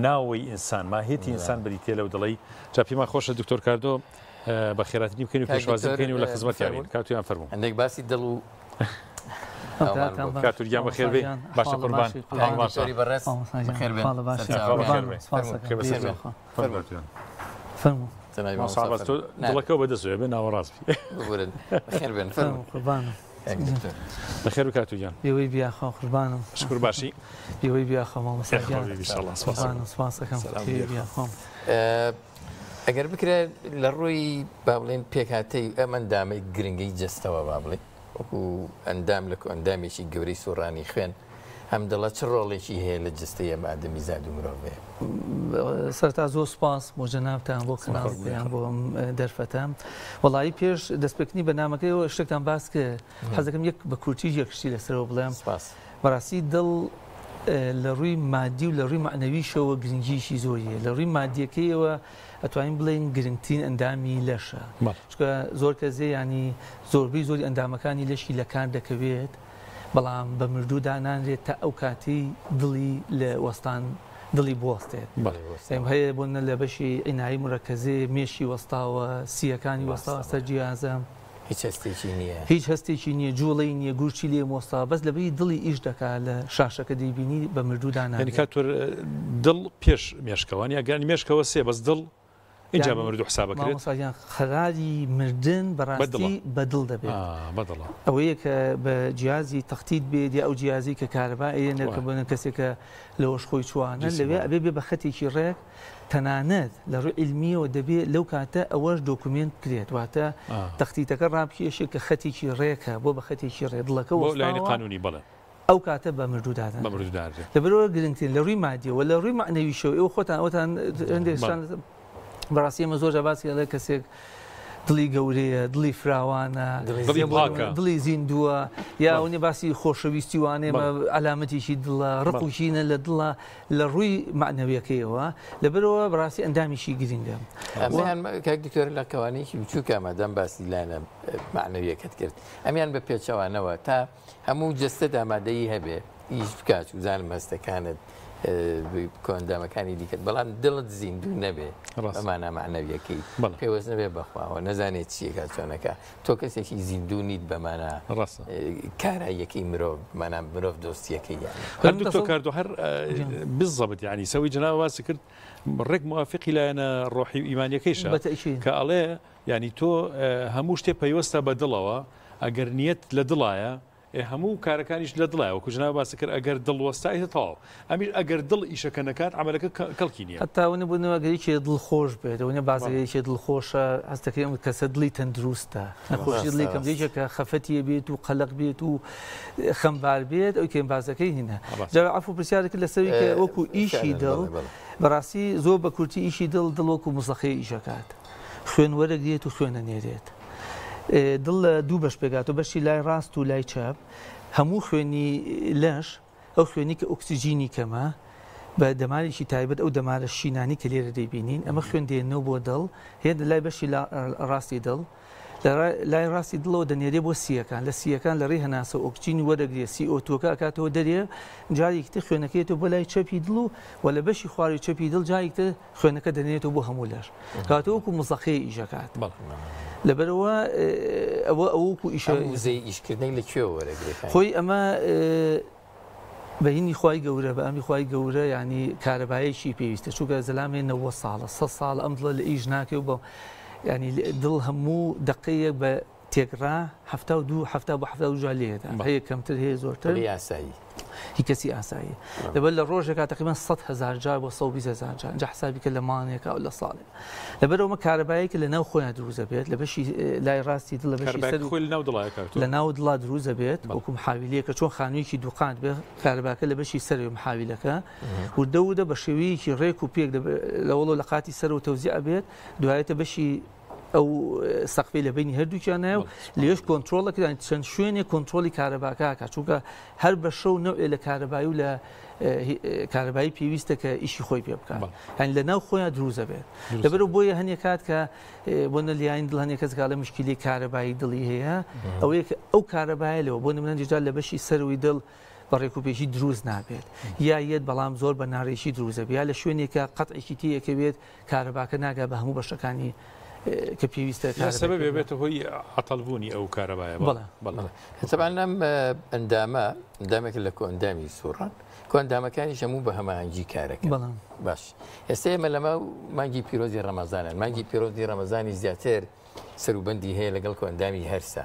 ناوەوەی ئینسان ماهیەتی ئینسان بریتیە لەو دڵەی جا پێمان خۆشە دکتۆر کاردۆ بە خێراتنی بکەین و پێشوازی بکەین و لە خزمەتیانین کاتویان فەرموو هەندێک باسی دڵ و کاتور گیان بەخێر بێی باشە قوربان دکتۆری بەڕێز بەخێر بێن فەرموو دڵەکەو بەدەستەوە بێ ناوەڕاست بی ببورن بەخێر بێن فەرموو قوربانم بەخێر بکات و گیان ئێوەی بیاخوا قوربانم شکر باشی ئێوەی بیاخوا مامۆستا گیان قوربانم سپاسەکەم بیاخوام ئەگەر بکرێت لە ڕووی با بڵێن پێکهاتەی ئەم ئەندامەی گرنگی جەستەوە با بڵێن وەکو ئەندام لە کۆئەندامێکی گەورەی سوڕانی خوێن، ئەم دڵە چ ڕۆڵێکی هەیە لە جەستەی ئەم ئادەمیزاد و مرۆڤەیە؟ سەرەتا زۆر سوپاس بۆ جەنابتان بۆ کەناڵی پەیام بۆ ئەم دەرفەتە. وەڵایی پێش دەستپێکردنی بەرنامەکەیەوە شتێکتان باس کرد حەز دەکەم یەک بە کورتی یەک شتی لەسەرەوە بڵێم. سوپاس. بەڕاستی دڵ لە ڕووی مادی و لە ڕووی مەعنەویشەوە گرنگیی زۆری هەیە. لە ڕووی مادیەکەیەوە ئەتوانین بڵێین گرنگترین ئەندامی لەشە. چونکە زۆر کەس دێ یانی زۆربەی زۆری ئەندامەکانی لەشی لە کار دەکەوێت بەڵام بە مردوو دانانرێت تا ئەو کاتەی دڵی لە وەستان دڵی بوەستێت. هەیە بۆ نە لە بەشی عینایی مرەکەزێ مێشی وەستاوە سییەکانی وەستاوە سەر جیازە. هیچ هەستێکی نییە. هیچ هەستێکی نییە جوڵەی نییە گورچی لێ وەستاوە بەس لەبری دڵی ئیش دەکا لە شاشەکە دەیبینی بە مردوو دانانرێت. یانی کاک تۆر دڵ پێش مێشکە وانیە گەر مێشکەوە سێ بەس دڵ ئینجا بە مردوو حساب ئەکرێت؟ مامۆستا گیان قەراری مردن بەڕاستی بە دڵ دەبێت. بە دڵە. ئەوەیە کە بە جیازی تەختیت بێت یا ئەو جیازی کە کارەبا ئەیەنێت کە بۆنە کەسێک کە لەوەش خۆی چووانە لەوێ ئەبێ بێ بە خەتێکی ڕێک تەنانەت لە ڕووی عیلمیەوە دەبێ لەو کاتە ئەوەش دۆکومێنت بکرێت واتە تەختیتەکە ڕابکێشێت کە خەتێکی ڕێکە بۆ بە خەتێکی ڕێ دڵەکە وەستاوە. قانونی بەڵێ. ئەو کاتە بە مردوو دادەنرێت. بە مردوو دادەنرێت. لەبەرئەوە گرنگترین لە ڕووی مادیەوە لە ڕووی مەعنەویشەوە ئێوە خۆتان ئەوەتان هەندێک شتان بەڕاستی ئێمە زۆر جار باسی ئەڵێ کەسێک دڵی گەورەیە دڵی فراوانە دڵی پاکە دڵی زیندووە یا ئەوەنی باسی خۆشەویستی وانەیە عەلامەتێکی دڵە ڕق و کینە لە دڵە لە ڕووی مەعنەویەکەیەوە لەبەرئەوە بەڕاستی ئەندامیشی گرنگە. ئەمەیان کاک دکتۆر لە کەوانەیەکی بچووکە مادام باسی لایەنە مەعنەویەکەت کرد ئەمیان بە پێچەوانەوە تا هەموو جەستەت ئامادەیی هەبێ ئیش بکات چوزانم هەستەکانت کۆئەندامەکانی دیکەت بەڵام دڵت زیندوو نەبێ بە مانا مەعنەویەکەی پێوەست نەبێ بەخواوە نەزانێت چیەکە چۆنەکە تۆ کەسێکی زیندوو نیت بە مانا کاراییەکەی مرۆڤ مانا مرۆڤ دۆستیەکەی یان هەر دکتۆر کاردۆ هەر بالضبط یعنی سەوی جناب باسی کرد ڕێک موافقی لایەنە ڕۆحی و ئیمانیەکەیشە کە ئەڵێ یانی تۆ هەموو شتێ پەیوەستە بە دڵەوە ئەگەر نیەت لە دڵایە ئێ هەموو کارەکانیشت لە دڵایە وەکو جەنابت باست کرد ئەگەر دڵ وەستا ئیتر تەواو ئەمیش ئەگەر دڵ ئیشەکە نەکات عەمەلەکە کەڵکی نیە. هەتا ئەوەنە بۆ نمونە ئەگەر یەکێ دڵ خۆش بێت ئەوەنە باس دەکەی یەکێ دڵ خۆشە هەست دەکەی ئەم کەسە دڵی تەندروستە نەخۆشی دڵی کەم یەکێک کە خەفەتی بێت و قەلەق بێت و خەمبار بێت ئەو کێم باس دەکەی هینە جا عەفو پرسیارێک کرد لەسەر کە وەکو ئیشی دڵ بەڕاستی زۆر بە کورتی ئیشی دڵ دڵ وەکو مزەخەی ئیشەکات خوێن وەرەگرێت و خوێن ئەنێرێت. دڵ لە دوو بەش پێکهاتووە، بەشی لای ڕاست و لای چەپ. هەموو خوێنی لەش، ئەو خوێنی کە ئۆکسجینی کەمە، بە دەمارێکی تایبەت ئەو دەمارە شینانەی کە لێرە دەیبینین، ئەمە خوێن دێننەوە بۆ دڵ، هێندە لای بەشی ڕاستی دڵ، لە لای ڕاستی دڵەوە دەنێرێ بۆ سییەکان، لە سییەکان لە ڕێی هەناسە ئۆکسجین وەرەگرێ، سی ئۆ تووەکە ئەکاتەوە دەرێ، جارێکی تر خوێنەکە یەتەوە بۆ لای چەپی دڵ و و لە بەشی خوارووی چەپی دڵ جارێکی تر خوێنەکە دەنێرێتەوە بۆ هەموو لەش کەواتە وەکو مزەقەیە ئیشەکات لەبەرەوە ئەوە ئەوە وەکو ئیشە وزەی ئیشکردنەی لە کوێوە وەرەگرێت خۆی ئەمە بەهینی خوای گەورە بە ئەمی خوای گەورە ینی کارەبایەکی پێویستە چونکە زەلامێ 90 ساڵە 100 ساڵ ئەم دڵە لە ئیش ناکەی و بە ینی دڵ هەموو دقەیەک بە تێکڕا 72 70 بۆ 72 جار لێدا هەیە کەمتر هەیە زۆرتر یاسایی هی کەسی ئاسایی لەبەر لە ڕۆژێکا تقریبا 100 هزار جار بۆ 120 هزار جار جا حسابی کە لە مانێکا و لە ساڵێک لەبەر ئەومە کارەبایەکی لە ناو خۆیان دروست دەبێت لە بەشی لای ڕاستی دڵ لە بەشی سەر خۆی لە ناو دڵایە کاک تۆ لە ناو دڵا دروست دەبێت وەکو محاویلەیەکە چۆن خانوویەکی دووقات بێ کارەباکە لە بەشی سەرەوەی محاویلەکە وردە وردە بە شێوەیەکی ڕێک و پێک لەوەڵۆ لە قاتی سەرەوە تەوزیع بێت دوایەتە بەشی ئەو سەقفی لە بینی هەردووکیانە و لێش کۆنترۆڵەکران چەند شوێنێک کۆنترۆلی کارەباکەکە چونکە هەر بە شەو نەوێ لە کارەبایی و لە کارەبایی پێویستە کە ئیشی خۆی پێ بکات هەن لە ناو خۆیان دروزە بێت لەبەرو بۆیە هەنێک کات کە بۆ نەلیین دڵ هەنێک کەس گاڵێ مشکلی کارەبایی دڵی هەیە ئەوەیە کە ئەو کارەبایە لەوە بۆ نمونە جار لە بەشی سەروی دڵ بە ڕێکوپێکی دروست نابێت یا یەت بەڵام زۆر بە ناڕێکی دروزە یا لە شوێنێکە قەتعێکی تێیەکەوێت کارەباکە ناگا بە هەموو بەشەکانی کە پێویستە یا سەبەبێ بێتە هۆی عەتەڵبوونی ئەو کارەبایە بەڵێ بەڵێ تەبعەن ئەم ئەندامە ئەندامێکە لە کۆئەندامی سوڕان کۆئەندامەکانیش هەموو بە هەماهەنگی کارەکەن بەڵام باش ئێستا ئێمە لەمە مانگی پیرۆزی ڕەمەزانن مانگی پیرۆزی ڕەمەزانی زیاتر سەروبەندی هەیە لەگەڵ کۆئەندامی هەرسە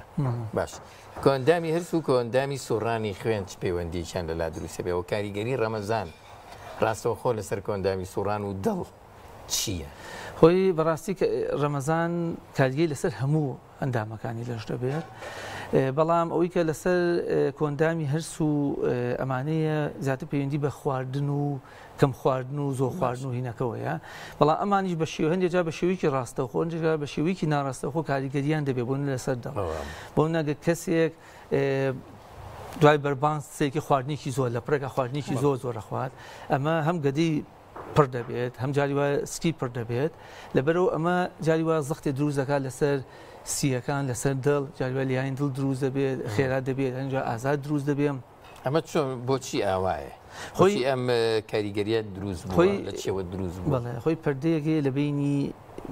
باش کۆئەندامی هەرس و کۆئەندامی سوڕانی خوێن چ پەیوەندییان لەلا دروستە بێ و کاریگەری ڕەمەزان ڕاستەوخۆ لەسەر کۆئەندامی سوڕان و دڵ چییە؟ خۆی بەڕاستی کە ڕەمەزان کاریگەری لەسەر هەموو ئەندامەکانی لەش دەبێت بەڵام ئەوەی کە لەسەر کۆندامی هەرس و ئەمانەیە زیاتر پەیوەندی بە خواردن و کەم خواردن و زۆر خواردن و هینەکەوەیە بەڵام ئەمانیش بە شێوە هەندێک جار بە شێوەیەکی ڕاستەوخۆ هەندێک جار بە شێوەیەکی ناڕاستەوخۆ کاریگەریان دەبێت بۆ لەسەر دڵ بۆ نەگە کەسێک دوای بەربانگ سێکی خواردنێکی زۆر لە پڕێکە خواردنێکی زۆر زۆر خوارد ئەمە هەم گەدەی پڕ دەبێت هەم جاری وایە سکی پڕ دەبێت لەبەرەوە ئەمە جاری وایە زەختێ دروست دەکات لەسەر سییەکان لەسەر دڵ جاری وایە لیانی دڵ دروست دەبێت خێرا دەبێت هەنجا ئازار دروست دەبێت. ئەمە چۆن بۆچی ئاوایە؟ خۆی ئەم کاریگەریە دروست بووە خۆی لە چیەوە دروست بووە؟ بەڵێ خۆی پەردەیەک هەیە لە بەینی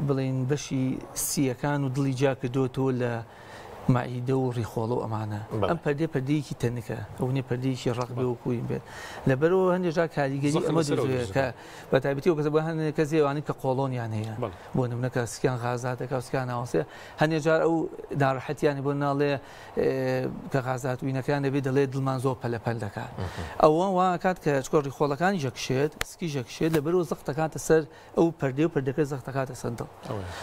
بڵێین بەشی سییەکان و دڵی جیا کردۆتەوە لە مەعیدە و ڕیخۆڵە و ئەمانە ئەم پەردەیە پەردەیەکی تەنکە ئەو نیە پەردەیەکی ڕەق بێ وەکو این بێت لەبەرەوە هەندێک جار کاریگەری ئەمە دروست کە بە تایبەتی ئەو کەسە بۆ هەندێک کەس ئەوانەی کە قۆڵۆنیان هەیە بۆ نمونە کە سکیان غازات دەکا و سکیان ناوەسێ هەندێک جار ئەو ناڕەحەتیانی بۆ ناڵێ کە غازات وینەکان دەبێت دەڵێ دڵمان زۆر پەلەپەل دەکات ئەوە واکات کە چکۆ ڕیخۆڵەکانی ژەکشێت سکی ژەکشێت لەبەرەوە زەخت دەکاتە سەر ئەو پەردەی و پەردەکە زەخت دەکاتە سەر دڵ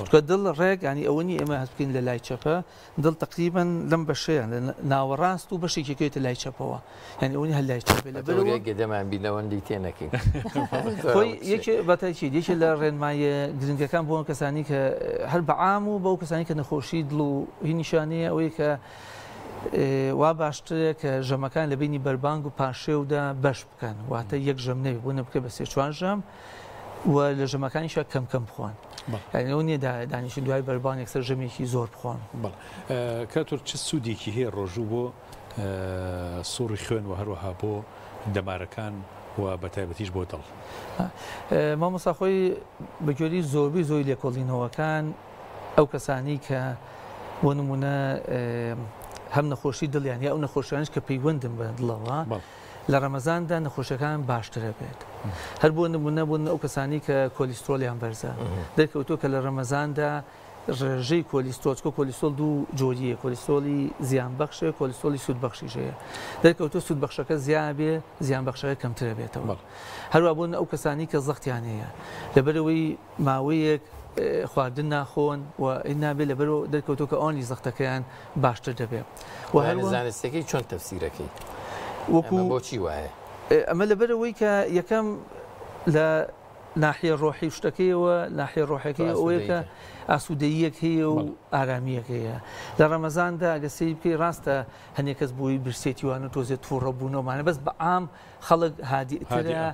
چونکە دڵ ڕێک ینی ئەوە نیە ئێمە هەست بکەین لە لای چەپە دڵ تقریبا لەم بەشەیان لە ناوەڕاست و بەشێکی کەوێتە لای چەپەوە یعنی ئەوە نیە هەر لای چەپێ لە بەرەوە گەدەمان بینەوەندی تێ نەکەین خۆی یەکێ بەتەکید یەکێ لە ڕێنماییە گرنگەکان بۆ کەسانی کە هەر بەعام و بەو کەسانی کە نەخۆشی دڵ و هی نیشانەیە ئەوەیە کە وا باشترە کە ژەمەکان لە بینی بەربانگ و پارشێودا بەش بکەن واتە یەک ژەم نەبێ بۆ نەبکە بە سێ چوار ژەم و لە ژەمەکانیشا کەم کەم بخۆن یانی ئەوە نییە دانیشن دوای بەربانگ یەکسەر ژەمێکی زۆر بخۆن. بەڵێ کاتور چ سوودێکی هەیە ڕۆژوو بۆ سوڕی خوێن و هەروەها بۆ دەمارەکان و بە تایبەتیش بۆ دڵ؟ مامۆستا خۆی بە گوێرەی زۆربەی زۆری لێکۆڵینەوەکان ئەو کەسانەی کە بۆ نمونە هەم نەخۆشی دڵیان یا ئەو نەخۆشیانش کە پەیوەندن بە دڵەوە لە ڕەمەزاندا نەخۆشیەکان باشترە بێت هەر بۆ نمونە بۆ ئەو کەسانی کە کۆلیسترۆلیان بەرزە دەرکەوتووە کە لە ڕەمەزاندا ڕێژەی کۆلیسترۆل چکە کۆلیسترۆل دوو جۆریە کۆلیسترۆلی زیان بەخشێ کۆلیسترۆلی سوود بەخشیش هەیە دەرکەوتووە سوود بەخشەکە زیابێ زیان بەخشەکە کەمترە بێتەوە هەروە بۆ ئەو کەسانی کە زەختیان هەیە لەبەرەوەی ماوەیەک خواردن ناخۆن و نابێت لەبەرەوە دەرکەوتووە کە ئەوانی زەختەکەیان باشتر دەبێت و هەروە زانستەکەی چۆن تەفسیرەکەی وەکو بۆچی وایە؟ ئەمە لەبەرەوەی کە یەکەم لە ناحیە ڕۆحی شتەکەیەوە ناحیە ڕۆحەکەی ئەوەیە کە ئاسوودەیەک هەیە و ئارامیەک هەیە لە ڕەمەزاندا ئەگە سەیر بکەی ڕاستە هەندێک کەس بۆی برسێتی وان و تۆزێ تووڕە بوونەوەمانە بەس بە عام خەڵک هادیترە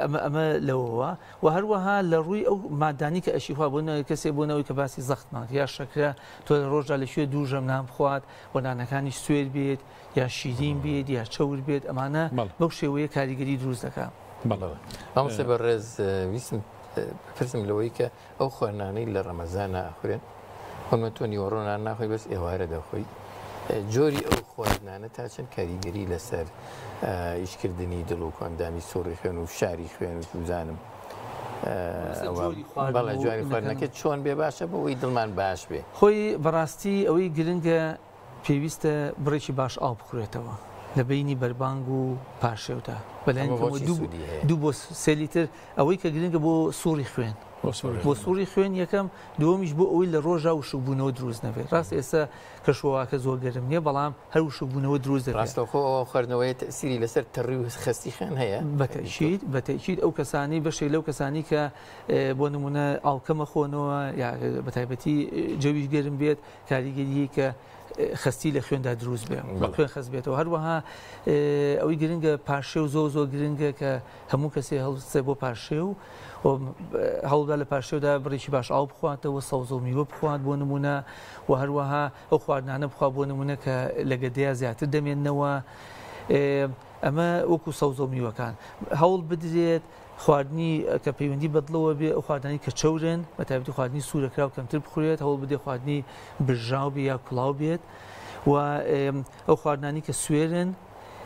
ئەمە ئەمە لەوەوە و هەروەها لە ڕووی ئەو مادانی کە ئەشیخوا بۆ کەسێ بۆ نەوەی کە باسی زەختمان یا شەکرە تۆ لە ڕۆژدا لە کوێ دوو ژەم نان بخوات و نانەکانی سوێر بێت یا شیرین بێت یا چەور بێت ئەمانە بەو شێوەیە کاریگەری دروست دەکات. بەڵێ مامۆستا بەڕێز ویستم پرسم لەوەی کە ئەو خواردنانەی لە ڕەمەزانە ئەخورێن هەمە تۆ نیوەڕۆ نان ناخۆی بەس ئێوارە دەخۆی جۆری ئەو خواردنانە تا چەند کاریگەری لەسەر ئیشکردنی دڵ و کۆئەندامی سوڕی خوێن و فشاری خوێن و سوزانم بەڵێ جواری خواردنەکە چۆن بێ باشە بۆ ئەوەی دڵمان باش بێ خۆی بەڕاستی ئەوەی گرنگە پێویستە بڕێکی باش ئاو بخورێتەوە. لە بەینی بەربانگ و پارشێودا بەلایەن کەمەوە دوو بۆ سێ لیتر ئەوەی کە گرنگە بۆ سوڕی خوێن بۆ سوڕی خوێن یەکەم دووەمیش بۆ ئەوەی لە ڕۆژا وشکبوونەوە دروست نەبێت ڕاست ئێستا کەشوهەواکە زۆر گەرم نییە بەڵام هەر وشکبوونەوە دروست دەبێت. ڕاستەوخۆ ئەو خواردنەوەیە تەئسیری لەسەر تەڕی و خەستی خوێن هەیە؟ بەتەئکید بەتەئکید ئەو کەسانەی بەشێک لەو کەسانی کە بۆ نمونە ئاو کەمە خۆنەوە یا بەتایبەتی جەویش گەرم بێت کاریگەریی کە خەستی لە خوێندا دروست بێ خوێن خەست بێتەوە هەروەها ئەوەی گرنگە پارشێو زۆر زۆر گرنگە کە هەموو کەسێ هەڵسێ بۆ پارشێو و هەوڵدا لە پارشێودا بڕێکی باش ئاو بخواتەوە سەوزە و میوە بخوات بۆ نمونە و هەروەها ئەو خواردنانە بخوا بۆ نمونە کە لە گەدەیا زیاتر دەمێننەوە ئەمە وەکو سەوزە و میوەکان هەوڵ بدرێت خواردنی کە پەیوەندی بە دڵەوە بێ ئەو خواردنانی کە چەورن بە تایبەتی خواردنی سوورەکراو کەمتر بخورێت هەوڵ بدێ خواردنی برژاو بێ یا کوڵاو بێت و ئەو خواردنانی کە سوێرن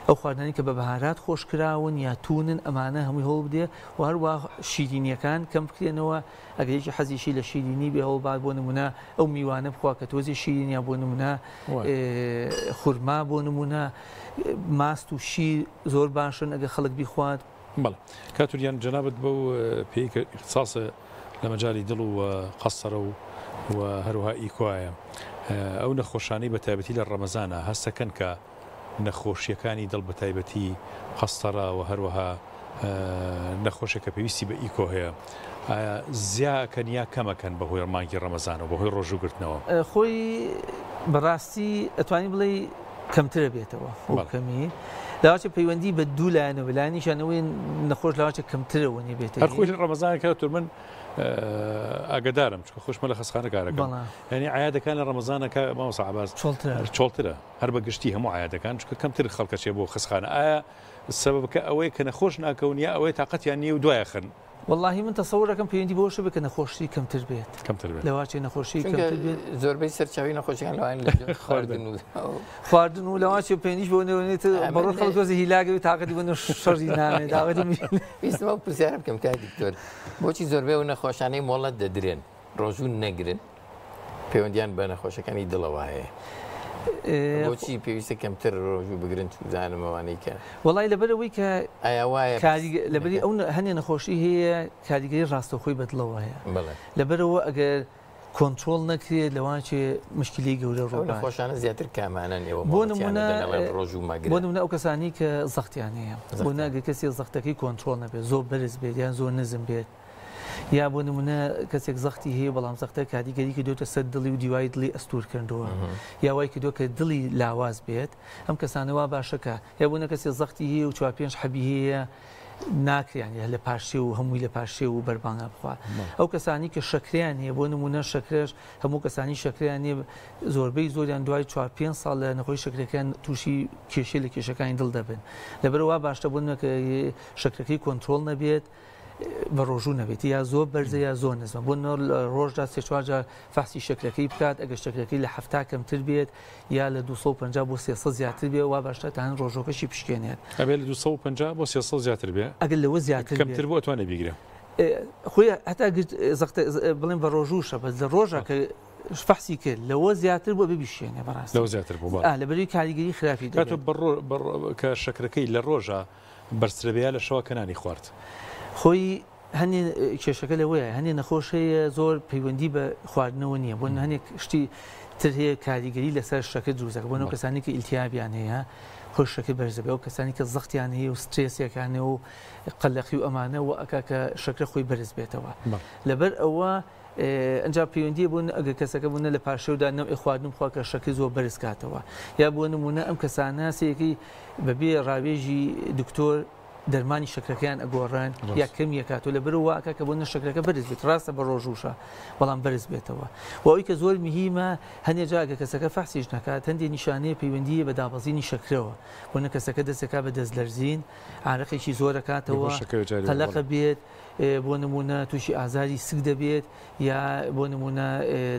ئەو خواردنانی کە بە بەهارات خۆش کراون یا تونن ئەمانە هەمووی هەوڵ بدێ و هەروە شیرینیەکان کەم بکرێنەوە ئەگەر یەکی حەزیشی لە شیرینی بێ هەوڵ بات بۆ نمونە ئەو میوانە بخوا کە تۆزی شیرینە بۆ نمونە خورما بۆ نمونە ماست و شیر زۆر باشن ئەگە خەڵک بیخوات. بەڵێ کاک توریان جەنابت بەو پێی کە ئیختساسە لە مەجالی دڵ و قەستەرە و و هەروەها ئیکۆایە ئەو نەخۆشانەی بە تایبەتی لە ڕەمەزانە هەستەکەن کە نەخۆشیەکانی دڵ بە تایبەتی قەستەرە و هەروەها نەخۆشێک کە پێویستی بە ئیکۆ هەیە ئایا زیاکەن یا کەمەکەن بەهۆی مانگی ڕەمەزانەوە بەهۆی ڕۆژوو گرتنەوە؟ خۆی بەڕاستی ئەتوانی بڵێی کەمترە بێتەوە کەمی لاواچە پەیوەندی بە دوو لایەنەوە لایەنیشان ئەوەی نەخۆش لاواچە کەمترە وەنی بێتە هەر خۆی لە ڕەمەزان کە تور من ئاگدارم چونکە خۆشمە لە خەسخانە کارەکەم یعنی عیادەکان لە ڕەمەزانەکە مامۆستا عەباس چۆڵترە هەر بە گشتی هەموو عیادەکان چونکە کەمتر خەڵکە چێ بۆ خەسخانە ئایا سەبەبەکە ئەوەیە کە نەخۆش ناکەون یا ئەوەیە تاقەتیان نییە و دوایەخەن؟ وەڵاهی من تەسەور ئەکەم پەیوەندی بەوەشە بێت کە نەخۆشی کەمتر بێت کەمتر بێت لەواچێ نەخۆشی کەمتر بێت زۆربەی سەرچاوی نەخۆشیان لەوان خواردن و خواردن و لەواچێ پەیوەندیش بۆ نێوێت بەڕۆ خەڵک تۆزی هیلاگە و تاقەتی بۆ شەڕی نامێت داوەتی ویستم ئەو پرسیارە بکەم کاک دکتۆر بۆچی زۆربەی ئەو نەخۆشانەی مۆڵەت دەدرێن ڕۆژوو نەگرن پەیوەندیان بە نەخۆشەکانی دڵەوە هەیە بۆچی پێویستە کەمتر ڕۆژوو بگرن چوزانم ئەوانەی کە وەڵی لەبەرەوەی کە ئایا وایە لەبەری ئەو هەنێ نەخۆشی هەیە کاریگەری ڕاستەوخۆی بەدڵەوە هەیە لەبەرەوە ئەگەر کۆنترۆڵ نەکرێت لەوانچێ مشکلی گەورە ڕوو نەخۆشانە زیاتر کامانەن ئێوە بۆ نمونە ڕۆژوو مەگرن بۆ نمونە ئەو کەسانی کە زەختیان هەیە بۆ ناگە کەسی زەختەکەی کۆنترۆڵ نەبێت زۆر بەرز بێت یان زۆر نزم بێت یا بۆ نمونە کەسێک زەختی هەیە بەڵام زەختە کاریگەری کردوتە سەر دڵی و دیواری دڵی ئەستور کردووە یا وای کردووە کە دڵی لاواز بێت ئەم کەسانە وا باشە کە یا بۆ نە کەسێک زەختی هەیە و چوار پێنج حەبی هەیە ناکریان یا لە پارشێو و هەمووی لە پارشێو و بەربانگا بخوا ئەو کەسانی کە شەکریان هەیە بۆ نمونە شەکرەش هەموو کەسانی شەکریان نیە زۆربەی زۆریان دوای چوار پێنج ساڵ لە نەخۆشی شەکرەکەیان تووشی کێشەی لە کێشەکانی دڵ دەبن لەبەرئەوە وا باشتە بۆ نمونە کە شەکرەکەی کۆنترۆڵ نەبێت بە ڕۆژوو نەبێت یا زۆر بەرزە یا زۆر نزمە بۆ نۆ ڕۆژدا سێ چوار جار فەحسی شەکرەکەی بکات ئەگەر شەکرەکەی لە 70 کەمتر بێت یا لە 250 بۆ 300 زیاتر بێ وا باشتر تان ڕۆژۆکەشی بشکێنێت ئەبێ لە 250 بۆ 300 زیاتر بێ ئەگەر لەوە زیاتر کەمتر بۆ توانێ بیگرێ خۆی هەتا گرت زەختە بڵێن بە ڕۆژووشە بەس لە ڕۆژە کە فەحسی کرد لەوە زیاتر بۆ ببیشێنێ بەڕاستی لەوە زیاتر بۆ لەبەری کاریگەری خراپی دەبێت کە شەکرەکەی لە ڕۆژە بەرزترەبێ لە شەوا کە نانی خوارد. خۆی هەنێ کێشەکە لەوەیە هەنێ نەخۆش هەیە زۆر پەیوەندی بە خواردنەوە نییە بۆ هەنێک شتی تر هەیە کاریگەری لەسەر شەکر دروست دەکات بۆ نەو کەسانی کە ئیلتیابیان هەیە خۆی شەکر بەرز دەبێت ئەو کەسانی کە زەختیان هەیە و سترێسێکان هەیە و قەلەقی و ئەمانە و ئەکا کە شەکرە خۆی بەرز بێتەوە لەبەر ئەوە ئەنجا پەیوەندیە بۆ ئەگەر کەسەکە بوونە لە پارشێودا نەوعی خواردن بخوا کە شەکر زۆر بەرز کاتەوە یا بۆ نمونە ئەم کەسانە سەیەکەی بەبێ ڕاوێژی دکتۆر دەرمانی شەکرەکەیان ئەگۆڕن یا کەمی ئەکاتەوە لەبەرەوە وا ئەکا کە بۆ نە شەکرەکە بەرز بێت ڕاستە بە ڕۆژووشە بەڵام بەرز بێتەوە و ئەوەی کە زۆر مهمە هەندێ جا ئەگەر کەسەکە فەحسیش نەکات هەندێ نیشانەیە پەیوەندیە بە دابەزینی شەکرەوە بۆ نە کەسەکە دەستەکا بە دەست لەرزین عارەقێکی زۆر ئەکاتەوە قەلەقە بێت بۆ نموونە تووشی ئازاری سک دەبێت یا بۆ نموونە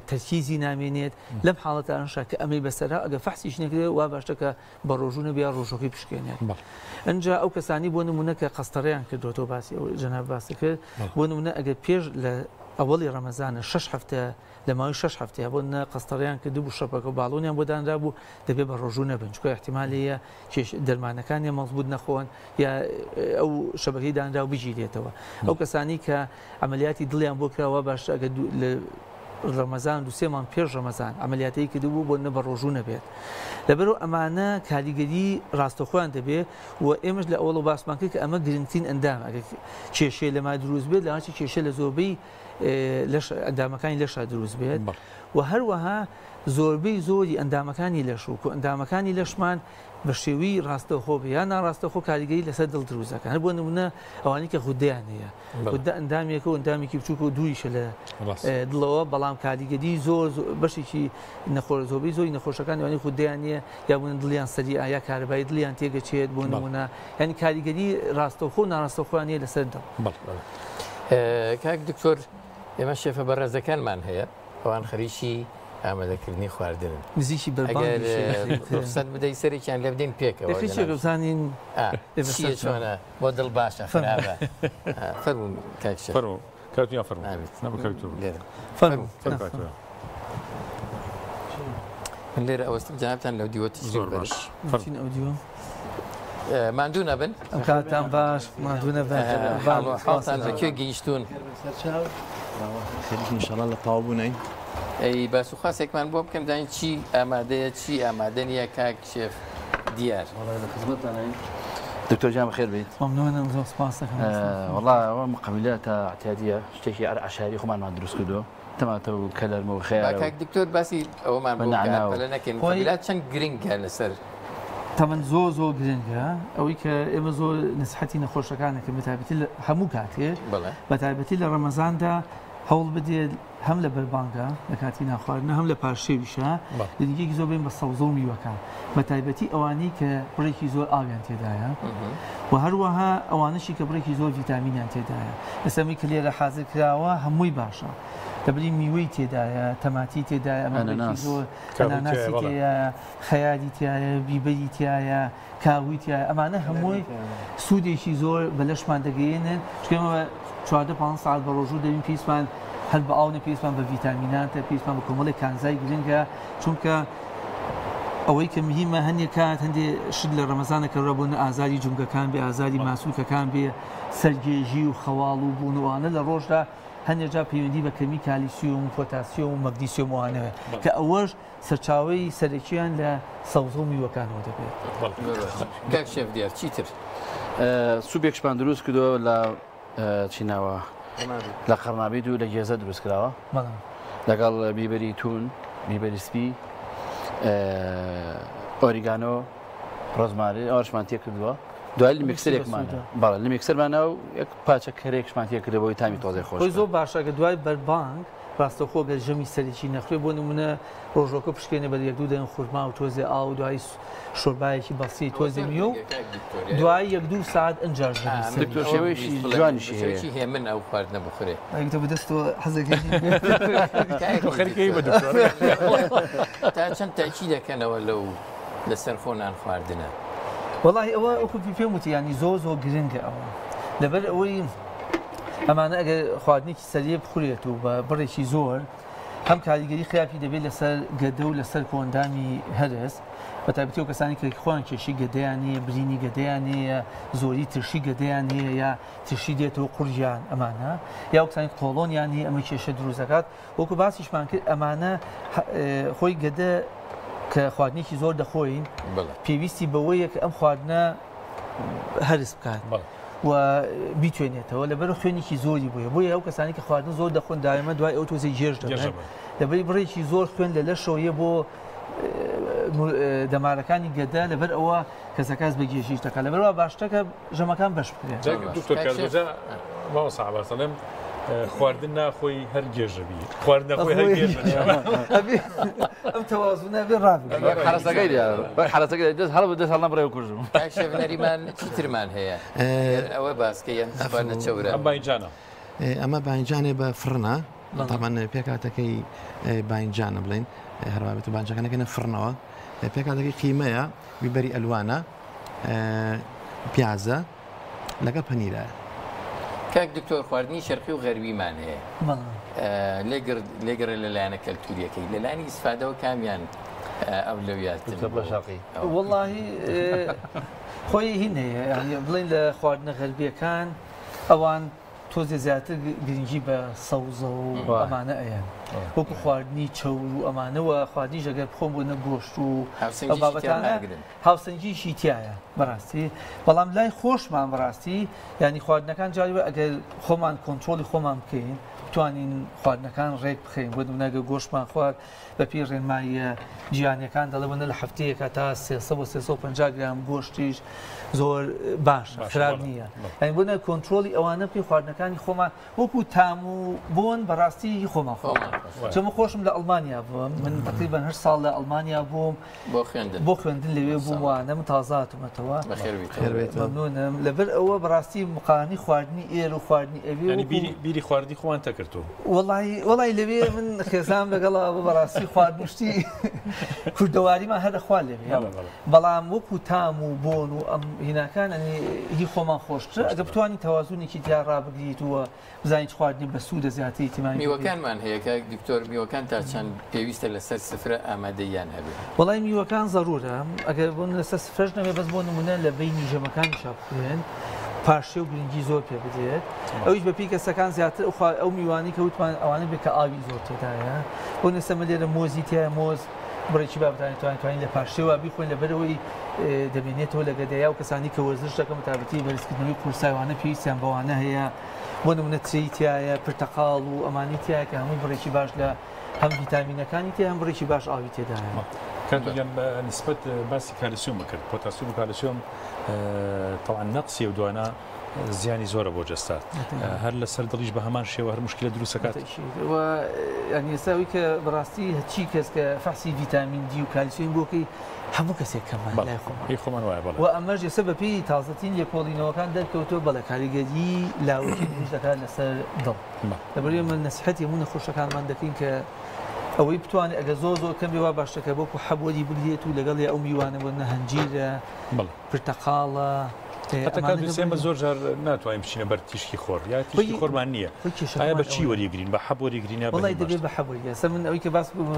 تەرکیزی نامێنێت لەم حاڵەتانەشا کە ئەمەی بەسەرا ئەگەر فەحسیش نەکرێت وا باشتە کە بە ڕۆژوو نەبێ یا ڕۆژووەکەی بشکێنێت ئەنجا ئەو کەسانی بۆ نموونە کە قەستەڕیان کردوەوە باسی ئەو جەناب باسی کرد بۆ نموونە ئەگەر پێش لە ئەوەڵی ڕەمەزانە شەش هەفتە لە ماوەی شەش هەفتەیە بۆ نە قەستەڕیان کردبوو شەپەکە و باڵۆنیان بۆ دانرابوو دەبێت بە ڕۆژوو نەبن چونکە ئیحتیمال هەیە کێش دەرمانەکانیان مەزبوط نەخۆن یا ئەو شەبەکەی دانراو بگیرێتەوە. ئەو کەسانی کە عەمەلیاتی دڵیان بۆ کراوە باشترە ئەگەر لە ڕەمەزان دوو سێ مانگ پێش ڕەمەزان عەمەلیاتەی کردبوو بۆ نە بە ڕۆژوو نەبێت. لەبەرئەوە ئەمانە کاریگەری ڕاستەوخۆیان دەبێت و ئێمەش لە ئەوەڵەوە باسمان کرد کە ئەمە گرنگترین ئەندامە ئەگەر کێشەیە لەما دروست بێت لەوانەیە کێشە لە زۆربەی لەش ئەندامەکانی لەشا دروست بێت و هەروەها زۆربەی زۆری ئەندامەکانی لەش و کۆئەندامەکانی لەشمان بە شێوەی ڕاستەوخۆ بێ یان ناڕاستەوخۆ کاریگەری لەسەر دڵ دروست دەکەن. هەر بۆ نمونە ئەوانەی کە غودەیان هەیە، غودە ئەندامێکە و ئەندامێکی بچووکە و دووریشە لە دڵەوە، بەڵام کاریگەری زۆر بەشێکی نەخۆش زۆربەی زۆری نەخۆشەکان ئەوانەی غودەیان نییە یا بوون دڵیان سەریعە یا کارەبای دڵیان تێگەچێت بۆ نمونە یعنی کاریگەری ڕاستەوخۆ و ناڕاستەوخۆیان هەیە لەسەر دڵ. کاک دکتۆر ئێمە شێفە بەڕێزەکانمان هەیە ئەوان خەریکی ئامادەکردنی خواردنن. نزیکی بەربانگیش ئەگەر ڕوخسەت بدەی سەرێکیان لێ بدەین پێکەوە. ئێ خیچێکە بزانین چییە چۆنە بۆ دڵ باشە خراپە. فەرموو کاک شێف. فەرموو کاک دنیا فەرموو. نا بە کاک دکتۆر. لێرە. فەرموو. فەرموو کاک دکتۆر. من لێرە ئەوەستم جەنابتان لەو دیوە تشریف زۆر بەرن. باش. بچین ئەو دیوە. ماندوو نەبن. ئەم کاتتان باش، ماندوو نەبن. حاڵ و حاڵتان بە کوێ گەیشتوون؟ خەریکین ئینشاڵڵا لە تەواو بوونین. ئەی باس و خاسێکمان بۆ بکەن بزانین چی ئامادەیە چی ئامادە نییە کاک شێف دیار. وەڵا لە خزمەتتانین دکتۆر گیان بەخێر بێیت. مەمنونم زۆر سپاس دەکەم. وەڵا ئەوە مقەمیلاتە ئەعتیادیە شتێکی عەر عەشایری خۆمانمان دروست کردووە. تەماتە و کەلەرمە و خەیارە با و کاک دکتۆر باسی ئەوەمان بە بۆ بکات نەعنا و. پەلە نەکەین خۆی مقەمیلات چەند گرنگە لەسەر. تەمەن زۆر زۆر گرنگە ئەوەی کە ئێمە زۆر نسحەتی نەخۆشەکان دەکەین بەتایبەتی لە هەموو کاتێ بەڵێ. بەتایبەتی لە ڕەمەزاندا هەوڵ بدێت هەم لە بەربانگا لە کاتی نانخواردنە هەم لە پارشێویشا گرنگیەکی زۆر بێن بە سەوزە و میوەکان بە تایبەتی ئەوانەی کە بڕێکی زۆر ئاویان تێدایە و هەروەها ئەوانەشی کە بڕێکی زۆر ڤیتامینیان تێدایە ئێستا ئەمەی کە لێرە حازر کراوە هەمووی باشە لەبری میوەی تێدایە تەماتی تێدایە ئەمە بڕێکی ئەنەناس. زۆر کاهوی ئەناناسی تیایە، بەڵێ. تێدایە خەیاری تیایە بیبەری تیایە کاهوی تیایە ئەمانە هەمووی سوودێکی زۆر بە لەشمان دەگەیەنن چونکە ئێمە 14 15 ساعت بە ڕۆژوو دەبین پێویستمان هەر بە ئاو نیە پێویستمان بە ڤیتامیناتە پێویستمان بە کۆمەڵێک کانزای گرنگە چونکە ئەوەی کە مهمە هەندێک کات هەندێک شت لە ڕەمەزانە کە بۆ نە ئازاری جومگەکان بێ ئازاری ماسولکەکان بێ سەرگێژی و خەواڵ و بوون و ئەوانە لە ڕۆژدا هەندێک جار پەیوەندی بە کەمی کالیسیۆم و پۆتاسیۆم و مەگنیسیۆم ئەوانەوە کە ئەوەش سەرچاوەی سەرەکییان لە سەوزە و میوەکانەوە دەبێت. کاک شێف دیار چیتر؟ سوپێکشمان دروست کردووە لە چی ناوە لە قەرنابیت و لە گێزە دروست کراوە لەگەڵ بیبەری تون بیبەری سپی ئۆریگانۆ ڕۆزماری ئەوەشمان تێ کردووە دوای لە میکسەرێکمان بەڵێ لە میکسەرمانە و یەک پاچە کەرێکشمان تێ کردەوە بۆی تامی تۆزێ خۆش خۆی زۆر باشە کە دوای بەربانگ ڕاستەوخۆ گەر ژەمی سەرەکی نەخورێ بۆ نمونە ڕۆژۆکە بشکێنێ بە یەک دوو دەنگ خورما و تۆزێ ئاو و دوایی شۆربایەکی بەسیت تۆزێ میوە و دوای یەک دوو ساعت ئنجا ژەمی سەرەکی. دکتۆر شێوەیەکی جوانیشی هەیە. شێوەیەکی هێمن ئەو خواردنە بخورێ. ئەی تۆ بەدەستەوە حەزەکەی تۆ خەریکەی بە دکتۆر. تا چەند تەئکید دەکەنەوە لەو لەسەر خۆ نان خواردنە؟ وەڵاهی ئەوە وەکو پێم وتی یانی زۆر زۆر گرنگە ئەوە لەبەر ئەوەی ئەمانە ئەگەر خواردنێکی سەریع بخورێت و بە بڕێکی زۆر هەم کاریگەری خراپی دەبێت لەسەر گەدە و لەسەر کۆئەندامی هەرس بە تایبەتی ئەو کەسانی کە خۆیان کێشەی گەدەیان هەیە برینی گەدەیان هەیە زۆری ترشی گەدەیان هەیە یا ترشی دێتەوە قورگیان ئەمانە یا ئەو کەسانی قۆڵۆنیان هەیە ئەمە کێشە دروست دەکات وەکو باسیشمان کرد ئەمانە خۆی گەدە کە خواردنێکی زۆر دەخۆین پێویستی بەوەیە کە ئەم خواردنە هەرس بکات و بیتوێنێتەوە لەبەر خوێنێکی زۆری بووە بۆیە ئەو کەسانی کە خواردن زۆر دەخۆن دایمە دوای ئەو تۆزێ گێژ دەبن لەبەری بڕێکی زۆر خوێن لە لەشەوەیە بۆ دەمارەکانی گەدە لەبەر ئەوە کەسەکەس بە گێژیش دەکات لەبەرەوە باشتەکە ژەمەکان بەش بکرێن دکتۆر کارگۆجا مامۆستا عەباس دەڵێم خواردن ناخۆی هەر گێژەبی خواردن نەخۆی هەر گێژەبی ئەم تەوازنە بێ ڕابگرێ حەرەسەکەی حەرەسەکەی دەست هەڵ دەست هەڵنەبڕێ و کوژم. کاک شێف نەریمان چیترمان هەیە ئەوە باسکە یان خواردنە چەورە؟ ئەم باینجانە. ئەمە باینجانێ بە فڕنە تامان پێکاتەکەی باینجانە بڵین هەروابێت و بانجەکانەکەنە فڕنەوە پێکاتەکەی قیمەیە بیبەری ئەلوانە پیازە لەگەڵ پەنیرە. کاک دکتۆر خواردنی شەرقی و غەربیمان هەیە لێگەڕێ لە لایەنە کەلتوریەکەی لە لایەنی ئیسفادەوە کامیان ئەولەویاتن وەڵاهی خۆی هین هەیە یانی بڵێن لە خواردنە غەربیەکان ئەوان تۆزێ زیاتر گرنگی بە سەوزە و ئەمانە ئەیەن وەکو خواردنی چەور و ئەمانەوە خواردنیش ئەگەر بخۆم بۆ نە گۆشت و ئەو بابەتانە هاوسەنگیشی تایە بەڕاستی بەڵام لای خۆشمان بەڕاستی ینی خواردنەکان جاری وە ئەگەر خۆمان کۆنترۆڵی خۆمان بکەین بتوانین خواردنەکان ڕێک بخەین بۆ نمونە گۆشتمان خوارد بەپێی ڕێنماییە جیهانیەکان دەڵێ وەنە لە هەفتەیەکا تا 300 بۆ 350 گرام گۆشتیش زۆر باشە خراپ نییە یعنی بۆ نە کۆنترۆڵی ئەوانە بکەین خواردنەکانی خۆمان وەکو تام و بۆن بەڕاستی هی خۆمان خۆمان چۆن من خۆشم لە ئەڵمانیا بووم من تقریبا هەر ساڵ لە ئەڵمانیا بووم بۆ خوێندن بۆ خوێندن لەوێ بووم وانە من تازە هاتوومەتەوە بەخێر بیتەوە. مەمنونم لەبەر ئەوە بەڕاستی مقارنەی خواردنی ئێرە و خواردنی ئەوێ یانی وەکو بیری بیری خواردنی خۆمان تەکردووە. وەڵی وەڵی لەوێ من خێزانم لەگەڵا بوو بەڕاستی خواردن و شتی کوردەواریمان هەر دەخوارد لەوێ بەڵێ بەڵێ. بەڵام وەکو تام و بۆن و ئەم هیناکان ئەنی هی خۆمان خۆشترە ئەگە بتوانی تەوازونێکی تیا ڕابگریت و بزانین چ خواردنی بەسوودە زیاتر ئیهتیمامی پێ بدەین. میوەکانمان هەیە کاک دکتۆر میوەکان تا چەند پێویستە لەسەر سفرە ئامادەییان هەبێ؟ وەڵای میوەکان زەرورە ئەگەر بۆ لەسەر سفرەش نەبێ بەس بۆ نمونە لە بەینی ژەمەکانیشا بخورێن پارشێو گرنگی زۆر پێ بدرێت ئەویش بەپێی کەسەکان زیاتر ئەو ئەو میوانەی کە وتمان ئەوانە بێ کە ئاوی زۆر تێدایە بۆ نسە من لێرە مۆزی تایە مۆز بڕێکی با بتوانین توانین توانین لە پارشێوا بیخۆین لەبەرئەوەی دەمێنێتەوە لە گەدەیا و کەسانی کە وەرزش دەکەن بەتایبەتی بەرزکردنەوەی قورسای وانە پێویستیان بەوانە هەیە بۆ نمونە ترێی تایە پرتەقاڵ و ئەمانی تایە کە هەمووی بڕێکی باش لە هەم ڤیتامینەکانی تێ هەم بڕێکی باش ئاوی تێدایە. کاک گیان بە نسبەت باسی کالسیۆم کرد پۆتاسیۆم و کالسیۆم تەوان نەقسی و دوانە زیانی زۆرە بۆ جەستە هەر لەسەر دڵیش بە هەمان شێوە هەر مشکلە دروستەکات ینی ئێستا ئەوی کە بەڕاستی هەچی کەس کە فەحسی ڤیتامین دی و کالسیۆم بۆکەی هەموو کەسێک کەمە لای خۆمان خۆمان وایە بەڵێ و ئەمەش ئێستا بەپێی تازەترین لێکۆڵینەوەکان دەرکەوتووە بەڵێ کاریگەری لاوەکی دروست دەکات لەسەر دڵ لەبەر ئێمە نەسیحەتی هەموو نەخۆشەکانمان دەکەین کە ئەوەی بتوانێت ئەگەر زۆر زۆر کەم بێ وا باشترە کە وەکو حەب وەری بگرێت و لەگەڵ ئەو میوانە بۆ نە هەنجیرە پرتەقاڵە هەتا کاک دوست ئێمە زۆر جار ناتوانین بچینە بەر تیشکی خۆر یا تیشکی خۆرمان نییە ئایا بە چی وەریگرین بە حەب وەریگرین یا بە وەڵای دەبێت بە حەب وەریگرین ئێستا من ئەوەی کە باس بکەم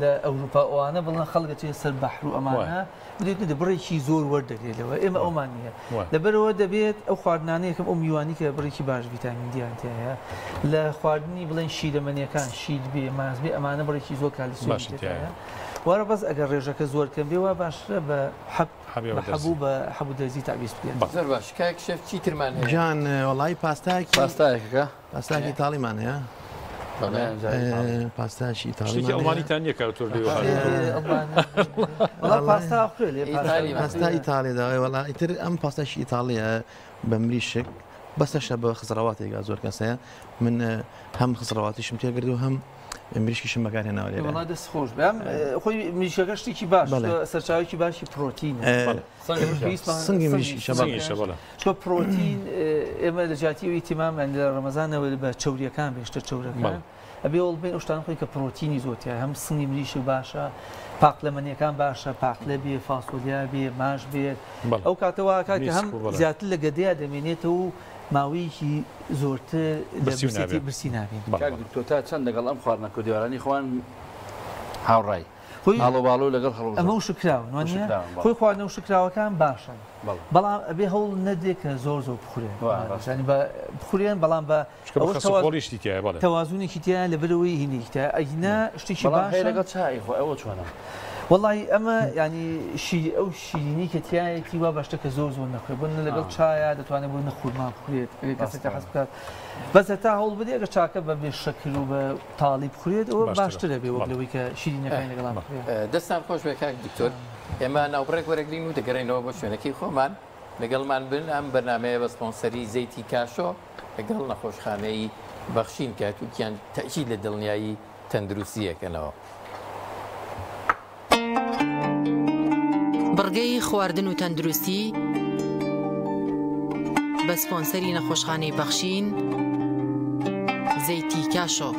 لە ئەوروپا ئەوانە بڵێن خەڵک دەچێت سەر بەحر و ئەمانە بدەیت نەدە بڕێکی زۆر وەردەگرێت لەوە ئێمە ئەومان نییە لەبەرەوە دەبێت ئەو خواردنانە یەکەم ئەو میوانی کە بڕێکی باش ڤیتامین دیان تیایە لە خواردنی بڵێن شیرەمەنیەکان شیر بێ ماست بێ ئەمانە بڕێکی زۆر کالیسیۆم تیایە وارە بەس ئەگەر ڕێژەکە زۆر کەم بێ وا باشترە بە حەب بە حەبوو بە حەبوو دەرزی تەعویز بکرێت. زۆر باش کاک شێف چی ترمان هەیە؟ گیان وەڵایی پاستایەکی پاستایەکەکە پاستایەکی ئیتاڵیمان هەیە پاستایەکی ئیتاڵیمان شتێکی ئەڵمانیتان نییە کاک تۆر لێوە وەڵا پاستا خوێ لێ پاستا ئیتاڵی دا وەڵا ئیتر ئەم پاستایەکی ئیتاڵیە بە مریشک بەسەشە بە خزڕەواتێکا زۆر کەسەیە من هەم خزڕەواتیشم تێگرد و هەم مریشکیشم بەکارهێناوە لێرە. وەڵا دەست خۆش بێ خۆی مریشکەکە شتێکی باش سەرچاوێکی باشی پرۆتینە سنگی مریشکیشە بەڵێ چونکە پرۆتین ئێمە لە جیاتی ئەوەی ئیهتیمامان لە ڕەمەزانەوە بە چەوریەکان بێ شتە چەورەکان ئەبێ هەوڵ بەین ئەو شتانە بخۆین کە پرۆتینی زۆر تیایە هەم سنگی مریشک باشە پاقلەمەنیەکان باشە پاقلە بێ فاسۆلیا بێ ماش بێت ئەو کاتە وا ئەکات کە هەم زیاتر لە گەدەیا دەمێنێتەوە و ماوەیەکی زۆرتر لە برسێتی برسی نابین. کاک دکتۆر تا چەند لەگەڵ ئەم خواردنە کوردیوارانەی خۆمان هاوڕای؟ ئاڵۆ باڵۆ لەگەڵ هەڵوژە. ئەمە وشککراون وانیە؟ خۆی خواردنە وشککراوەکان باشن بەڵام ئەبێ هەوڵ نەدرێت کە زۆر زۆر بخورێن بخورێن بەڵام بە تەوازونێکی تیایە لەبەرئەوەی هینێکی تیایە ئەگینا شتێکی باشە. لەگەڵ چای خۆ ئەوە چۆنە؟ وەڵاهی ئەمە یانی شیر ئەو شیرینی کە تیایەتی وا باشترە کە زۆر زۆر نەخورێت بۆ نمونە لەگەڵ چایا دەتوانێت بۆ نە خورما بخورێت ئەگەر کەسێک حەز بکات بەس هەتا هەوڵ بدەیت ئەگەر چاکە بە بێ شەکر و بە تاڵی بخورێت ئەوە باشترە بێ وەک لەوەی کە شیرینەکانی لەگەڵا بخورێت. دەستان خۆش بێ کاک دکتۆر ئێمە ناوبڕێک وەرەگرین و دەگەڕێینەوە بۆ شوێنەکەی خۆمان لەگەڵمان بن ئەم بەرنامەیە بە سپۆنسەری زەیتی کاشۆ لەگەڵ نەخۆشخانەی بەخشین کە تووکیان تەئکید لە دڵنیایی تەندروستی ئەکەنەوە. بڕگەی خواردن و تەندروستی بە سپۆنسەری نەخۆشخانەی بەخشین زەیتی کاشۆ.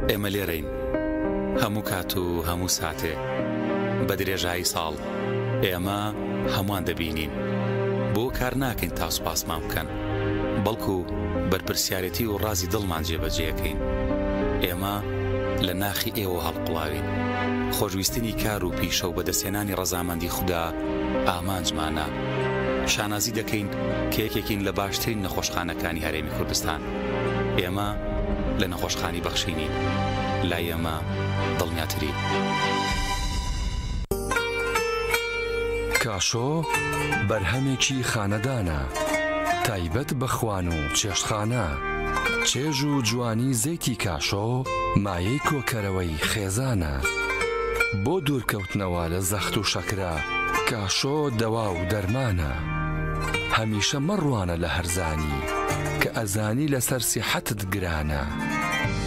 ئێمە لێرەین هەموو کات و هەموو ساتێ بە درێژایی ساڵ ئێمە هەمووان دەبینین. بۆ کار ناکەین تا سوپاسمان بکەن، بەڵکو بەرپرسیارێتی و ڕازی دڵمان جێبەجێ ئەکەین. ئێمە لە ناخی ئێوە هەڵقوڵاوین. خۆشویستنی کار و پیشە و بەدەستهێنانی ڕەزامەندی خودا ئامانجمانە. شانازی دەکەین کە یەکێکین لە باشترین نەخۆشخانەکانی هەرێمی کوردستان. ئێمە لە نەخۆشخانی بەخشینین. لای ئێمە دڵنیاترین. کاشۆ بەرهەمێکی خانەدانە، تایبەت بە خوان و چێشتخانە، چێژ و جوانی زەیتی کاشۆ مایەی کۆکەرەوەی خێزانە، بۆ دوورکەوتنەوە لە زەخت و شەکرە کاشۆ دەوا و دەرمانە، هەمیشە مەڕوانە لە هەرزانی کە ئەزانی لەسەر سیحەتت گرانە،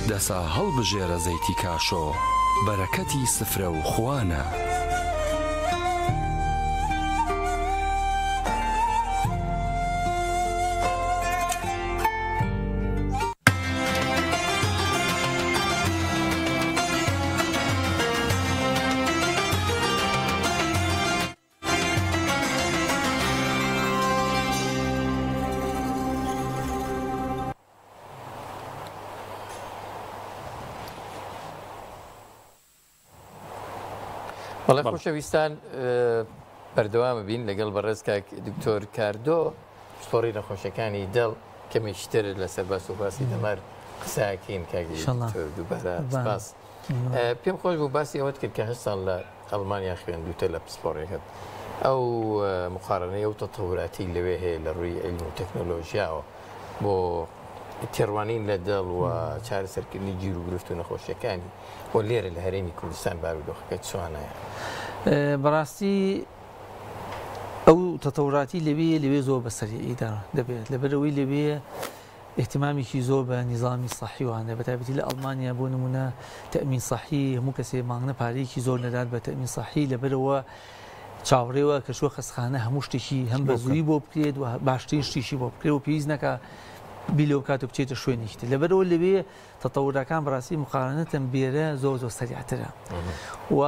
دەسا هەڵبژێرە زەیتی کاشۆ بەرەکەتی سفرە و خوانە. بەڵێ خۆشەویستان بەردەوامە بین لەگەڵ بەڕێز کاک دکتۆر کاردۆ پسپۆڕی نەخۆشیەکانی دڵ کەمێکی تر لەسەر باس و باسی دەمار قساکەین کاک دکتۆر دووبارە سپاس پێم خۆش بوو باسی ئەوەت کرد کە هەشت ساڵ لە ئەڵمانیا خوێندوتە لە پسپۆڕیەکەت ئەو مقارنەی ئەو تەتەوراتی لەوێ هەیە لە ڕووی عیلم و تەکنۆلۆژیاوە بۆ تێڕوانین لە دڵ و چارەسەرکردنی گیر و گرفت و نەخۆشیەکانی و لێرە لە هەرێمی کوردستان بارودۆخەکە چۆنە؟ بەڕاستی ئەو تەتەوراتی لەوێ لەوێ زۆر بەسەریعیدا دەبێت لەبەرەوەی لەوێ ئیهتیمامێکی زۆر بە نیزامی سەحی وانە بە تایبەتی لە ئەڵمانیا بۆ نمونە تەئمین سەحی هەموو کەسێ مانگنە پارەیەکی زۆر نەدات بە تەئمین سەحی لەبەرەوە چاوەڕێوە کە چووە خەستخانە هەموو شتێکی هەم بە زووی بۆ بکرێت و باشترین شتیشی بۆ بکرێت و پێویست نەکا بیر لەوە بکات و بچێتە شوێنێکی تر لەبەرەوە لەوێ تەتەورەکان بەڕاستی مقارنەتەن بێرە زۆر زۆر سەریعترە و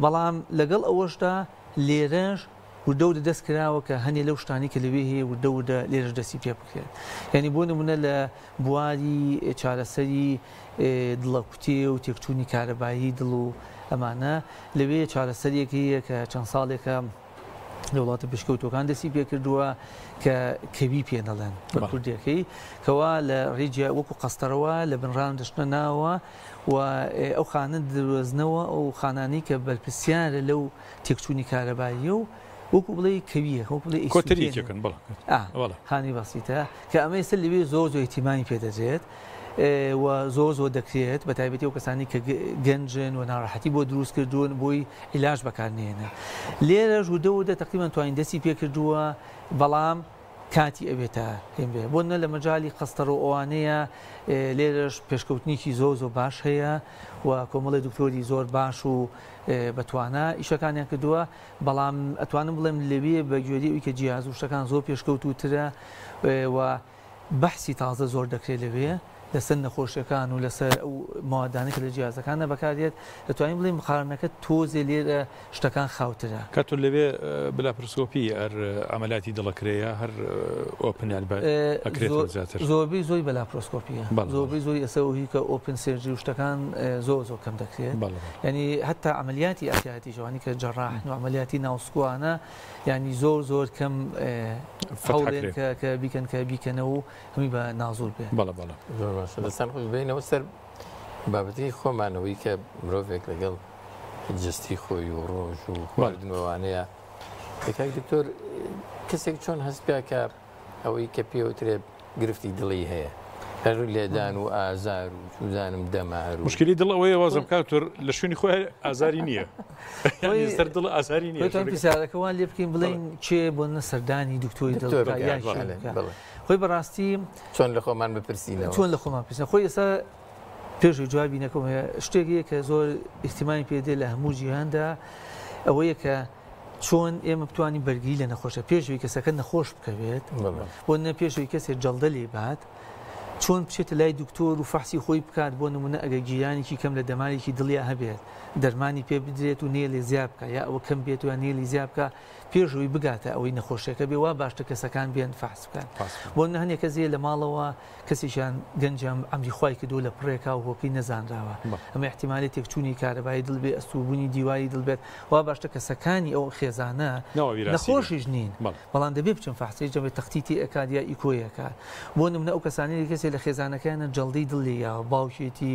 بەڵام لەگەڵ ئەوەشدا لێرەش وردە وردە دەست کراوە کە هەنێ لەو شتانی کە لەوێ هەیە وردە وردە لێرەش دەستی پێ بکرێت یعنی بۆ نمونە لە بواری چارەسەری دڵەکوتێ و تێکچوونی کارەبایی دڵ و ئەمانە لەوێ چارەسەریەک هەیە کە چەند ساڵێکە لە وڵاتە پێشکەوتووەکان دەستی پێکردووە کە کەوی پێ دەڵێن بە کوردیەکەی کەوا لە ڕێجیا وەکو قەستەرەوە لە بنڕان دەشتە ناوە و ئەو خانە درۆزنەوە ئەو خانانی کە بەرپرسیارە لەو تێکچوونی کارەباییە و وەکو بڵێ کەویە وەکو بڵێ کۆتریکێکن بەڵێ خانی بەسیتە کە ئەمە ئێستا لەوێ زۆر زۆر ئیهتیمامی پێ دەدرێت و زۆر زۆر دەکرێت بە تایبەتی ئەو کەسانی کە گەنجن و ناڕەحەتی بۆ دروست کردوون بۆی عیلاج بەکار نێنن لێرەش وردە وردە تقریبا توانین دەستی پێکردووە بەڵام کاتی ئەوێت تا هێن بێ بۆ نە لە مەجای قەستەڕ و ئەوانەیە لێرەش پێشکەوتنێکی زۆر زۆر باش هەیە و کۆمەڵی دکتۆری زۆر باش و بەتوانا ئیشەکانیان کردووە بەڵام ئەتوانم بڵێم لەوێ بە گوێری ئەوی کە جیاز و شتەکان زۆر پێشکەوتووترە و بەحسی تازە زۆر دەکرێت لەوێ لەسەر نەخۆشیەکان و لەسەر ئەو مەوادانەی کە لە جیازەکاندا بەکاردێت دەتوانین بڵێین مقارنەکە تۆزێ لێرە شتەکان خاوترە. کاک تۆ لەوێ بە لاپرۆسکۆپی هەر عەمەلیاتی دڵ ئەکرێ یا هەر open یان بە ئەکرێتەوە زیاتر؟ زۆربەی زۆری بە لاپرۆسکۆپیە. زۆربەی زۆری ئێستا ئەوهی کە open surgery و شتەکان زۆر زۆر کەم دەکرێت. یانی هەتا عەمەلیاتی ئەعتیادیش ئەوانەی کە جەڕاحن و عەمەلیاتی ناوسکوانە یانی زۆر زۆر کەم هەوڵێن کە کە بیکەن کە بیکەنەوە و هەمووی بە نازور بێ. بەڵێ بەڵێ. زۆر باشە دەستان خۆش بێینەوە سەر بابەتەکەی خۆمانەوەی کە مرۆڤێک لەگەڵ جستی خۆی و ڕۆژ و خواردنەوانەیە کاک دکتۆر کەسێک چۆن هەست پێ کە ئەوەی کە پێوترێ گرفتی دڵی هەیە هەر لێدان و ئازار و چوزانم دەمار و مشکلی دڵ ئەوەیە وازم کاک دکتۆر لە شوێنی خۆی ئازاری نییە سەر دڵ ئازاری نییە پرسیارەکە وان لێ بکەین بڵێن کێ بۆ نە سەردانی دکتۆری دڵ خۆی بەڕاستی چۆن لە خۆمان بپرسینەوە چۆن لە خۆمان پرسین خۆی ئێستا پێش جوابی نەکەم هەیە شتێک هەیە کە زۆر ئیهتیمامی پێ دێ لە هەموو جیهاندا ئەوەیە کە چۆن ئێمە بتوانین بەرگری لە نەخۆشە پێش ئەوەی کەسەکە نەخۆش بکەوێت بۆ نە پێش ئەوەی کەسێک جەڵدە لێ بات. چۆن بچێتە لای دکتۆر و فەحسی خۆی بکات بۆ نمونە ئەگەر گیرانێکی کەم لە دەمارێکی دڵیا هەبێت دەرمانی پێ بدرێت و نێلێ زیا بکە یا ئەوە کەم بێت و یا نێلی زیا بکە پێش ئەوەی بگاتە ئەوەی نەخۆشیەکە بێ وا باشتر کەسەکان بێن فەحس بکەن بۆ نمونە هەندێک کەس هەیە لە ماڵەوە کەسێکیان گەنجیان عەمری خوای کردووە لە پڕێکا و هۆکەی نەزانراوە ئەمە ئیحتیمالی تێکچوونی کارەبایی دڵ بێ ئەستووربوونی دیواری دڵ بێت وا باشتر کەسەکانی ئەو خێزانە نەخۆشیش نین بەڵام دەبێ بچن فەحسی جەمێ تەختیتی ئەکات یا ئیکۆی ئەکات بۆ نمونە ئەو کەسانەی کەسێ لە خێزانەکەیانە جەڵدەی دڵ لێ یاوە باوکێتی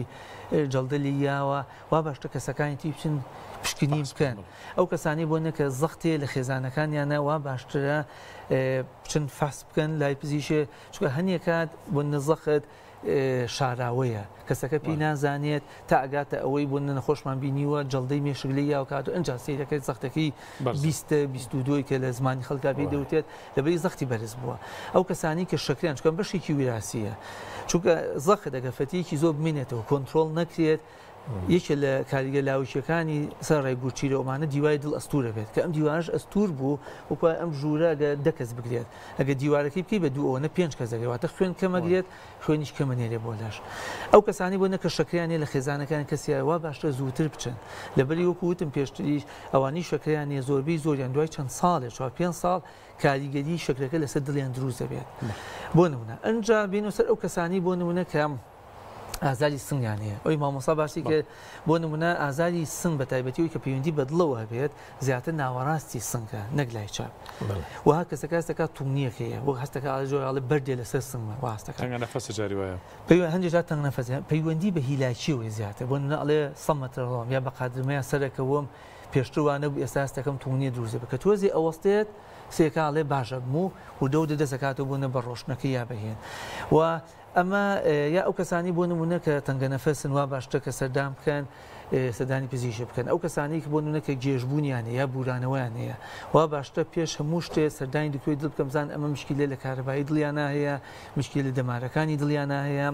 جەڵدە لێ یاوە وا باشتر کەسەکانی تی بچن پشکنین بکەن ئەو کەسانەی بۆ نەکە زەختێ لە خێزانەکانیانە وا باشترە بچن فەحس بکەن لای پزیشێ چونکە هەنیە کات بۆ نزەخت شاراوەیە کەسەکە پێی نازانێت تا ئەگاتە ئەوەی بۆ نەخۆشمان بینیوە جەڵدەی مێشک لێ یاو کات و ئەنجا سەیرەکەی زەختەکەی بیستە 22 کە لە زمانی خەڵکا پێی دەوتێت لەبەری زەختی بەرز بووە ئەو کەسانی کە شەکریان چکەن بەشێکی ویراسیە چونکە زەخت ئەگەر فەتیەکی زۆر بمێنێتەوە کۆنترۆڵ نەکرێت یەکێ لە کاریگە لاوکیەکانی سەر ڕێ گورچیلە ئەومانە دیواری دڵ ئەستورە بێت کە ئەم دیوارش ئەستور بوو وەکو ئەم ژوورە ئەگە دە کەس بگرێت ئەگە دیوارەکەی بکەی بە دوو ئەوەنە پێنج کەس دەگرێت واتە خوێن کەمەگرێت خوێنیش کەمە نێرێ بۆ لەش ئەو کەسانی بۆ نەکە شەکریان هەیە لە خێزانەکان کەسیان وا باشترە زووتر بچن لەبەری وەکو وتم پێشتریش ئەوانی شەکریان هەیە زۆربەی زۆریان دوای چەند ساڵێ چوار پێنج ساڵ کاریگەری شەکرەکە لەسەر دڵیان دروست دەبێت بۆ نمونە ئەنجا بینە سەر ئەو کەسانی بۆ نمونە کە ئازاری سنگیان هەیە ئەوی مامۆسا باسی کرد بۆ نمونە ئازاری سنگ بە تایبەتی ئەوی کە پەیوەندی بە دڵەوە هەبێت زیاتر ناوەڕاستی سنگە نەک لای چاپ وها کەسەکە هەستەکە توونیەک هەیە وەک هەستەکە ئاڵێ جۆر ئاڵێ بەردێ لەسەر سنگمە وا هەستەکە تەنگە نەفەسە جاری وایە پەیوە هەندێک جار تەنگ نەفەس پەیوەندی بە هیلاکیەوەی زیاتر بۆ نمونە ئەڵێ 100 مەتر ڕۆم یا بە قادرمەیە سەرەکەوم پێشتر وا نەبوو ئێستا هەستەکەم توونیە دروست دەبێت کە تۆزێ ئەوەستێت سێکا ئەڵێ باشە بم و وردە وردە دەست دەکاتەوە بۆ نە بە ڕۆشتنەکەی یا بەهێن و ئەمە یا ئەو کەسانی بۆ نمونە کە تەنگە نەفەسن وا باشترە کە سەردان بکەن سەردانی پزیشک بکەن ئەو کەسانی کە بۆ نمونە کە گێژبوونیان هەیە یا بورانەوەیان هەیە وا باشترە پێش هەموو شتێ سەردانی دکتۆری دڵ بکەن بزانن ئەمە مشکیلە لە کارەبایی دڵیانە هەیە مشکیلە لە دەمارەکانی دڵیانە هەیە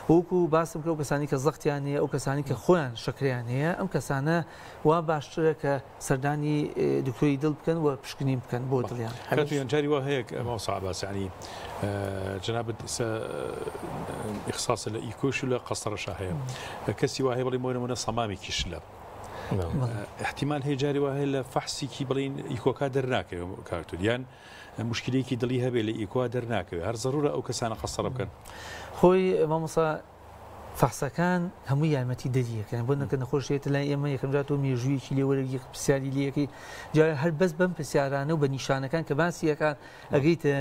وەکو باسم کرد ئەو کەسانی کە زەختیان هەیە ئەو کەسانی کە خۆیان شەکریان هەیە ئەم کەسانە وا باشترە کە سەردانی دکتۆری دڵ بکەن و پشکنین بکەن بۆ دڵیان. کاک یان جاری وا هەیە مامۆستا عەباس یانی جەنابت ئیستا ئیخساسە لە ئیکۆش و لە قەستەڕەشا هەیە کەسی وا هەیە بڵێ بۆ نمونە سەمامێکی شلە احتیمال هەیە جاری وا هەیە لە فەحسێکی بڵین ئیکۆکا دەرناکەوێت کاکتور یان مشکلێکی دڵی هەبێ لە ئیکۆ دەرناکەوێت هەر زەرورە ئەو کەسانە قەستەڕە بکەن. خۆی مامۆستا فەحسەکان هەمووی یارمەتی دەری یەکەن بۆ نەکە نەخۆش دێتە لای ئێمە یەکەم جار تۆ مێژوویەکی لێ وەرەگری پرسیاری لێ یەکەی جا هەر بەس بەم پرسیارانە و بە نیشانەکان کە باسی یەکان ئەگەیتە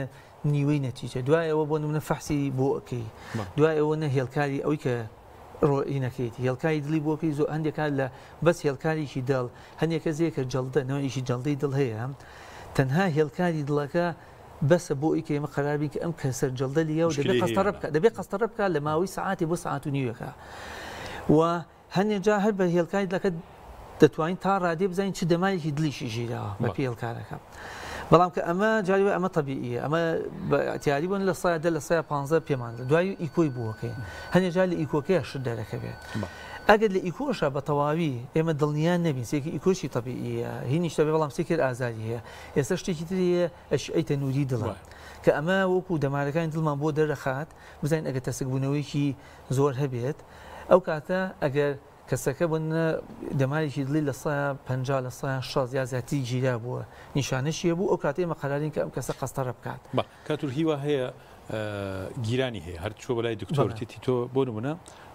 نیوەی نەتیجە دوای ئەوە بۆ نمونە فەحسی بۆ ئەکەی دوای ئەوە نە هێڵکاری ئەوی کە ڕۆینەکەیتی هێڵکاری دڵی بۆکەی زۆر هەندێک کات لە بەس هێڵکارێکی دڵ هەندێک کەس هەیە کە جەڵدە نەوەیەکی جەڵدەی دڵ هەیە تەنها هێڵکاری دڵەکە بەسە بۆ ئەوی کە ئێمە قەرار بین کە ئەم کەسە جەڵدە لیە و دەبێ قەستەڕە بکات دەبێ قەستەڕە بکات لە ماوەی سەعاتێ بۆ سەعات و نیوێکا و هەندێک جار هەر بە هێڵکاری دڵەکە دەتوانین تا ڕادێ بزانین چ دەمارێکی دڵیشی ژیراوە بە پێی هێڵکارەکە بەڵام کە ئەمە جاری ئەمە تەبیعیە ئەمە بە اعتیادی بوون لە سایە دە لە سایە 15 پێمان دوای ئیکۆی بووەکەی هەندێک جار لە ئیکۆکەیە شت دەرەکەوێت ئەگەر لە ئیکۆشە بە تەواوی ئێمە دڵنیان نەبین سێکی ئیکۆشی تەبیعیە هینیش دەبێ بەڵام سێکر ئازاری هەیە ئێستا شتێکی تری هەیە ئەشعەی تەنووری دڵە کە ئەمە وەکو دەمارەکانی دڵمان بۆ دەرەخات بزانین ئەگەر تەسکبوونەوەیەکی زۆر هەبێت ئەو کاتە ئەگەر کەسەکە بۆ دەمارێکی دڵی لە 50 لە 60 یا زیاتری گیرا بووە نیشانەشی هەبوو ئەو کاتە ئێمە قەرارین کە ئەم کەسە قەستەڕە بکات. کاتور هیوا هەیە گیرانی هەیە هەر چوە بەلای دکتۆر تیتی تۆ بۆ نمونە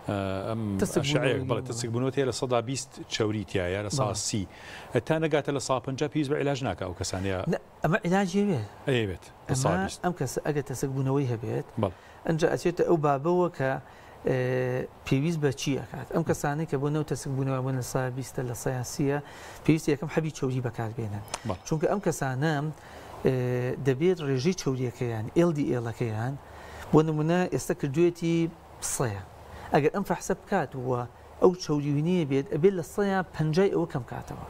ئەم ئەشعەیەک بەڵێ تەسکبوونەوەت هەیە 20% چەوری تایە 30% تا نەگاتە 50% پێویست بە عیلاج ناکە ئەو کەسانەیە ئەمە عیلاجی هەبێت ئەیەوێت ئەم کەسە ئەگەر تەسکبوونەوەی هەبێت ئەنجا ئەچێتە ئەو بابەوە کە پێویست بە چی ئەکات ئەم کەسانەی کە بۆ نەو تەسک بوونەوە بۆ لە سا بیستە لە سا سیە پێویست یەکەم حەبی چەوری بەکاربێنن چونکە ئەم کەسانە دەبێت ڕێژەی چەوریەکەیان LDL ەکەیان بۆ نمونە ئێستا کردوێتی سەیە ئەگەر ئەم فەحسە بکات و ئەو چەوریونەیە بێت ئەبێت لە سەیە پەنجای ئەوە کەم کاتەوە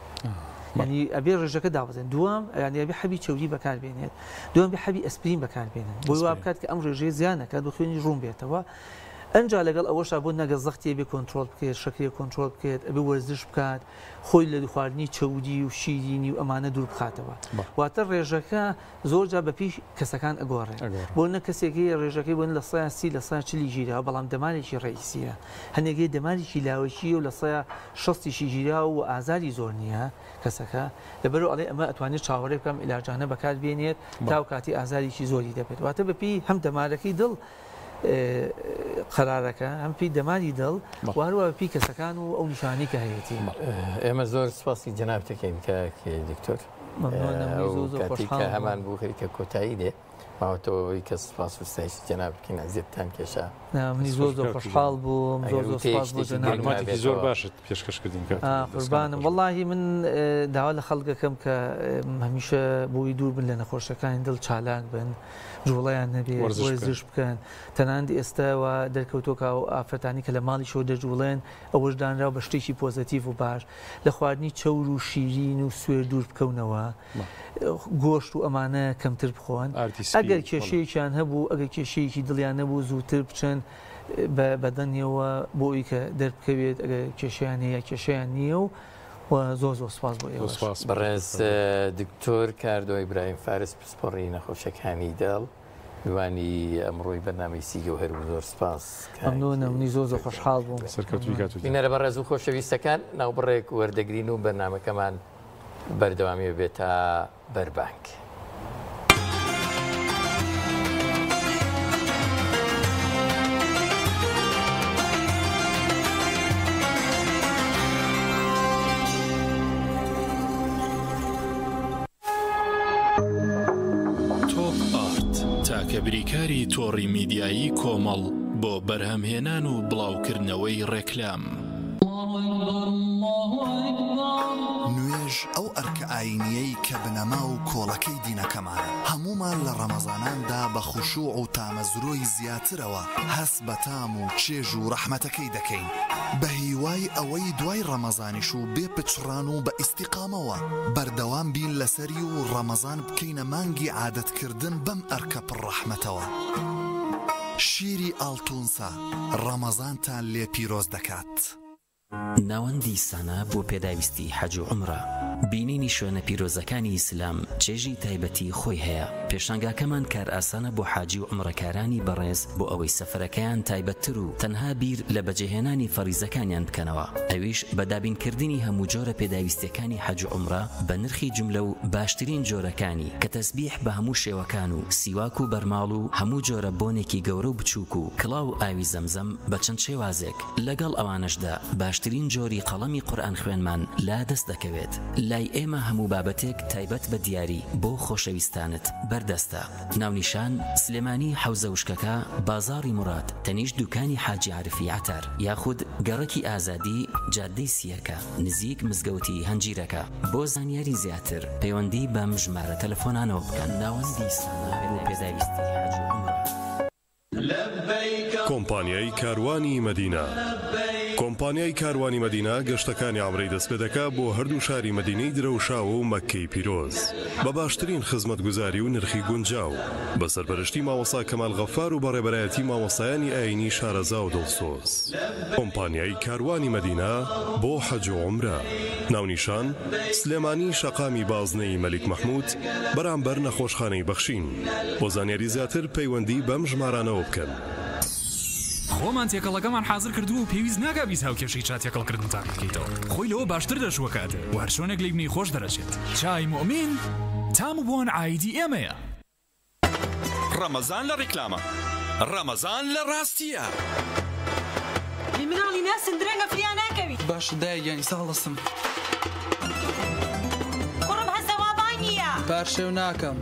یعنی ئەبێ ڕێژەکە دابەزێن دووەم یعنی ئەبێ حەبی چەوری بەکار بێنێت دووەم بێ حەبی ئەسپرین بەکار بێنن بۆی وا بکات کە ئەم ڕێژەیە زیان نەکات و خوێنی ڕوون بێتەوە. ئەنجا لەگەڵ ئەوەشا بۆ نەگە زەختی ئەبێ کۆنترۆڵ بکرێت، شەکرێ کۆنترۆڵ بکرێت، ئەبێ وەرزش بکات، خۆی لە خواردنی چەوری و شیرینی و ئەمانە دوور بخاتەوە. واتە ڕێژەکە زۆر جار بەپێی کەسەکان ئەگۆڕێ. بۆ نە کەسێک هەیە ڕێژەکەی بۆ لە سەیا سی لە سەیا چلی گیراوە بەڵام دەمارێکی ڕەئیسیە. هەنێک هەیە دەمارێکی لاوەکییە و لە سەیا شەستیشی گیراوە و ئازاری زۆر نییە کەسەکە. لەبەرئەوە ئەڵێ ئەمە ئەتوانێت چاوەڕێ بکا ئەم عیلاجانە بەکار بێنێت تاو کاتی ئازارێکی زۆری دەبێت. واتە بەپێی هەم دەمارەکەی دڵ قەرارەکە هەم پێی دەماری دڵ و هەروە پێی کەسەکان و ئەو نیشانەی کە هەیەتی. ئێمە زۆر سپاسی جەنابت دەکەین کاک دکتۆر. کاتێک کە هەمان بوو خەریکە کۆتایی دێ ماوەتەوە ئەوەی کە سپاس و ستایشی جەناب بکەین ئەزیەتتان کێشا. منی زۆر زۆر خۆشحاڵ بووم زۆر زۆر سپاس بۆ جەنابت. مەعلوماتێکی زۆر باشت پێشکەش کردین کاک قوربانم وەڵاهی من داوا لە خەڵک دەکەم کە هەمیشە بۆی دوور بن لە نەخۆشەکانی دڵ چالاک بن جوڵەیان هەبێت، وەرزش بکەن، تەنانەت ئێستا وا دەرکەوتووە کە ئەو ئافرەتانی کە لە ماڵیشەوە دەجوڵێن ئەوەش دانراوە بە شتێکی پۆزەتیڤ و باش، لە خواردنی چەور و شیرین و سوێر دوور بکەونەوە، گۆشت و ئەمانە کەمتر بخۆن، ئەگەر کێشەیەکیان هەبوو، ئەگەر کێشەیەکی دڵیان نەبوو زووتر بچن بە دەنگیەوە بۆ ئەوی کە دەربکەوێت ئەگەر کێشەیان هەیە یا کێشەیان نییە و و زۆر زۆر سپاس بۆ ئێوەش. بەڕێز دکتۆر کاردۆ ئیبراهیم فارس پسپۆڕی نەخۆشیەکانی دڵ میوانی ئەمڕۆی بەرنامەی سیگەوهەر بوو زۆر سپاس کاک مەمنونم منیش زۆر زۆر خۆشحاڵ بووم. سەرکەوتووی کاک تورکان. بینەرە بەڕێز و خۆشەویستەکان ناوبڕێک وەردەگرین و بەرنامەکەمان بەردەوامی بێت تا بەربانگ. تۆپ ئارت، تاکە بریکاری تۆڕی میدیایی کۆمەڵ بۆ بەرهەمهێنان و بڵاوکردنەوەی ڕێکلام. نوێژ ئەو ئەرکە ئایینییەی کە بنەما و کۆڵەکەی دینەکەمانە، هەموومان لە ڕەمەزاناندا بە خشوع و تامەزرۆی زیاترەوە هەست بە تام و چێژ و ڕەحمەتەکەی دەکەین، بە هیوای ئەوەی دوای ڕەمەزانیش و بێ پچڕان و بە ئیستیقامەوە بەردەوام بین لەسەری و ڕەمەزان بکەینە مانگی عادەت کردن بەم ئەرکە پڕ ڕەحمەتەوە. شیری ئاڵتونسا ڕەمەزانتان لێ پیرۆز دەکات. ناوەندی سانا بۆ پێداویستی حەج و عومرە. بینینی شوێنە پیرۆزەکانی ئیسلام چێژی تایبەتی خۆی هەیە، پێشانگاکەمان کارئاسانە بۆ حاجی و عومرەکارانی بەڕێز بۆ ئەوەی سەفەرەکەیان تایبەتتر و تەنها بیر لە بەجێهێنانی فەریزەکانیان بکەنەوە ئەویش بە دابینکردنی هەموو جۆرە پێداویستیەکانی حەج و عومرە بە نرخی جوملە و باشترین جۆرەکانی کە تەسبیح بە هەموو شێوەکان و سیواک و بەرماڵ و هەموو جۆرە بۆنێکی گەورە و بچووک و کڵاو و ئاوی زەمزەم بە چەند شێوازێک لەگەڵ ئەوانەشدا باشترین جۆری قەڵەمی قورئان خوێنمان لا دەست دەکەوێت لای ئێمە هەموو بابەتێک تایبەت بە دیاری بۆ خۆشەویستانت بەردەستە ناونیشان، سلێمانی حەوزە وشکەکە بازاڕی موراد تەنیشت دوکانی حاجی عارفی عەتار یاخود گەڕەکی ئازادی جادەی سییەکە نزیک مزگەوتی هەنجیرەکە بۆ زانیاری زیاتر پەیوەندی بەم ژمارە تەلەفۆنانەوە بکەن ناوەندی سانا بۆ پێداویستی حەج و عومرە. کۆمپانیای کاروانی مەدینە کۆمپانیای کاروانی مەدینە گەشتەکانی عەمرەی دەستپێدەکا بۆ هەردوو شاری مەدینەی درەوشاوە و مەککەی پیرۆز بە باشترین خزمەتگوزاری و نرخی گونجاو بە سەرپەرشتی مامۆستا کەمال غەفار و بەڕێبەرایەتی مامۆستایانی ئایینی شارەزا و دڵسۆز. کۆمپانیای کاروانی مەدینە بۆ حەج و عومرە. ناونیشان، سلێمانی شەقامی بازنەی مەلیک مەحمود بەرامبەر نەخۆشخانەی بەخشین. بۆ زانیاری زیاتر پەیوەندی بەم ژمارانەوە بکەن. خۆمان تێکەڵەکەمان حازر کردووە و پێویست ناکا 20 هاوکێشەی چا تێکەڵکردن تاقی بکەیتەوە خۆی لەوە باشتر دەشوەکات و هەرچۆنێک لێی بنێی خۆش دەرەچێت چای موئمین تام و بۆن عایدی ئێمەیە. ڕەمەزان لە ڕیکلامە ڕەمەزان لە ڕاستیە. مناڵی ناسن درەنگە فریا ناکەوی. باشە دایە گیان ئیستا هەڵدەستم. کوڕم هەستە وا بانگیە. پارشێو ناکەم.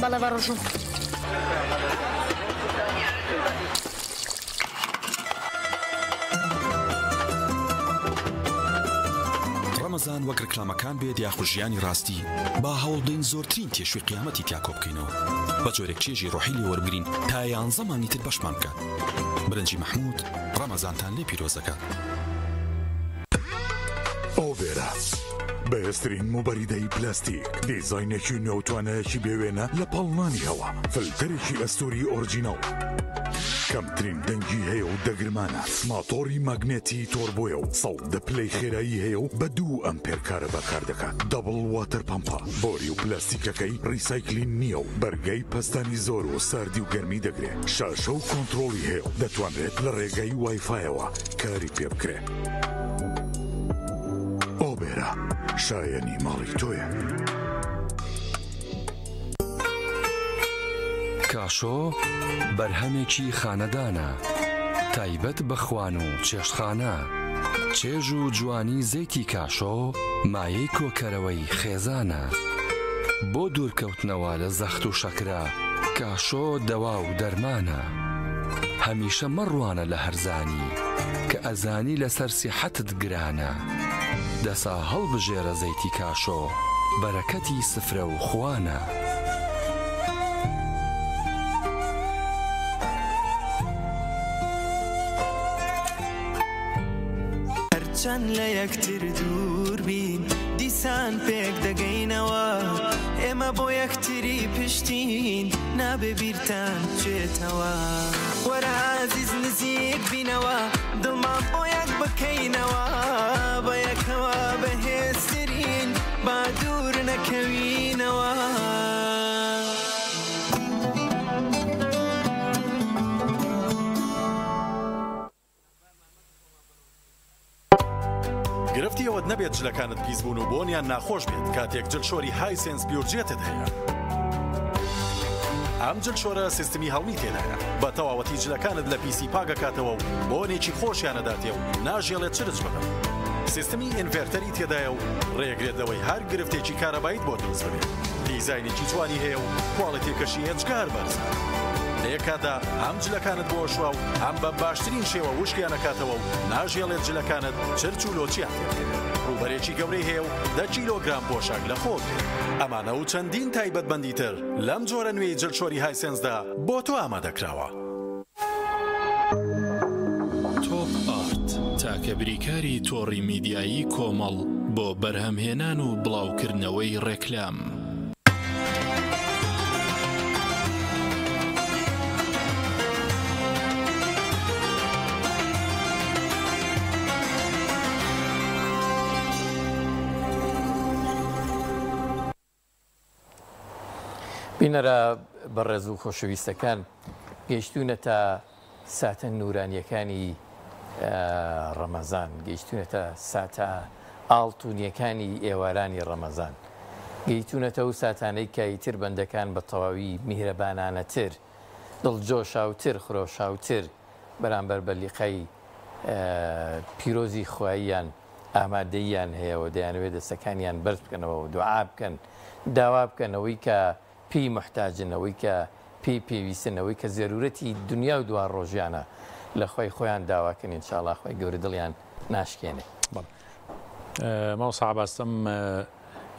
بەڵێ بە ڕۆژوو. ڕەمەزان وەک ڕیکلامەکان بێت یاخود ژیانی ڕاستی، با هەوڵبدەین زۆرترین تێشوی قیامەتی تیا کۆبکەینەوە، بە جۆرێک چێژی ڕۆحی لێ وەربگرین تا یانزە مانگی تر بەشمان بکات. برنجی مەحمود ڕەمەزانتان لێ پیرۆز دەکات. ئۆڤێرا، بەهێزترین موبەریدەی پلاستیک، دیزاینێکی نوێ و توانایەکی بێوێنە لە پاڵنانی هەوا، فلتەرێکی ئەستووری ئۆرجیناڵ، کەمترین دەنگی هەیە و دەگرمانە، ماتۆڕی ماگنێتی تۆربۆیە و 110 پلەی خێرایی هەیە و بە دوو ئەمپێر کارەبا کار دەکات، double water pump ە، بۆری و پلاستیکەکەی recycling نییە و بەرگەی پەستانی زۆر و ساردی و گەرمی دەگرێت، شاشە و کۆنترۆڵی هەیە و دەتوانرێت لە ڕێگەی وایفایەوە کاری پێ بکرێت. ئۆبێرا شایەنی ماڵی تۆیە. کاشۆ بەرهەمێکی خانەدانە، تایبەت بە خوان و چێشتخانە، چێژ و جوانی زەیتی کاشۆ مایەی کۆکەرەوەی خێزانە، بۆ دوورکەوتنەوە لە زەخت و شەکرە کاشۆ دەوا و دەرمانە، هەمیشە مەڕوانە لە هەرزانی کە ئەزانی لەسەر سیحەتت گرانە. دەسا هەڵبژێرە زەیتی کاشۆ بەرەکەتی سفرە و خوانە. هەرچەند لە یەکتر دوور بین دیسان پێک دەگەینەوە ئێمە بۆ یەکتری پشتین نابێ بیرتان بچێتەوە وەرە ئازیز نزیک بینەوە دڵمان بۆ یەک بکەینەوە بە یەکەوە بەهێزترین با دوور نەکەوینەوە. گرفتی ئەوەت نەبێت جلەکانت پیس بوون و بۆنیان ناخۆش بێت کاتێک جلشۆری هایسێنس پیورجێتت هەیە. ئەم جلشۆرە سیستمی هەڵمی تێدایە بە تەواوەتی جلەکانت لە پیسی پاکەکاتەوە و بۆنێکی خۆشیان ئەداتێ و ناژێڵێت چرچ ببن. سیستمی inverter ی تێدایە و ڕێگرێت لەوەی هەر گرفتێکی کارەباییت بۆ دروست ببێت. دیزاینێکی جوانی هەیە و کواڵێتیەکەشی ئێجگار بەرزە. لە یەک کاتدا هەم جلەکانت بۆ ئەشوا و هەم بە باشترین شێوە وشکیان ئەکاتەوە و ناژێڵێت جلەکانت چرچ و لۆچیان تێ بکەوێت. ڕووبەرێکی گەورەی هەیە و دە کیلۆگرام پۆشاک لە خۆ گرێت. ئەمانە و چەندین تایبەتمەندی تر لەم جۆرە نوێی جلشۆری هایسێنسدا بۆ تۆ ئامادەکراوە. تۆپ ئارت، تاکە بریکاری تۆڕی میدیایی کۆمەڵ بۆ بەرهەمهێنان و بڵاوکردنەوەی ڕێکلام. بینەرە بەڕێز و خۆشەویستەکان گەیشتوونەتە ساتە نورانیەکانی ڕەمەزان گەیشتوونەتە ساتە ئاڵتونیەکانی ئێوارانی ڕەمەزان گەیتونەتە و ساتانەی کە ئیتر بەندەکان بە تەواوی میهرەبانانەتر دڵجۆشاوتر خرۆشاوتر بەرامبەر بە لیقای پیرۆزی خواییان ئامادەییان هەیە و دەیانەوێت دەستەکانیان بەرز بکەنەوە و دوعا بکەن، داوا بکەن ئەوەی کە پێی موحتاجن، ئەوەی کە پێی پێویستن، ئەوەی کە زەرورەتی دنیا و دواڕۆژیانە لە خوای خۆیان داوا کەن، ان شاء اللە خوای گەورە دڵیان ناشکێنێ. بەڵێ مامۆستا عەباس ئەم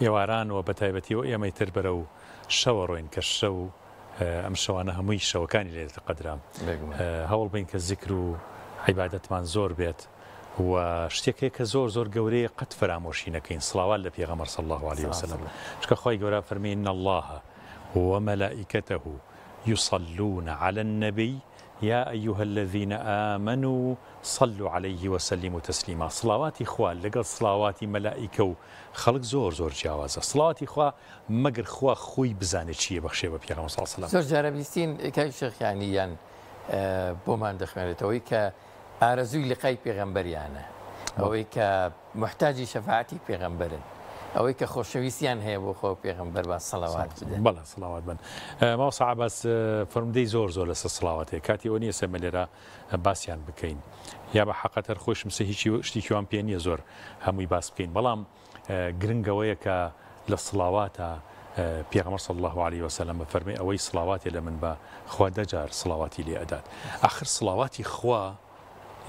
ئێواران و بەتایبەتی و ئێمەی تر بەرەو شەوە ڕۆین کە شەو ئەم شەوانە هەمووی شەوەکانی لەیلەت قەدرە هەوڵ بین کە زیکر و عیبادەتمان زۆر بێت و شتێک هەیە کە زۆر زۆر گەورەیە قەت فەرامۆشی نەکەین سڵاوات لە پێغەمبەر صلی الله علیه وسلم چونکە خوای گەورە فەرمی ان الله وملائکته یصلون علی النبی یا ایها الذین آمنوا صلوا علیه وسلموا تسلیما سڵاواتی خوا لەگەڵ سڵاواتی مەلائیکە و خەڵک زۆر زۆر جیاوازە سڵاواتی خوا مەگەر خوا خۆی بزانێت چی ئەبەخشێ بە پێغەمبەر صلی اللە علیه وسلم. زۆر جارە بیستین کاک شێخ یانی یان بۆمان دەخوێنرێتەوەی کە ئارەزووی لقای پێغەمبەریانە، ئەوەی کە موحتاجی شەفاعەتی پێغەمبەرن، ئەوەی کە خۆشەویستیان هەیە بۆ خوا و پێغەمبەر با سەڵەوات بدەن. بەڵێ سڵاوات بن. مامۆستا عەباس فەرموودەی زۆر زۆر لەسەر سڵاوات هەیە کاتی ئەوە نییە سەمە لێرە باسیان بکەین یا بە حەقەت هەر خۆشم سە هیچی شتێکی وام پێ نییە زۆر هەمووی باس بکەین بەڵام گرنگ ئەوەیە کە لە سڵاواتە پێغەمبەر صلی اللە علیە وسلم ئەفەرمێ ئەوەی سڵاواتێ لە من با خوا دە جار سڵاواتی لێ ئەدات ئاخر سڵاواتی خوا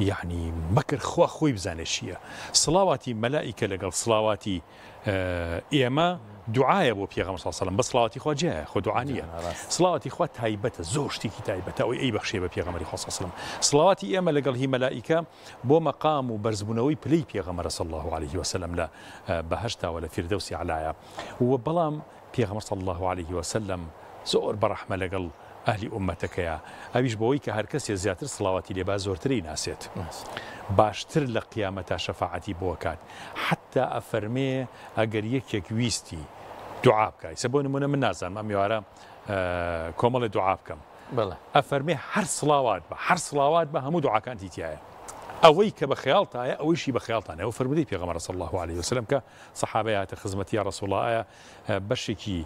یەعنی مەکر خوا خۆی بزانێ چییە. سڵاواتی مەلائیکە لەگەڵ سڵاواتی ئێمە دوعایە بۆ پێغەمبەر صلی اللە علیە وسلم، بەس سڵاواتی خوا جیایە، خۆ دوعا نییە. سڵاواتی خوا تایبەتە، زۆر شتێکی تایبەتە ئەوەی ئەیبەخشێ بە پێغەمبەری خوا صلی اللە علیە وسلم. سڵاواتی ئێمە لەگەڵ هی مەلائیکە بۆ مەقام و بەرزبوونەوەی پلەی پێغەمبەرە صلی اللە علیه وسلم لە بەهەشتا و لە فیردەوسی ئەعلایە. و بەڵام پێغەمبەر صلی اللە علیه وسلم زۆر بەڕەحمە لەگەڵ ئەهلی ئوممەتەکەیە، ئەویش بەوەی کە هەرکەسێ زیاتر سڵاواتی لێ با زۆرتری ناسێت باشتر لە قیامەتا شەفاعەتی بۆ کات، حەتتا ئەفەرمێ ئەگەر یەکێک ویستی دوعا بکا، ئیسە بۆ نمونە من نازانم ئەم ئێوارە کۆمەڵێ دوعا بکەم، ئەفەرمێ هەر سڵاوات بە هەر سڵاوات بە هەموو دوعاکانتی تیایە، ئەوەی کە بە خەیاڵتایە ئەوەیشی بە خەیاڵتانە، ئەوە فەرموودەی پێغەمبەرە صلی اللە علیه وسلم کە سەحابەی هاتە خزمەتی یا رسول اللە ئایا بەشێکی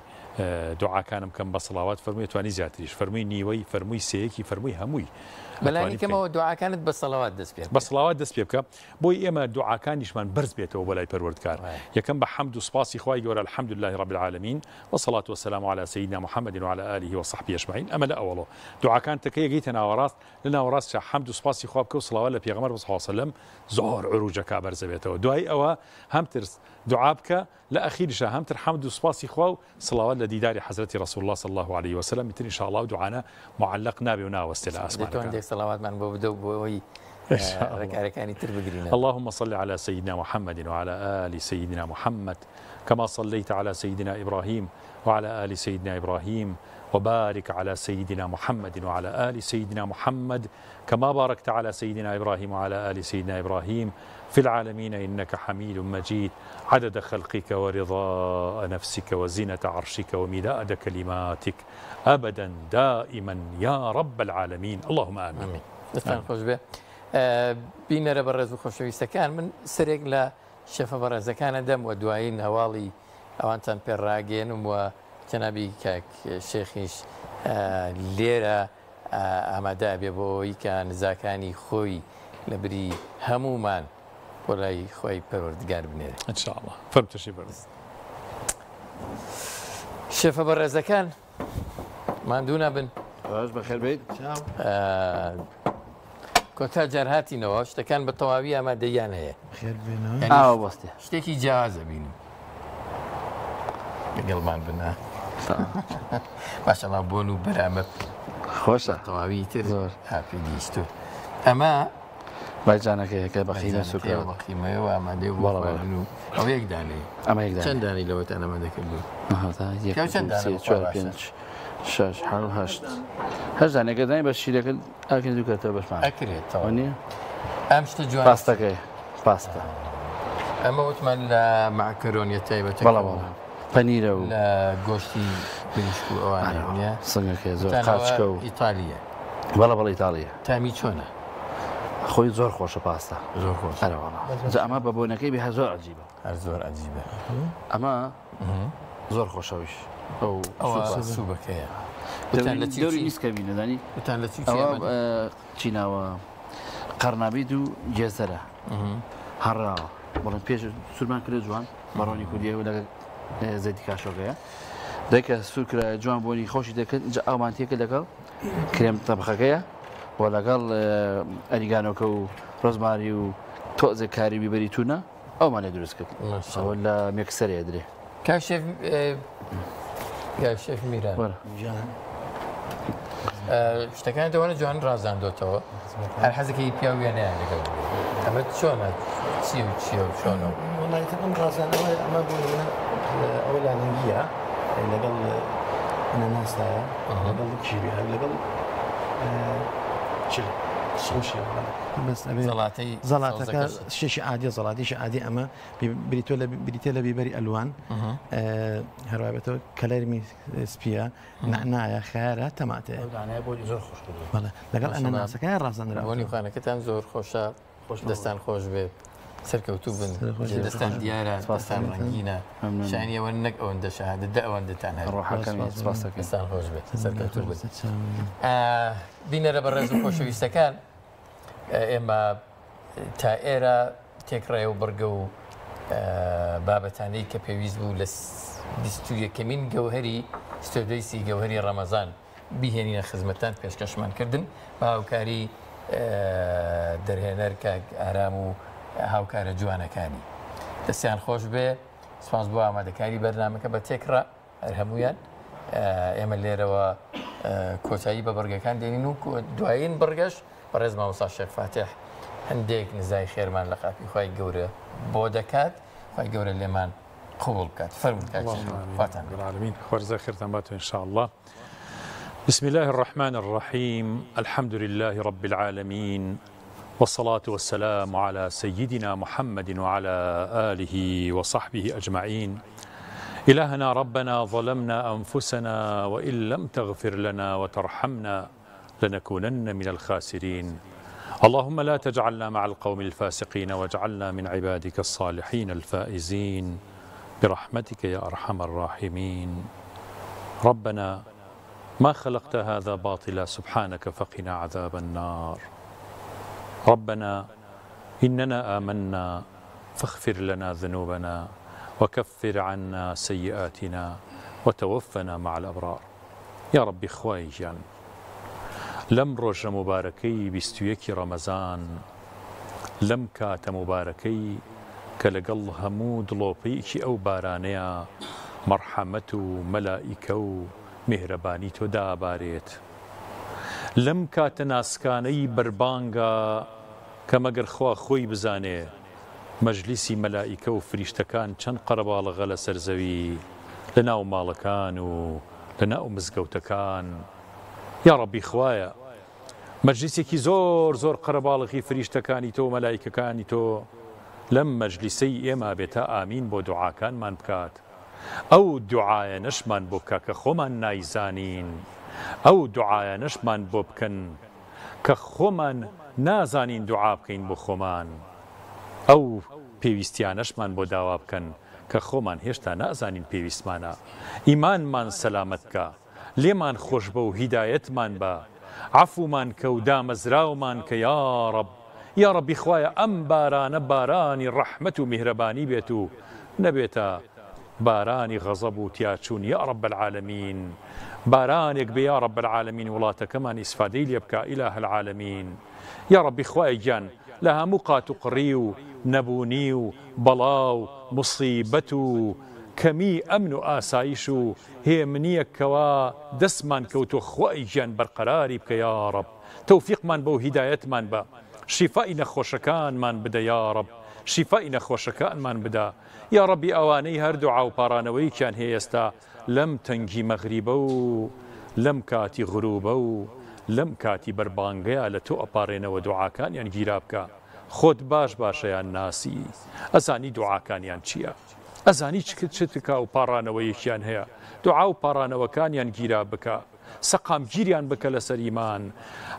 دوعاکانم کەم بە سڵاوات فەرمووی توانی زیاتریش فەرمووی نیوەی فەرمووی سێیەکی فەرمووی هەمووی بەلانی کەمەوە دوعاکانت بە سەڵەوات دەست پێ بە سڵاوات دەست پێ بکە بۆی ئێمە دوعاکانیشمان بەرز بێتەوە بۆ لای پەروەردگار یەکەم بە حەمد و سپاسی خوای گەورە الحمد لله رب العالمین والصلاة والسلام على سيدنا محمد وعلى آله وصحبه أجمعين ئەمە لە ئەوەڵۆ دوعاکان تەکە یەگەیتە ناوەڕاست لە ناوەڕاستشا حەمد و سپاسی خوا بکە و سڵاوات لە پێغەمبەر صلی الله علیه وسلم زۆر عروجەکە بەرزەبێتەوە دوای ئەوە هەمتر دوعا بکە لە ئەخیریشا هەمتر حەمد و سوپاسی خوا و سڵاوات لە دیداری حەزرەتی رسول اللە صلی اللە علیە وسلم ئیتر ان شاء اللە ئەو دوعانە معلق نابێ و ناوەستێ لە دەتوان ئاسمانەکان. هەندێک سەڵاواتمان بۆ بدە و بۆ ئەوەی ڕێکارەکانی تر بگرینە. اللهم صل علی سیدنا محمد وعلی آل سیدنا محمد کما صلیت علی سیدنا ابراهیم وعلی آل سیدنا ابراهیم وبارک علی سیدنا محمد وعلی آل سیدنا محمد کما بارکت علی سیدنا ابراهیم وعلی آل سیدنا ابراهیم في العالمين إنك حميد مجيد عدد خلقك ورضاء نفسك وزنة عرشك ومداد كلماتك أبدا دائما يا رب العالمين اللهم آمين. آمين. دەستان خۆش بێ بینەرە بەڕێز و خۆشەویستەکان من سەرێک لە شێفە بەڕێزەکانە دەم و دوایین هەواڵی ئەوانتان پێ ڕاگەێنم و جەنابی کاک شێخیش لێرە ئامادە ئەبێ بۆ ئەوەی کە نزاکانی خۆی لە بری هەموومان بۆ لای خوای پەروەردگار بنێرێ. ان شاء الله. فەرموو تەشریف بەرن. شێفە بەڕێزەکان ماندوو نەبن. باش بەخێر بێیت. کۆتا جار هاتینەوە شتەکان بە تەواوی ئامادەییان هەیە. خێر بێنەوە. یانی ئاوا بەستێ. شتێکی جیاواز ئەبینم. لەگەڵمان بن ئا. ماشەڵا بۆن و بەرامە خۆشە. تەواوی تر زۆر. ئاپی گەیشتوو. ئەمە بایجانەکەیە کە بە قیمە سوور بایجانەکەیە و کراوە. بە قیمەیە و ئامادەیە بۆ بەڵێ بەڵێ. خواردن و ئەوە یەک دانەیە. ئەمە یەک دانەیە. چەند دانەی لەوەتان ئامادە کردووە؟ ئەها تا یەک پیاو چەند دوو دانە سێ بخوا چوار باشە؟ پێنج شەش حەوت هەشت. هەشت دانەیە گەر دانی بە شیرەکە ئەکرێت دوو کەرتەوە بەشمان. ئەکرێت تەواو. وەنیە؟ ئەم شتە جوان. پاستەکەیە پاستە. ئەمە وتمان لە مەعکەرۆنیە تایبەتەکە بەڵێ بەڵێ پەنیرە و لە گۆشتی مریشک و ئەوانە نیە؟ سنگەکەی زۆر وتان ئەوە قارچکە و ئیتالیە. بەڵێ بەڵێ ئیتالیە. تامی چۆنە؟ خۆی زۆر خۆشە پاستا. زۆر خۆشە. ئەرێ وەڵا. جا ئەمە بە بۆنەکەی بێ هەر زۆر عەجیبە. هەر زۆر عەجیبە. ئەمە زۆر خۆشەویش ئەو ئەوە سوبەکەیە. وتان لە چی دەوری نیسکە بینە دانی؟ وتان لە چی چی ئەوە ئەمە؟ چی ناوە قەرنابیت و گێزەرە هەڕاوە بەڵێ پێش سوورمان کرد جوان بەڕۆنی کوردیەوە لەگەڵ زەیتی کاشۆکەیە دایکە سوور کرا جوان بۆنی خۆشی دەکرد اینجا ئاومان تێکرد لەگەڵ کرێم تەبخەکەیە و لەگەڵ ئەریگانۆکە و ڕۆزماری و تۆزێک کاری بیبەری تونە ئەومان لێ دروست کرد ئەوە لە مێکسەرێ درێ کاک شێف کاک شێف میران وەرە. شتەکان دەوەنە جوان ڕازاندۆتەوە هەر حەزەکەی پیاو وێنەیان لەگەڵ بگرێ. ئەمە چۆنە چی و چیە و چۆنە و وەڵای تر ئەم ڕازانەوە ئەمە بۆ نمونە ئەوە لالەنگیە لەگەڵ ئەنەناسایە لەگەڵ کیویە لەگەڵ چ سوشیە بەس ئەبێ زەڵاتەی زەڵاتەکە سەوزەکەش. شتێکی عادیە زەڵاتێکی عادی ئەمە بریتۆ لە بریتە لە بیبەری ئەلوان هەروابێتەوە کەلەرمی سپیە نەعنایە خەیارە تەماتەیە ئەو دانەیە بۆنی زۆر خۆش کردووە. بەڵێ لەگەڵ ئەنەناسەکە ڕازاندراوە. بۆنی خوانەکەتان زۆر خۆشە دەستان خۆش بێت سەرکەوتوو بن دەستان دیارە دەستان ڕەنگینە شانی ئەوە نەک ئەوەندە شەهادە دە ئەوەندەتان هەبێت. ڕۆحەکەمی سپاس دەکەین. دەستان خۆش بێت سەرکەوتوو بن. بینەرە بەڕێز و خۆشەویستەکان ئێمە تا ئێرە تێکڕێ و بڕگە و بابەتانەی کە پێویست بوو لە 21ەمین گەوهەری ستۆدیۆی سی گەوهەری ڕەمەزان بیهێنینە خزمەتان پێشکەشمان کردن بە هاوکاری دەرهێنەر کاک ئارام و هاوکارە جوانەکانی. دەستیان خۆش بێ. سپاس بۆ ئامادەکاری بەرنامەکە بە تێکڕا هەر هەموویان. ئێمە لێرەوە کۆتایی بە بڕگەکان دێنین و دوایین بڕگەش بەڕێز مامۆستا شێخ فاتح هەندێک نزای خێرمان لە قاپی خوای گەورە بۆ دەکات، خوای گەورە لێمان قبوڵ بکات. فەرموون کاک شێخ، خواتان لەگەڵ. العالمین خوا رزای خێرتان باتەوە ان شاء اللە. بسم الله الرحمن الرحیم الحمد لله رب العالمین والصلاة والسلام على سيدنا محمد وعلى آله وصحبه أجمعين إلهنا ربنا ظلمنا أنفسنا وإن لم تغفر لنا وترحمنا لنكونن من الخاسرين اللهم لا تجعلنا مع القوم الفاسقين واجعلنا من عبادك الصالحين الفائزين برحمتك يا أرحم الراحمين ربنا ما خلقت هذا باطلا سبحانك فقنا عذاب النار ربنا إننا آمنا فاغفر لنا ذنوبنا وكفر عنا سيئاتنا وتوفنا مع الأبرار یاڕەبی خوای گیان لەم ڕۆژە موبارەکەی 21 ی ڕەمەزان لەم کاتە موبارەکەی کە لەگەڵ هەموو دڵۆپەیەکی ئەو بارانەیا مەڕحەمەت و مەلائیکە و میهرەبانی تۆ دابارێت لەم کاتە ناسکانەی بەربانگا کە مەگەر خوا خۆی بزانێ مەجلیسی مەلائیکە و فریشتەکان چەند قەرەباڵغە لەسەر زەوی لە ناو ماڵەکان و لە ناو مزگەوتەکان یاڕەبی خوایە مەجلیسێکی زۆر زۆر قەرەباڵغی فریشتەکانی تۆ و مەلائیکەکانی تۆ لەم مەجلیسەی ئێمە بێ تا ئامین بۆ دوعاکانمان بکات ئەو دوعایەنەشمان بۆ بکا کە خۆمان نایزانین ئەو دوعایانەشمان بۆ بکەن کە خۆمان نازانین دوعا بکەین بۆ خۆمان، ئەو پێویستیانەشمان بۆ داوا بکەن کە خۆمان هێشتا نازانین پێویستمانە، ئیمانمان سەلامەت بکە، لێمان خۆشبە و هیدایەتمان بە، عەفومان کە و دامەزراومان کە یاڕەب، یاڕەبی خوایە ئەم بارانە بارانی ڕەحمەت و میهرەبانی بێت و نەبێتە بارانی غەزەب و تیاچوون یارب العالمین بارانێک بێ یارب العالمین وڵاتەکەمان ئیسفادەی لێ بکا اله العالمین یاڕەبی خوایە گیان لە هەموو قات و قڕی و نەبوونی و بەڵا و موسیبەت و کەمی ئەمن و ئاسایش و هێمنیەک کەوا دەستمان کەوتوە خوای گیان بەرقەراری بکە یاڕەب تەوفیقمان بە و هیدایەتمان بە شیفای نەخۆشەکانمان بدە یاڕەب شیفای نەخۆشەکانمان بدە یاڕەبی ئەوانەی هەر دوعا و پاڕانەوەیەکیان هەیە ئێستا لەم تەنگی مەغریبە و لەم کاتی غروبە و لەم کاتی بەربانگەیا لە تۆ ئەپاڕێنەوە دوعاکانیان گیرا بکە خۆت باش باشەیان ناسی ئەزانی دوعاکانیان چیە ئەزانی چ چ تکا و پاڕانەوەیەکیان هەیە دوعا و پاڕانەوەکانیان گیرا بکە سەقامگیریان بکە لەسەر ئیمان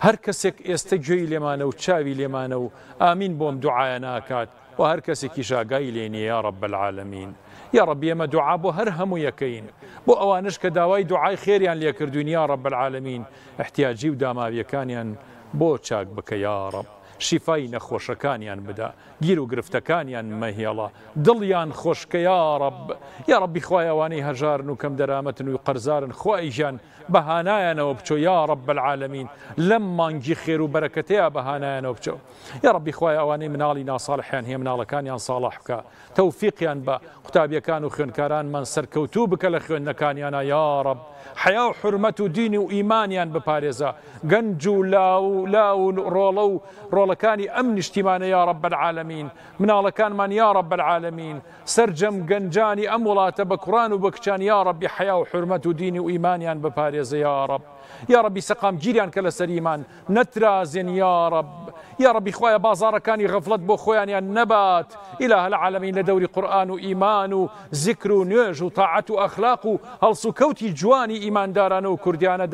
هەر کەسێک ئێستە گوێی لێمانە و چاوی لێمانە و ئامین بۆم دوعایە ناکات وە هەر کەسێکیش ئاگای لێ نیە یاڕب العالمین یاڕەبی ئێمە دوعا بۆ هەر هەموویەکەین بۆ ئەوانەش کە داوای دوعای خێریان لێ کردوین یاڕب العالمین احتیاجی و داماویەکانیان بۆ چاک بکە یاڕب شیفای نەخۆشەکانیان بدە گیر و گرفتەکانیان مەهێڵە دڵیان خۆشکە یاڕب یاڕەبی خوایە ئەوانەی هەژارن و کەم دەرامەتن و قەرزارن خوای گیان بە هانایانەوە بچۆ یاڕب العالمین لەم مانگی خێر و بەرەکەتەیا بە هانایانەوە بچۆ یاڕەبی خوایە ئەوانەی مناڵی ناساڵحیان هەیە مناڵەکانیان ساڵح بکە تەوفیقیان بە قوتابیەکان و خوێندکارانمان سەرکەوتوو بکە لە خوێندنەکانیانا یاڕەب حەیا و حورمەت و دین و ئیمانیان بپارێزە گەنج و لاو لاو و ڕۆڵە و ڕۆڵەکانی ئەم نیشتیمانە یاڕەب العالمین مناڵەکانمان یاڕەب العالمین سەرجەم گەنجانی ئەم وڵاتە بە کوڕان و بە کچان یاڕەبی حەیا و حورمەت و دین و ئیمانیان بپارێزە یاڕەب یاڕەبی سەقامگیریان کە لەسەر ئیمان نەترازێن یاڕەب یاڕەبی خوایە بازاڕەکانی غەفڵەت بۆ خۆیانیان نەبات الە العالمین لە دەوری قورئان و ئیمان و زیکر و نوێژ و تاعەت و ئەخلاق و هەڵسوکەوتی جوانی ئیماندارانە و کوردیانە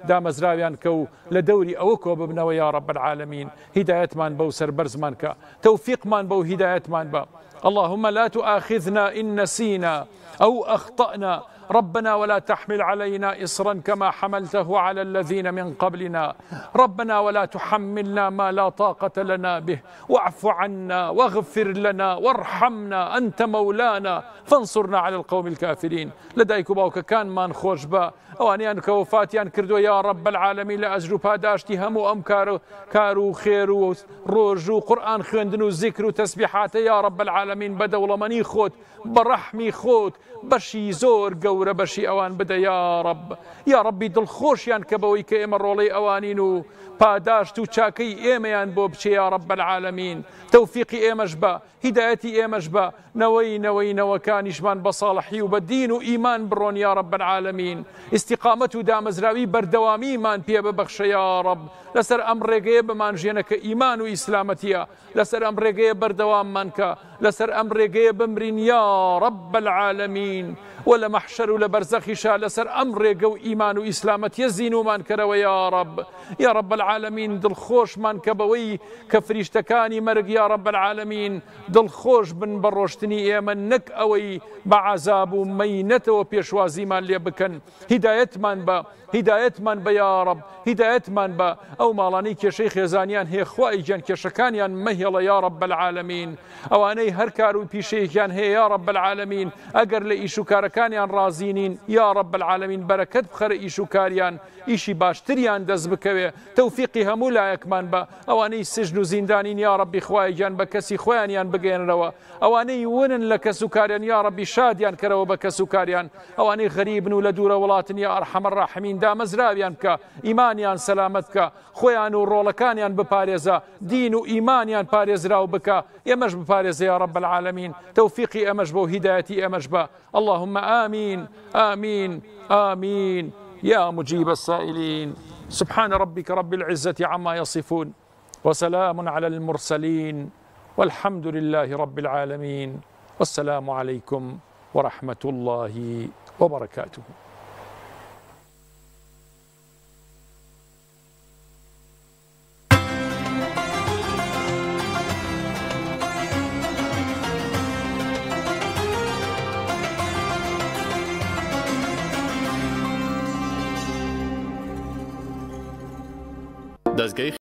دامەزراویان کە و لە دەوری ئەوە کۆ ببنەوە یاڕەب العالمین هیدایەتمان بە و سەربەرزمان کە تەوفیقمان بە و هیدایەتمان بە اللهم لا تؤاخذنا إن نسينا أو أخطأنا. ربنا ولا تحمل علينا إصرا كما حملته على الذين من قبلنا ربنا ولا تحملنا ما لا طاقة لنا به واعف عنا واغفر لنا وارحمنا أنت مولانا فانصرنا على القوم الكافرين لە دایک و باوکەکانمان خۆش بە ئەوانیان کە وەفاتیان کردووە یا رب العالمین لە ئەجر و پاداشتی هەموو ئەم کار و کار و خێر و ڕۆژ و قورئان خوێندن و زیکر و تەسبیحاتە یا رب العالمین بە دەوڵەمەنی خۆت بە ڕەحمی خۆت بەشی زۆر گەورە بەشی ئەوان بدە یا رب یا ربی دڵخۆشیان کە بەوەی کە ئێمە ڕۆڵەی ئەوانین و پاداشت و چاکەی ئێمەیان بۆ بچێ یا رب العالمین تەوفیقی ئێمەش بە هیدایەتی ئێمەش بە نەوەی نەوەی نەوەکانیشمان بە ساڵحی و بە دین و ئیمان بڕۆن یا رب العالمین ئیستیقامەت و دامەزراوی بەردەوامیمان پێ ببەخشە یا رب لەسەر ئەم ڕێگەیە بمانژێنە کە ئیمان و ئیسلامەتیە لەسەر ئەم ڕێگەیە بەردەواممان کە لەسەر ئەم ڕێگەیە بمرین یا رب العالمین و لە مەحشەر و لە بەرزەخیشا لەسەر ئەم ڕێگە و ئیمان و ئیسلامەتیە زینومان کەرەوە یا رب یا رب العالمین دڵخۆشمان کە بەوەی کە فریشتەکانی مەرگ یا رب العالمین دڵخۆش بن بە ڕۆشتنی ئێمە نەک ئەوەی بە عەزاب و مەینەتەوە پێشوازیمان لێ بکەن هیدایەتمان بە هیدایەتمان بە یاڕەب هیدایەتمان بە ئەو ماڵانەی کێشەی خێزانیان هەیە خوای گیان کێشەکانیان مەهێڵە یاڕەب العالمین ئەوانەی هەر کار و پیشەیەکیان هەیە یاڕەب العالمین ئەگەر لە ئیش و کارەکانیان ڕازی نین یاڕەب العالمین بەرەکەت بخەرە ئیش و کاریان ئیشی باشتریان دەست بکەوێ تەوفیقی هەموو لایەکمان بە ئەوانەی سجن و زیندانین یاڕەبی خوای گیان بە کەسی خۆیانیان بگەیەنرەوە ئەوانەی ونن لە کەس و کاریان یاڕەبی شادیان کەرەوە بە کەس و کاریان ئەوانەی غەریبن و لە دوورە وڵاتن یا ئەرحەم الراحمین دامەزراویان بکە ئیمانیان سەلامەت بکە خۆیان و ڕۆڵەکانیان بپارێزە دین و ئیمانیان پارێزراو بکە ئێمەش بپارێزە یا رب العالمین تەوفیقی ئێمەش بۆ هیدایەتی ئێمەش بە اللهم آمین آمین آمین یا مجیب السائلین سبحان ربك رب العزة عما يصفون وسلام على المرسلين والحمد لله رب العالمين والسلام عليكم ورحمة الله وبركاته. دەزگای.